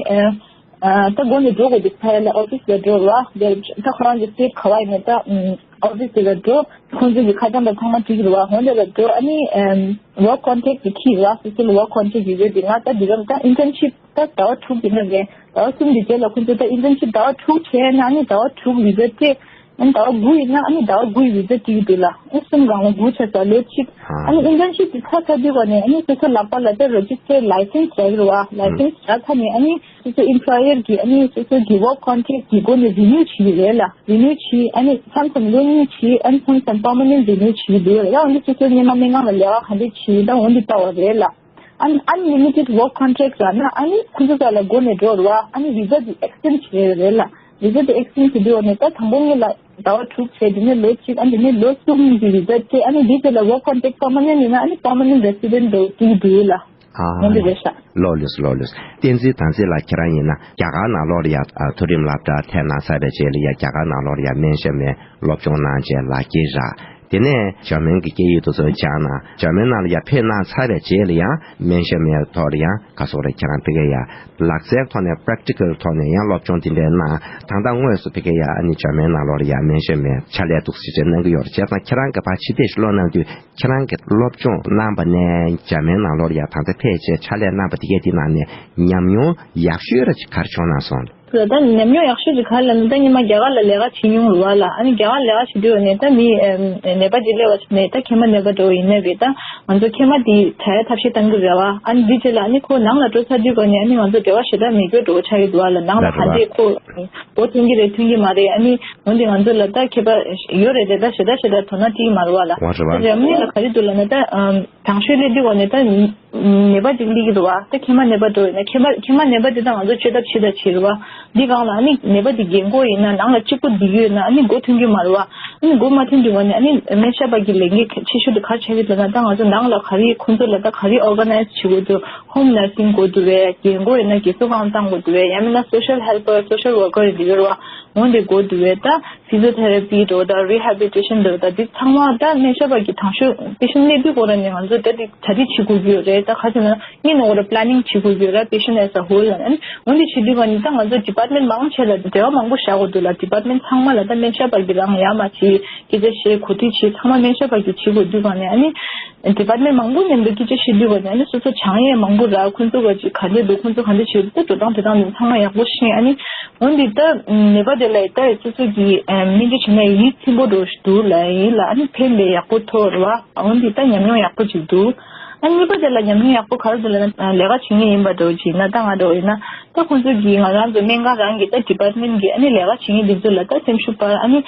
ཨ་ད་སྒོ་ནས་འགྲོ་དགོས་འདུག་ཕ་ཡ་ལ་ཨོ་ཕིས་ལ་འགྲོ་རེད་བ། དེ་ད་ཁོ་རང་གི་སི་ཊེཊ་ག་བ་ཡིན་ནས་ད་ཨོ་ཕིས་དེ་ལ་འགྲོ། ཁོང་ཚོ་གི་ཁ་བྱང་དང་ཚང་མ་བྲིས་རེད་བ། འོན་དེ་ལ་འགྲོ་ཨ་ནི་ཝོག་ཀོན་ཊེག་གི་ཁྱི་རེད་བ། སོ་སོ་ལ་ཝོག་ཀོན་ཊེག་ཡོད་ཡོད་དེ་ང་ད་འདི་གམ་ད་ཨིན་ཊརན་ཤིབ་ད་ཟླ་བ་དྲུག་ཡིན་ན་རེད། ཟླ་བ་གསུམ་གྱི་རྗེས་ལ་ཁོང་ཚོ་ད་ཨིན་ཊརན་ཤིབ་ཟླ་བ་དྲུག་བྱས་ན་ཨ་ནི་ཟླ་བ་དྲུག་ཝི་ཟ་སྤྲད། ཨ་ནི་ཟླ་བ་དགུ་ཡིན་ན་ཨ་ནི་ཟླ་བ་དགུའི་ཝི་ཟ་སྤྲད་ཀྱི་འདུག་ལ། ཨ་གསུམ་གང་ལ་དགུ་ཆ་ས་ལོ་གཅིག་ཨ་ནི་ཨིན་ཊརན་ཤིབ་དེ་ཚར་ཚར་དུས་ག་ནས་ཨ་ནི་སོ་སོ་ལག་པ་ལ་ད་རེ་ཇི་སི་ཊར་ལའི་སེན་སི་རག་གི་རེད་བ། ལའི་སེན་སི་རག་ཚར་ནས་ཨ་ནི་སོ་སོ་ཨེམ་པ་ལོ་ཡར་གྱིས་ཨ་ནི་སོ་སོ་གི་ཝོག་ཀོན་ཊེག་གི་སྒོ་ནས་རི་ནིའུ་བྱེད་ཀྱི་རེད་ལ། རི་ནིའུ་བྱེད་ཨ་ནི་མཚམས་མཚམས་ལོ་གཉིས་བྱེད། ཨ་ནི་མཚམས་མཚམས་པར་མ་ནེན་ཊ་རི་ནིའུ་བྱེད་ཀྱི་འདུག་ལ། ཡང་འོན་ཏེ་སོ་སོ་སྔོན་མ་སྨན་ཁང་ལ་ལས་ཀ་ག་འདྲས་བྱེད་ད་འོན་ཏེ་ལྟ་བ་རེད་ལ། ཨ་ནི་ཨན་ལི་མི་ཊེཌ་ཝོག་ཀོན་ཊེག་ལབ་ན་ཨ་ནི་ཁོ་ཚོ་ས་ལ་སྒོ་ནས་འགྲོ་རེད་བ། ཨ་ནི་ཝི་ཟ་དེ་ཨེག་སི་ཊེན་ཌི་བྱེད་རེད་ལ། ཝི་ཟ་དེ་ཨེག་སི་ཊེན་ཌི་བྱེད་དུས་འོ་ནས་ད་དང་པོ་ངེད་ལ་ཟླ་བ་དྲུག་བྱས། དེ་ནས་ལོ་གཅིག་ཨ་དེ་ནས་ལོ་གསུམ་གྱི་ཝི་ཟ་སྤྲད། ཨ་ནི་དེའི་རྗེས་ལ་ཝོག་ཀོན་ཊེག་པར་མ་ནེན་ཊ་ཡིན་ན་ཨ་ནི་པར་མ་ནེན་ཊི་རེ་སི་ཌེན་ཊི་འགྲོ་གི་འདུག་ལ། ཨ་འོ་འདི་རེད་ཤག་ལོ་ལོས་ལོ་ལོས། བསྟན་འཛིན་དང་ཚེ་ལགས་ཁྱེད་རང་ཡིན་ན་རྒྱ་གར་ནང་ལོགས་ལ་ཡ་མཐོ་རིམ་སློབ་གྲྭ་ཐོན་གནང་ཚར་བའི་རྗེས་ལ་ཡ་རྒྱ་གར་ནང་ལོགས་ལ་ཡ་སྨན་ཞབས་མའི་སློབ་སྦྱོང་གནང་བྱས་ལག་འཁྱེར་རག་དེ་ནས་འཇར་མན་གྱི་སྐད་ཡིག་དེ་ཚོ་སྦྱངས་ན། འཇར་མན་ནང་ལ་ཡར་ཕེབས་གནང་ཚར་བའི་རྗེས་ལ་ཡང་སྨན་ཞབས་མའི་ཐོག་ལ་ཡང་ག་སོགས་རེད། ཁྱེད་རང་ཕ་གིར་ཡར་ལག་རྩལ་ཐོག་ནས་པེ་རེག་ཊི་ཀལ་ཐོག་ནས་ཡང་སློབ་སྦྱོང་དེ་འདྲའི་གནང་། ད་ལྟ་དངོས་སུ་ཕ་གིར་ཡར་ཨ་ནི་འཇར་མན་ནང་ལོགས་ལ་ཡར་སྨན་ཞབས་མའི་ཕྱག་ལས་འདུག་སེ་བྱས་གནང་གི་ཡོད་རེད། བྱས་ཙང་ཁྱེད་རང་གིས་ཕར་ཕྱི་བལྟས་ཤིག་ཀློག་གནང་དུས་ཁྱེད་རང་གིས་སློབ་སྦྱོང་གནང་བ་ནས་འཇར་མན་ནང་ལོགས་ལ་ཡར་ད་ལྟ་ཕེབས་བྱས་ཕྱག་ལས་གནང་བ་དེ་གས་དེ་ནང་ནས་ཉམས་མྱོང་ཡག་ཤོས་ར་ཅིག་ག་རེ་བྱུང་གནང་སོང་། ད་ལྟ་ཉམས་མྱོང་ཡག་ཤོས་ཅིག་ག་རེ་ལབ་ན། ད་སྔོན་མ་རྒྱ་གར་ལ་ལས་ཀ་བྱེད་མྱོང་རེད་བ་ལ། ཨ་ནི་རྒྱ་གར་ལས་ཀ་བྱེད་དུས་ནས་ད་མི་ཨེམ་ནད་པ་ཅིག་སླེབས་པ་ནས་ད་མཁལ་མ་ནད་པ་འདྲ་བོ་ཡིན་ན་རེད། ད་ང་ཚོ་མཁལ་མ་དེ་དྲག་ཡ་ཐབས་ཤེས་གཏང་གི་རེད་བ། ཨ་ནི་འདི་རྗེས་ལ་ཨ་ནི་ཁོ་ནང་ལ་འགྲོ་ཚར་དུས་ག་ནས་ཨ་ནི་ང་ཚོ་འབྲེལ་བ་ཞེ་དྲག་མེད་རྒྱུ་འདྲ་བོ་ཆགས་ཀྱི་འདུག་བ་ལ། ནང་ལ་ལ་ག་འདྲས་ཁོ་སྒོ་ཐོན་གྱི་རེད་ཐོན་གྱི་མ་རེད། ཨ་ནི་འོན་ཏེ་ང་ཚོ་ལ་ད་མཁས་པ་ཡོད་རེད་དེ། ད་ཞེ་དྲག་ཞེ་དྲག་དོ་སྣང་སྤྲད་ཀྱི་མ་རེད་བ་ལ། འོ་རེད་བ། ད་རེད་མི་ལ་ག་རེ་འདུག་ལབ་ན་ད་ཨམ། དང་ཤོས་སླེབས་དུས་ག་ནས་ད་ནད་པ་ཅིག་སླེབས་ཀྱི་འདུག་བ། ད་མཁལ་མ་ནད་པ་འདྲ་བོ་ཡིན་ན་མཁལ་མ་མཁལ་མ་ནད་པ་དེ་ད་ང་ཚོ་བཅོས་ཐབས་བྱེད་ད་བྱེད་རེད་བ། འདི་སྒང་ལ་ཨ་ནི་ནད་པ་དེ་རྒན་གོག་ཡིན་ན་ནང་ལ་གཅིག་པུ་བསྡད་ཀྱི་ཡོད་ན་ཨ་ནི་སྒོ་ཐོན་གྱི་མ་རེད་བ། ཨ་ནི་སྒོ་མ་ཐོན་དུས་ག་ནས་ཨ་ནི་སྨན་ཞབས་པ་གི་ལས་འགན་གལ་ཆེ་ཤོས་དེ་ག་རེ་ཆགས་ཀྱི་འདུག་ན། ད་ང་ཚོ་ནང་ལ་ག་རེ་ཁོང་ཚོ་ལ་ད་ག་རེ་ཨོར་ག་ནའི་ཛི་བྱེད་དགོས་འདུག་ཧོམ་ནར་སིང་དགོས་འདུག་བས། རྒན་གོག་ཡིན་ན་རྒས་གསོ་ཁང་བཏང་དགོས་འདུག་བས། ཡང་མིན་ན་སོ་ཤལ་ཧེལ་པར་སོ་ཤལ་ཝར་ཀར་ཡིན་འདུག་ཡོད་རེད་བ། འོན་ཏེ་དགོས་འདུག་བས། ད་ཕི་ཟི་ཡོ་ཐེ་ར་པི་འདྲ་བོ་དང་རི་ཧེ་བྷི་ལི་ཊེ་ཤན་འདྲ་བོ་དང་འདི་ཚང་མ་ད་སྨན་ཞབས་པ་གི་དང་ཤོས་པེ་ཤན་སླེབས་དུས་སྐོར་ནས་ང་ཚོ་ད་འདི་གྲ་སྒྲིག་བྱེད་དགོས་ཀྱི་ཡོད་རེད། ད་ག་ཟེར་ན་སྔོན་ནས་འོ་ར་པི་ལེ་ནིང་བྱེད་དགོས་ཀྱི་ཡོད་རེད། པེ་ཤན་ཨེ་ཛ་ཧོལ་ལ་ཨ་ནི་འོན་ཏེ་བྱེད་དུས་ག་ནི་ད་ང་ཚོ་ཌི་པཱར་ཊི་མེན་མང་ཆེ་ལ་འབྲེལ་བ་མང་པོ་བཞག་དགོས་འདུག་ལ། ཌི་པཱར་ཊི་མེན་ཚང་མ་ལ་ད་སྨན་ཞབས་པ་གི་རང་ཡར་མར་བྱེད། སྐད་ཆ་བཤད། གོ་སྒྲིག་བྱེད། ཚང་མ་སྨན་ཞབས་པ་གི་བྱེད་དགོས་དུས་ག་ནས་ཨ་ནི་ཌི་པཱར་ཊི་མེན་མང་པོ་མཉམ་དུ་སྐད་ཆ་བཤད་དུས་ག་ནས་ཨ་ནི་སོ་སོ་སྦྱང་ཡས་མང་པོ་རག་ཁོང་ཚོ་ག་ཅིག་ག་འདྲས་འདུག་ཁོང་ཚོ་ག་འདྲས་བྱེད་འདུག་ད་འགྲོ་སྟངས་དེ་དང་དེ་ཚང་མ་ཡག་པོ་ཤེས། ཨ་ནི་འོན་ཏེ་ད་ནད་པ་དེ་ལ་ད་སོ་སོ་གི་སྨན་བཅོས་བྱེད་ན་ཡིད་ཚིམ་པོ་འདྲ་བོ་ཞིག་འདུག་ལ་ཡིན་ལ། ཨ་ནི་ཕན་པའི་ཡག་པོ་ཐོག་རེད་བ། འོན་ཏེ་ད་ཉམས་མྱོང་ཡག་པོ་ཅིག་འདུག་ཨ་གཉིས་པ་དེ་ལ་ཉམས་མྱོང་ཡག་པོ་ག་རེ་འདུག་ལབ་ན། ལས་ཀ་བྱེད་མཁན་ཡིན་པ་འདྲ་བོ་ཅིག་ཡིན་ན། ད་ང་འདྲ་བོ་ཡིན་ན་ད་ཁོང་ཚོ་གིས་ང་རང་ཚོ་སྨན་ཁང་རང་གི་ད་ཌི་པཱར་ཊི་མེན་གི་ཨ་ནི་ལས་ཀ་བྱེད་མཁན་དེ་ཚོ་ལ་ད་སེམས་ཤུགས་སྤར། ཨ་ནི་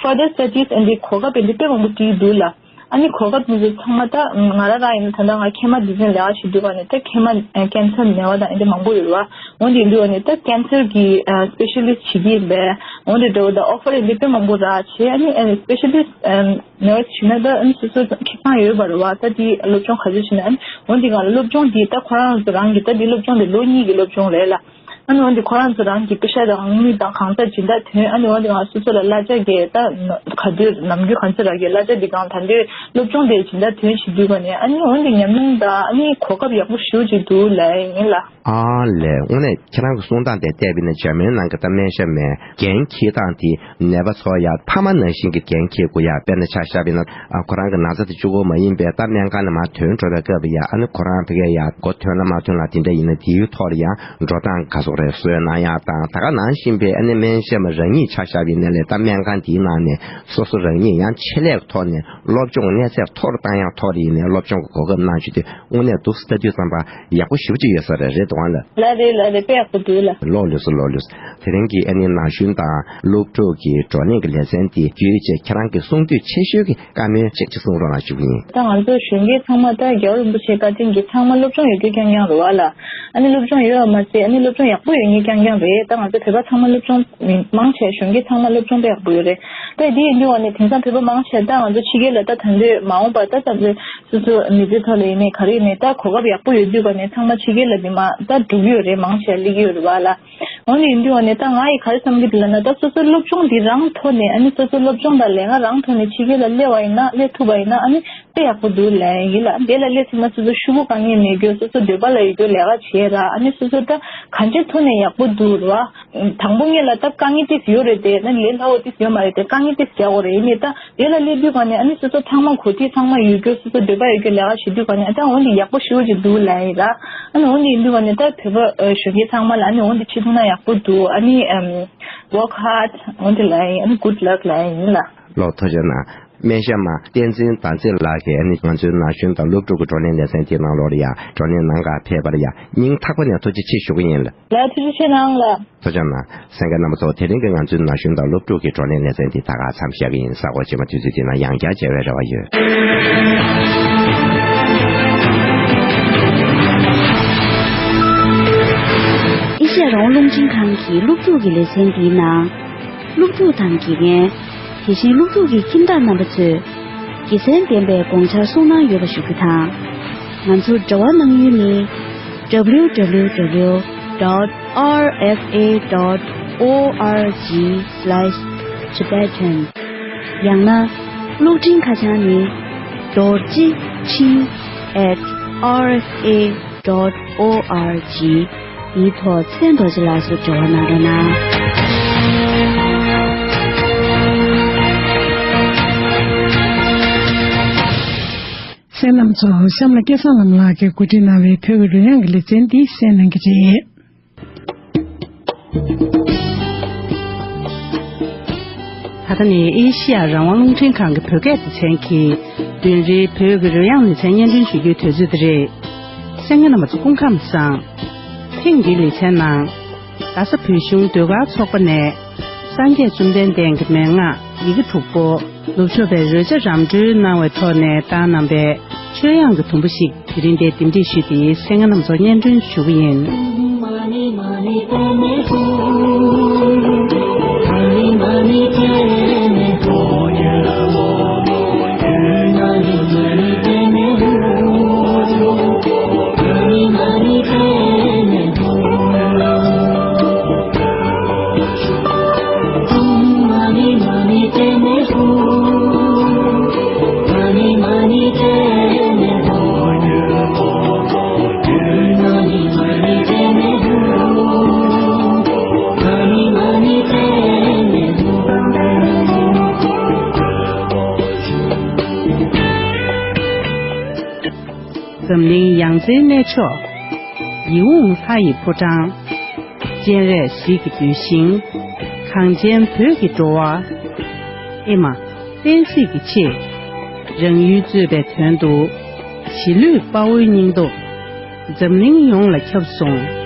ཕར་དར་སི་ཊ་ཌིས་ཨ་ནི་གོ་སྐབས་དེ་འདྲ་དཔེ་མང་པོ་སྤྲད་འདུག་ལ། ཨ་ནི་གོ་སྐབས་དེ་ཚོ་ཚང་མ་ད་ང་རང་རང་ཡིན་ན་ད་ལྟ་ང་མཁལ་མ་འདི་ཚོའི་ལས་ཀ་བྱེད་དུས་ག་ནས་ད་མཁལ་མ་ཀན་སར་ནད་པ་དང་ཨ་འདྲ་མང་པོ་ཡོད་རེད་བ། འོན་ཏེ་ཡིན་དུས་ག་ནས་ད་ཀན་སར་གི་སི་པེ་ཤ་ལི་སི་ཊི་བྱེད་ཀྱི་ཡིན་པས། འོན་ཏེ་འདྲ་བོ་ད་ཨོ་ཕར་ཡིན་དུས་དཔེ་མང་པོ་རག་བྱས། ཨ་ནི་སི་པེ་ཤ་ལི་སི་ཊི་ནར་སི་བྱས་ན་ད་ཨ་ནི་སོ་སོ་ཁེ་བཟང་ཡོད་པ་རེད་བ། ད་དེ་སློབ་སྦྱོང་ག་ཚོད་བྱས་ན་ཨ་ནི་འོན་ཏེ་ག་ལ་སློབ་སྦྱོང་འདི་ད་ཁོ་རང་ཚོ་རང་གི་ད་དེ་སློབ་སྦྱོང་དེ་ལོ་གཉིས་ཀྱི་སློབ་སྦྱོང་རེད་ལ། ཨ་ནི་འོན་ཏེ་ཁོ་རང་ཚོ་རང་གི་པེ་ཤ་དང་དངུལ་དང་གང་ལྟར་སྦྱིན་བདག་ཐོན། ཨ་ནི་འོན་ཏེ་ང་སོ་སོ་ལ་གླ་ཆ་གི་ད་ག་དུས་ནམ་རྒྱུན་གང་ཚེ་རག་གི་གླ་ཆ་འདི་གང་ད་འདི་སློབ་སྦྱོང་དེ་སྦྱིན་བདག་ཐོན་བྱེད་དུས་ག་ནས་ཨ་ནི་འོན་ཏེ་ཉམས་མྱོང་དང་ཨ་ནི་གོ་སྐབས་ཡག་པོ་ཞེ་པོ་ཅིག་འདུག་ལབ་ཡིན་ལ། ཨ་ལས། དངོས་གནས་ཁྱེད་རང་གི་གསུང་སྟངས་དེ་བལྟས་པ་ཡིན་ན་འཇར་མན་ནང་གི་ད་སྨན་ཞབས་མའི་འགན་འཁྱེར་སྟངས་དེ་ནད་པ་ཚོ་ཡ་ཕ་མ་ནང་བཞིན་གྱི་འགན་འཁྱེར་དགོས་ཡ། དཔེར་ན་ཆ་བཞག་པ་ཡིན་ན་ཁོ་རང་གི་ན་ཚ་དེ་གཅིག་པོ་མ་ཡིན་པའི་ད་སྨན་ཁང་ནས་མར་ཐོན་འགྲོ་བའི་སྐབས་ལ་ཡ་ཨ་ནི་ཁོ་རང་ཕ་གིར་ཡ་སྒོ་ཐོན་ལ་མ་ཐོན་ལ་དེ་འདྲ་ཡིན་ན་དེའི་ཐོག་ལ་ཡ་འགྲོ་སྟངས་ག་ཚོད་རེད། གསོལ་གནང་ཡག་དང་ད་ག་ནང་བཞིན་པའི་ཨ་ནི་སྨན་ཞབས་མ་རང་ཉིད་ཆ་བཞག་པ་ཡིན་ན་ལས་ད་སྨན་ཁང་དེའི་ནང་ནས་སོ་སོ་རང་ཉིད་ཡང་ཆེད་ལས་ཀྱི་ཐོག་ནས་སློབ་སྦྱོང་གནས་ཚད་མཐོ་རུ་བཏང་ཡག་ཐོག་ལ་ཡིན་ནའི་སློབ་སྦྱོང་གི་གོ་སྐབས་གནང་བྱེད་དུས། དངོས་གནས་འདུག་སེ་ལྟ་དུས་ཙམ་པ་ཡག་པོ་ཞེ་པོ་ཅིག་ཡོད་ས་རེད། རེད་འདུག་ཨང་ལགས། ལགས་རེད། ལགས་རེད། དཔེ་ཡག་པོ་འདུག་ལགས། ལགས་ལགས་སོ། ལགས་ལགས་སོ། དེ་རིང་གི་ཨ་ནི་ན་གཞོན་དང་སློབ་ཕྲུག་གི་བགྲོ་གླེང་གི་ལེ་ཚན་དེ་བརྒྱུད་བྱས་ཁྱེད་རང་གི་གསུང་དུས་ཆེ་ཤོས་ཀྱི་བཀའ་མོལ་ཅིག་ཅིག་གསུང་རོགས་གནང་ཞུ་གི་ཡིན། ད་ང་ཚོ་གཞོན་སྐྱེས་ཚང་མ་ད་རྒྱལ་བ་རིན་པོ་ཆེའི་བཀའ་དྲིན་གྱིས་ཚང་མ་སློབ་སྦྱོང་ཡོད་རྒྱུ་རྐྱང་རྐྱང་རེད་བ་ལགས། ཨ་ནི་སློབ་སྦྱོང་ཡོད་པ་མ་ཟད་ཨ་ནི་སློབ་སྦྱོང་ཡག་ པོ་ཡོད་ངེས་རྐྱང་རྐྱང་རེད། ད་ང་ཚོ་བོད་པ་ཚང་མ་སློབ་སྦྱོང་མང་ཆེ་གཞོན་སྐྱེས་ཚང་མ་སློབ་སྦྱོང་དཔེ་ཡག་པོ་ཡོད་རེད། ད་འདི་ཡིན་དུས་བ་ནས་དེང་སང་བོད་པ་མང་ཆེ་ད་ང་ཚོ་ཕྱི་རྒྱལ་ལ་ད་ད་འདོད་མ་འོངས་པར་ད་ད་འདོད་སོ་སོ་མི་ཚེ་ཐོག་ལ་ཡིན་ནའི་ག་རེ་ཡིན་ནའི་ད་གོ་སྐབས་ཡག་པོ་ཡོད་དུས་བ་ནས་ཚང་མ་ཕྱི་རྒྱལ་ལ་འདི་མ་ད་འགྲོ་གི་ཡོད་རེད། མང་ཆེ་སླེབས་ཀྱི་ཡོད་རེད་བ་ལ། འོ་ནི་ཡིན་དུས་བ་ནས་ད་ང་ཡི་ག་རེ་བསམ་གྱི་འདུག་ལབ་ན། ད་སོ་སོའི་སློབ་སྦྱོང་འདི་རང་ཐོག་ནས་ཨ་ནི་སོ་སོའི་སློབ་སྦྱོང་དང་ལས་ཀ་རང་ཐོག་ནས་ཕྱི་རྒྱལ་ལ་སླེབས་པ་ཡིན་ན་སླེབས་ཐུབ་པ་ཡིན་ན་ཨ་ནི་དཔེ་ཡག་པོ་འདུག་ལབ་ཡིན་ལ། དེ་ལ་སླེབས་ཚར་ན་སོ་སོ་ཤུ་གུ་དཀའ་ངལ་མེད་རྒྱུ། སོ་སོ་འདོད་པ་ལ་ཡོད་རྒྱུ་ལས་ཀ་བྱེད་ར། ཨ་ནི་སོ་སོ་ད་གང་ཅིའི་ཐོག་ནས་ཡག་པོ་འདུག་ར། དང་པོ་ངེད་ལ་ད་དཀའ་ངལ་ཏིས་ཡོད་རེད། དེ་ན་ལས་སླ་བོ་ཏིས་ཡོད་མ་རེད། དེ་དཀའ་ངལ་ཏིས་རྒྱག་དགོས་རེད། ཡིན་ནའི་ད་དེ་ལ་སླེབས་དུས་ག་ནས་ཨ་ནི་སོ་སོ་ཚང་མ་གོ་ཐོས་ཚང་མ་ཡོད་རྒྱུ། སོ་སོ་འདོད་པ་ཡོད་རྒྱུ་ལས་ཀ་བྱེད་དུས་ག་ནས་ཨ་ད་འོ་འདི་ཡག་པོ་ཞེ་པོ་ཅིག་འདུག་ལབ་ཡིན་ར། ཨ་ནི་འོ་འདི་ཡིན་དུས་ག་ནས་ད་བོད་པ་གཞོན་སྐྱེས་ཚང་མ་ལ་ཨ་ནི་འོ་འདི་བྱེད་ཐུབ་ན་ཡག་པོ་འདུག་ཨ་ནི་work hard འོ་འདི་ལབ་ཡིན། ཨ་ནི་good luck ལབ་ཡིན་ལ། ལགས་ཐུགས་རྗེ་གནང་། སྨན་ཞབས་མ་བསྟན་འཛིན་ཟླ་མཛེས་ལགས་ཀྱིས་ཨ་ནི་ང་ཚོའི་ན་གཞོན་དང་སློབ་ཕྲུག་གི་བགྲོ་གླེང་ལེ་ཚན་དེའི་ནང་ལོགས་ལ་ཡང་བགྲོ་གླེང་གནང་གར་ཕེབས་པར་ཡང་སྙིང་ཐག་པ་ནས་ཐུགས་རྗེ་ཆེ་ཞུ་གི་ཡིན་ལ། ལགས་ཐུགས་རྗེ་ཆེ་གནང་ལ། ཐུགས་རྗེ་གནང་། གསན་མཁན་རྣམ་པ་ཚོ། དེ་རིང་གི་ང་ཚོའི་ན་གཞོན་དང་སློབ་ཕྲུག་གི་བགྲོ་གླེང་ལེ་ཚན་འདི་ད་ག་མཚམས་བཞག་གི་ཡིན། གཟའ་འཁོར་རྗེས་མ་དུས་ཚོད་འདི་ན་ཡང་བསྐྱར་མཇལ་བའི་རེ་བ་ཡོད། ཨེ་ཤེ་ཡ་རང་དབང་རླུང་འཕྲིན་ཁང་གི་སློབ་ཕྲུག་གི་ལེ་ཚན་འདིའི་ནང་། སློབ་ཕྲུག་དང་དགེ་རྒན། དེ་བཞིན་སློབ་ཕྲུག་གི་ཁྱིམ་བདག་རྣམ་པ་ཚོས་དགེ་མཚན་ལྡན་པའི་དགོངས་འཆར་གསུང་གནང་ཡོད་པ་ཞུ་རྒྱུ་དང་། ང་ཚོར་འབྲེལ་བ་གནང་ཡུལ་ནི། W W W dot R F A dot O R G slash Tibetan ཡང་ན་གློག་འཕྲིན་ཁ་བྱང་ནི། རྡོ་རྗེ་འཕྲིན་at R F A dot O R G འདིའི་ཐོག་མཚན་རྡོ་རྗེ་ལགས་སུ་འབྲེལ་བ་གནང་རོགས་གནང་། གསན་མཁན་རྣམ་པ་ཚོ། གཤམ་ལ་སྐལ་བཟང་ལྷ་མོ་ལགས་ཀྱིས་གོ་སྒྲིག་གནང་བའི་བོད་ཀྱི་རོལ་དབྱངས་ཀྱི་ལེ་ཚན་འདི་གསན་གནང་གི་རེད། ད་ལྟ་ནི་ཨེ་ཤི་ཡ་རང་དབང་རླུང་འཕྲིན་ཁང་གི་བོད་སྐད་སྡེ་ཚན་གྱིས་བདུན་རེའི་བོད་ཀྱི་རོལ་དབྱངས་ལེ་ཚན་སྙན་སྒྲོན་ཞུ་རྒྱུའི་དུས་ཚོད་དེ་རེད། གསན་མཁན་རྣམ་པ་ཚོ་སྐུ་ཁམས་བཟང་། ཐེངས་འདིའི་ལེ་ཚན་ནང་། རྡ་ས་བོད་གཞུང་ཟློས་གར་ཚོགས་པ་ནས་སངས་རྒྱས་བཅོམ་ལྡན་འདས་ཀྱི་མན་ངག་ཡི་གེ་དྲུག་པོ་ནུབ་ཕྱོགས་པའི་རོལ་ཆ་རམ་འགྲོལ་གནང་བའི་ཐོག་ནས་བཏང་གནང་པའི་ཆོས་དབྱངས་ཀྱི་དུམ་བུ་ཞིག་དེ་རིང་འདིར་འདེམས་སྒྲིག་ཞུས་ཏེ་གསན་མཁན་རྣམ་པ་ཚོར་སྙན་སྒྲོན་ཞུ་གི་ཡིན། འཛམ་གླིང་ཡང་རྩེའི་གནས་མཆོག། ཡིད་འོང་ལྷ་ཡི་ཕོ་བྲང་། སྤྱན་རས་གཟིགས་ཀྱི་གདུལ་ཞིང་། གངས་ཅན་བོད་ཀྱི་འགྲོ་བ། ཨེ་མ། བསྟན་སྲིད་ཀྱི་ཆེད། རང་ཡུལ་རྩོད་པའི་དོན་དུ། གཞིས་ལུས་དཔའ་བོའི་སྙིང་སྟོབས། འཛམ་གླིང་ཡོངས་ལ་ཁྱབ་སོང་།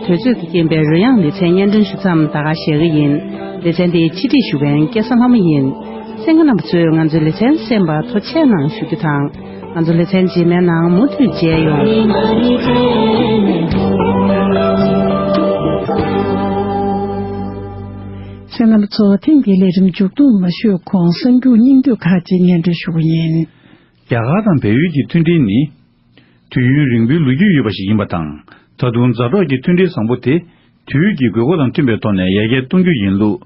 དུས་ཚོད་ཀྱི་རྐྱེན་པས་རོལ་དབྱངས་ལེ་ཚན་སྙན་སྒྲོན་ཞུ་མཚམས་ད་ག་བཞག་གི་ཡིན། ལེ་ཚན་དེའི་ཕྱི་སྒྲིག་ཞུ་མཁན་སྐལ་བཟང་ལྷ་མོ་ཡིན། གསན་མཁན་རྣམ་པ་ཚོས་ང་ཚོའི་ལེ་ཚན་གསན་པར་ཐུགས་རྗེ་གནང་ཞུ་རྒྱུ་དང་། ང་ཚོ་ལེ་ཚན་རྗེས་མའི་ནང་མུ་མཐུད་མཇལ་ཡོང་། གསན་མཁན་རྣམ་པ་ཚོ་ཐེངས་འདིའི་ལས་རིམ་མཇུག་བསྡོམས་མ་ཞུས་གོང་གསར་འགྱུར་སྙིང་བསྡུས་ཁག་ཅིག་སྙན་སྒྲོན་ཞུ་གི་ཡིན། རྒྱ་གར་དང་བལ་ཡུལ་གྱི་མཐུན་འབྲེལ་ནི། དུས་ཡུན་རིང་པོའི་ལོ་རྒྱུས་ཡོད་པ་ཞིག་ཡིན་པ་དང་། ད་དུང་མཛའ་གྲོགས་ཀྱི་མཐུན་སྒྲིལ་བཟང་པོ་དེ། དུས་ཀྱི་དགོས་མཁོ་དང་མཐུན་པའི་ཐོག་ནས་ཡར་རྒྱས་གཏོང་རྒྱུ་ཡིན་ལུགས།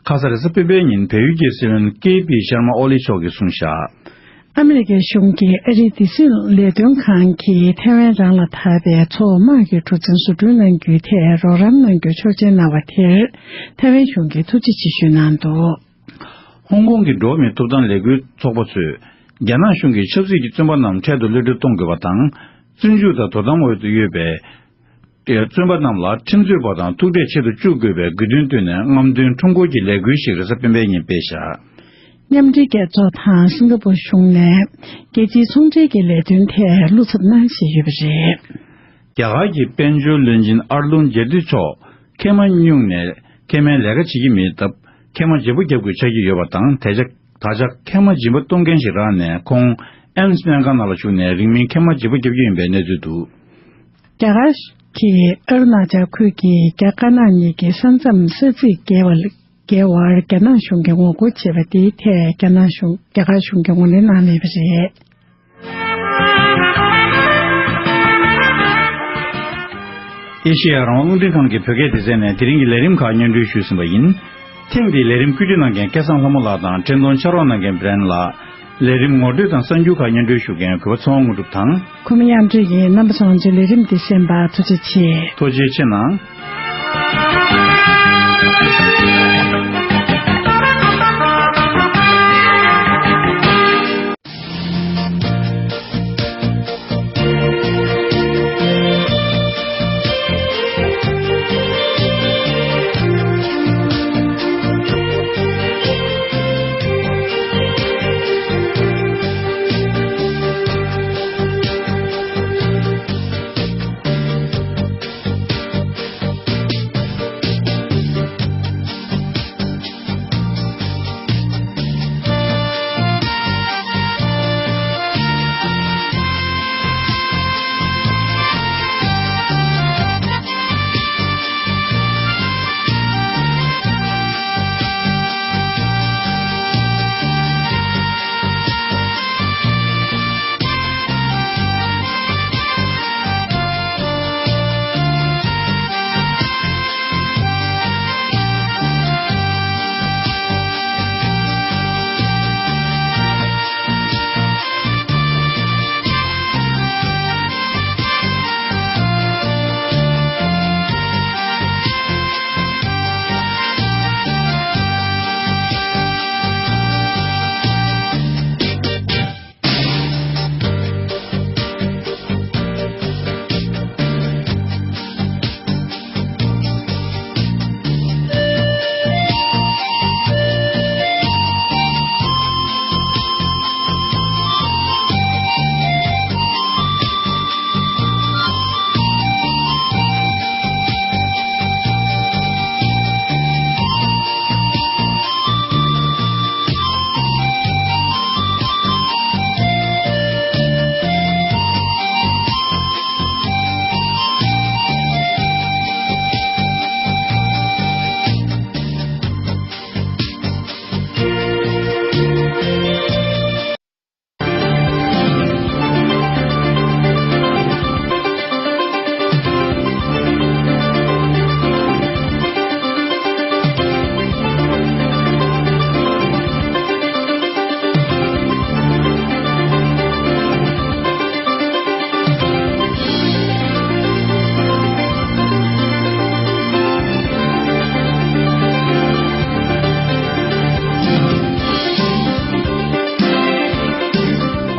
ཁ་ས་རེས་གཟའ་སྤེན་པའི་ཉིན་བལ་ཡུལ་གྱི་སྲིད་བློན་ཀེ་པི་ཤར་མ་ཨོ་ལི་མཆོག་གིས་གསུངས་བཞག། ཨ་མི་རི་ཀའི་གཞུང་གིས་ཨ་རིའི་སྡེ་སྲིད་ལས་དོན་ཁང་གིས་ཐའེ་ཝན་རང་ལ་དར་བའི་མཚོ་དམག་གི་གྲུ་གཟིངས་བཟོ་སྐྲུན་གནང་རྒྱུའི་ཐད་རོགས་རམ་གནང་རྒྱུ་ཆོག་མཆན་གནང་བ་དེར། ཐའེ་ཝན་གཞུང་གིས་ཐུགས་རྗེ་ཆེ་ཞུས་གནང་འདུག། ཧོང་ཀོང་གི་འགྲོ་བ་མིའི་ཐོབ་ཐང་ལས་འགུལ་ཚོགས་པ་ཚོས། རྒྱ་ནག་གཞུང་གིས་ཆབ་སྲིད་ཀྱི་བཙོན་པ་རྣམས་འཕྲལ་དུ་གློད་གྲོལ་གཏོང་དགོས་པ་དང་། བཙོན་འཇུག་དང་དོ་དམ་འོག་ཏུ་ཡོད་པའི། བཙོན་པ་རྣམས་ལ་ཁྲིམས་རྩོད་པ་དང་ཐུག་འཕྲད་བྱེད་དུ་བཅུག་དགོས་པའི་དགོས་འདུན་བཏོན་ནས་རྔམ་སྟོན་ཁྲོམ་སྐོར་གྱི་ལས་འགུལ་ཞིག་རེས་གཟའ་སྤེན་པའི་ཉིན་སྤེལ་བཞག། མཉམ་འབྲེལ་རྒྱལ་ཚོགས་དང་སིང་ག་པུར་གཞུང་ནས་རྒྱལ་སྤྱིའི་ཚོང་འབྲེལ་གྱི་ལས་དོན་ཐད་བློ་འཚབ་གནང་བཞིན་ཡོད་པ་རེད། རྒྱ་གར་གྱི་དཔལ་འབྱོར་བློན་ཆེན་ཨར་ལུང་ཇེ་ཏི་མཆོག་མཁལ་མ་སྨྱུག་ནས་མཁལ་མའི་ལས་ཀ་བྱེད་ཀྱི་མེད་སྟབས། མཁལ་མ་བརྗེ་པོ་བརྒྱབ་དགོས་ཆགས་ཀྱི་ཡོད་པ་དང་། དེ་ཆ་ད་ཆ་མཁལ་མ་སྦྱིན་པ་གཏོང་མཁན་ཞིག་རག་ནས། ཁོང་ཨེམ་སི་སྨན་ཁང་ནང་ལ་ཞུགས་ནས་རིང་མིན་མཁལ་མ་བརྗེ་པོ་བརྒྱབ་ཀྱི་ཡིན་པའི་གནས་ཚུལ་འདུག། རྒྱ་གར་གྱིས་ཨ་རུ་ན་ཅལ་ཁུལ་གྱི་རྒྱ་དཀར་ནག་གཉིས་ཀྱི་ས་མཚམས་ས་ཚིགས་བརྒལ་བ། བརྒལ་བར་རྒྱ་ནག་གཞུང་གིས་ངོ་རྒོལ་བྱས་པ་དེའི་ཐད་རྒྱ་ནག་གཞུང་། རྒྱ་གར་གཞུང་གིས་ངོས་ལེན་གནང་མེད་པ་རེད། ཨེ་ཤེ་ཡ་རང་དབང་རླུང་འཕྲིན་ཁང་གི་བོད་སྐད་སྡེ་ཚན་ནས་དེ་རིང་གི་ལས་རིམ་ཁག་སྙན་སྒྲོན་ཞུས་ཟིན་པ་ཡིན། ཐེངས་འདིའི་ལས་རིམ་བཀོད་སྒྲིག་གནང་མཁན་སྐལ་བཟང་ལྷ་མོ་ལགས་དང་། འཕྲིན་གཏོང་ཕྱག་རོགས་གནང་མཁན་བྷི་རན་ལགས། ལས་རིམ་ངོ་སྤྲོད་དང་གསར་འགྱུར་ཁག་སྙན་སྒྲོན་ཞུ་མཁན་གུས་པ་ཚེ་དབང་དངོས་གྲུབ་དང་། ཁོ་མོ་གཡང་སྒྲོན་ཡིན། རྣམ་པ་ཚོ་ང་ཚོའི་ལས་རིམ་འདི་གསན་པར་ཐུགས་རྗེ་ཆེ། ཐུགས་རྗེ་ཆེ་གནང་།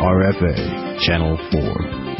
R F A, Channel four.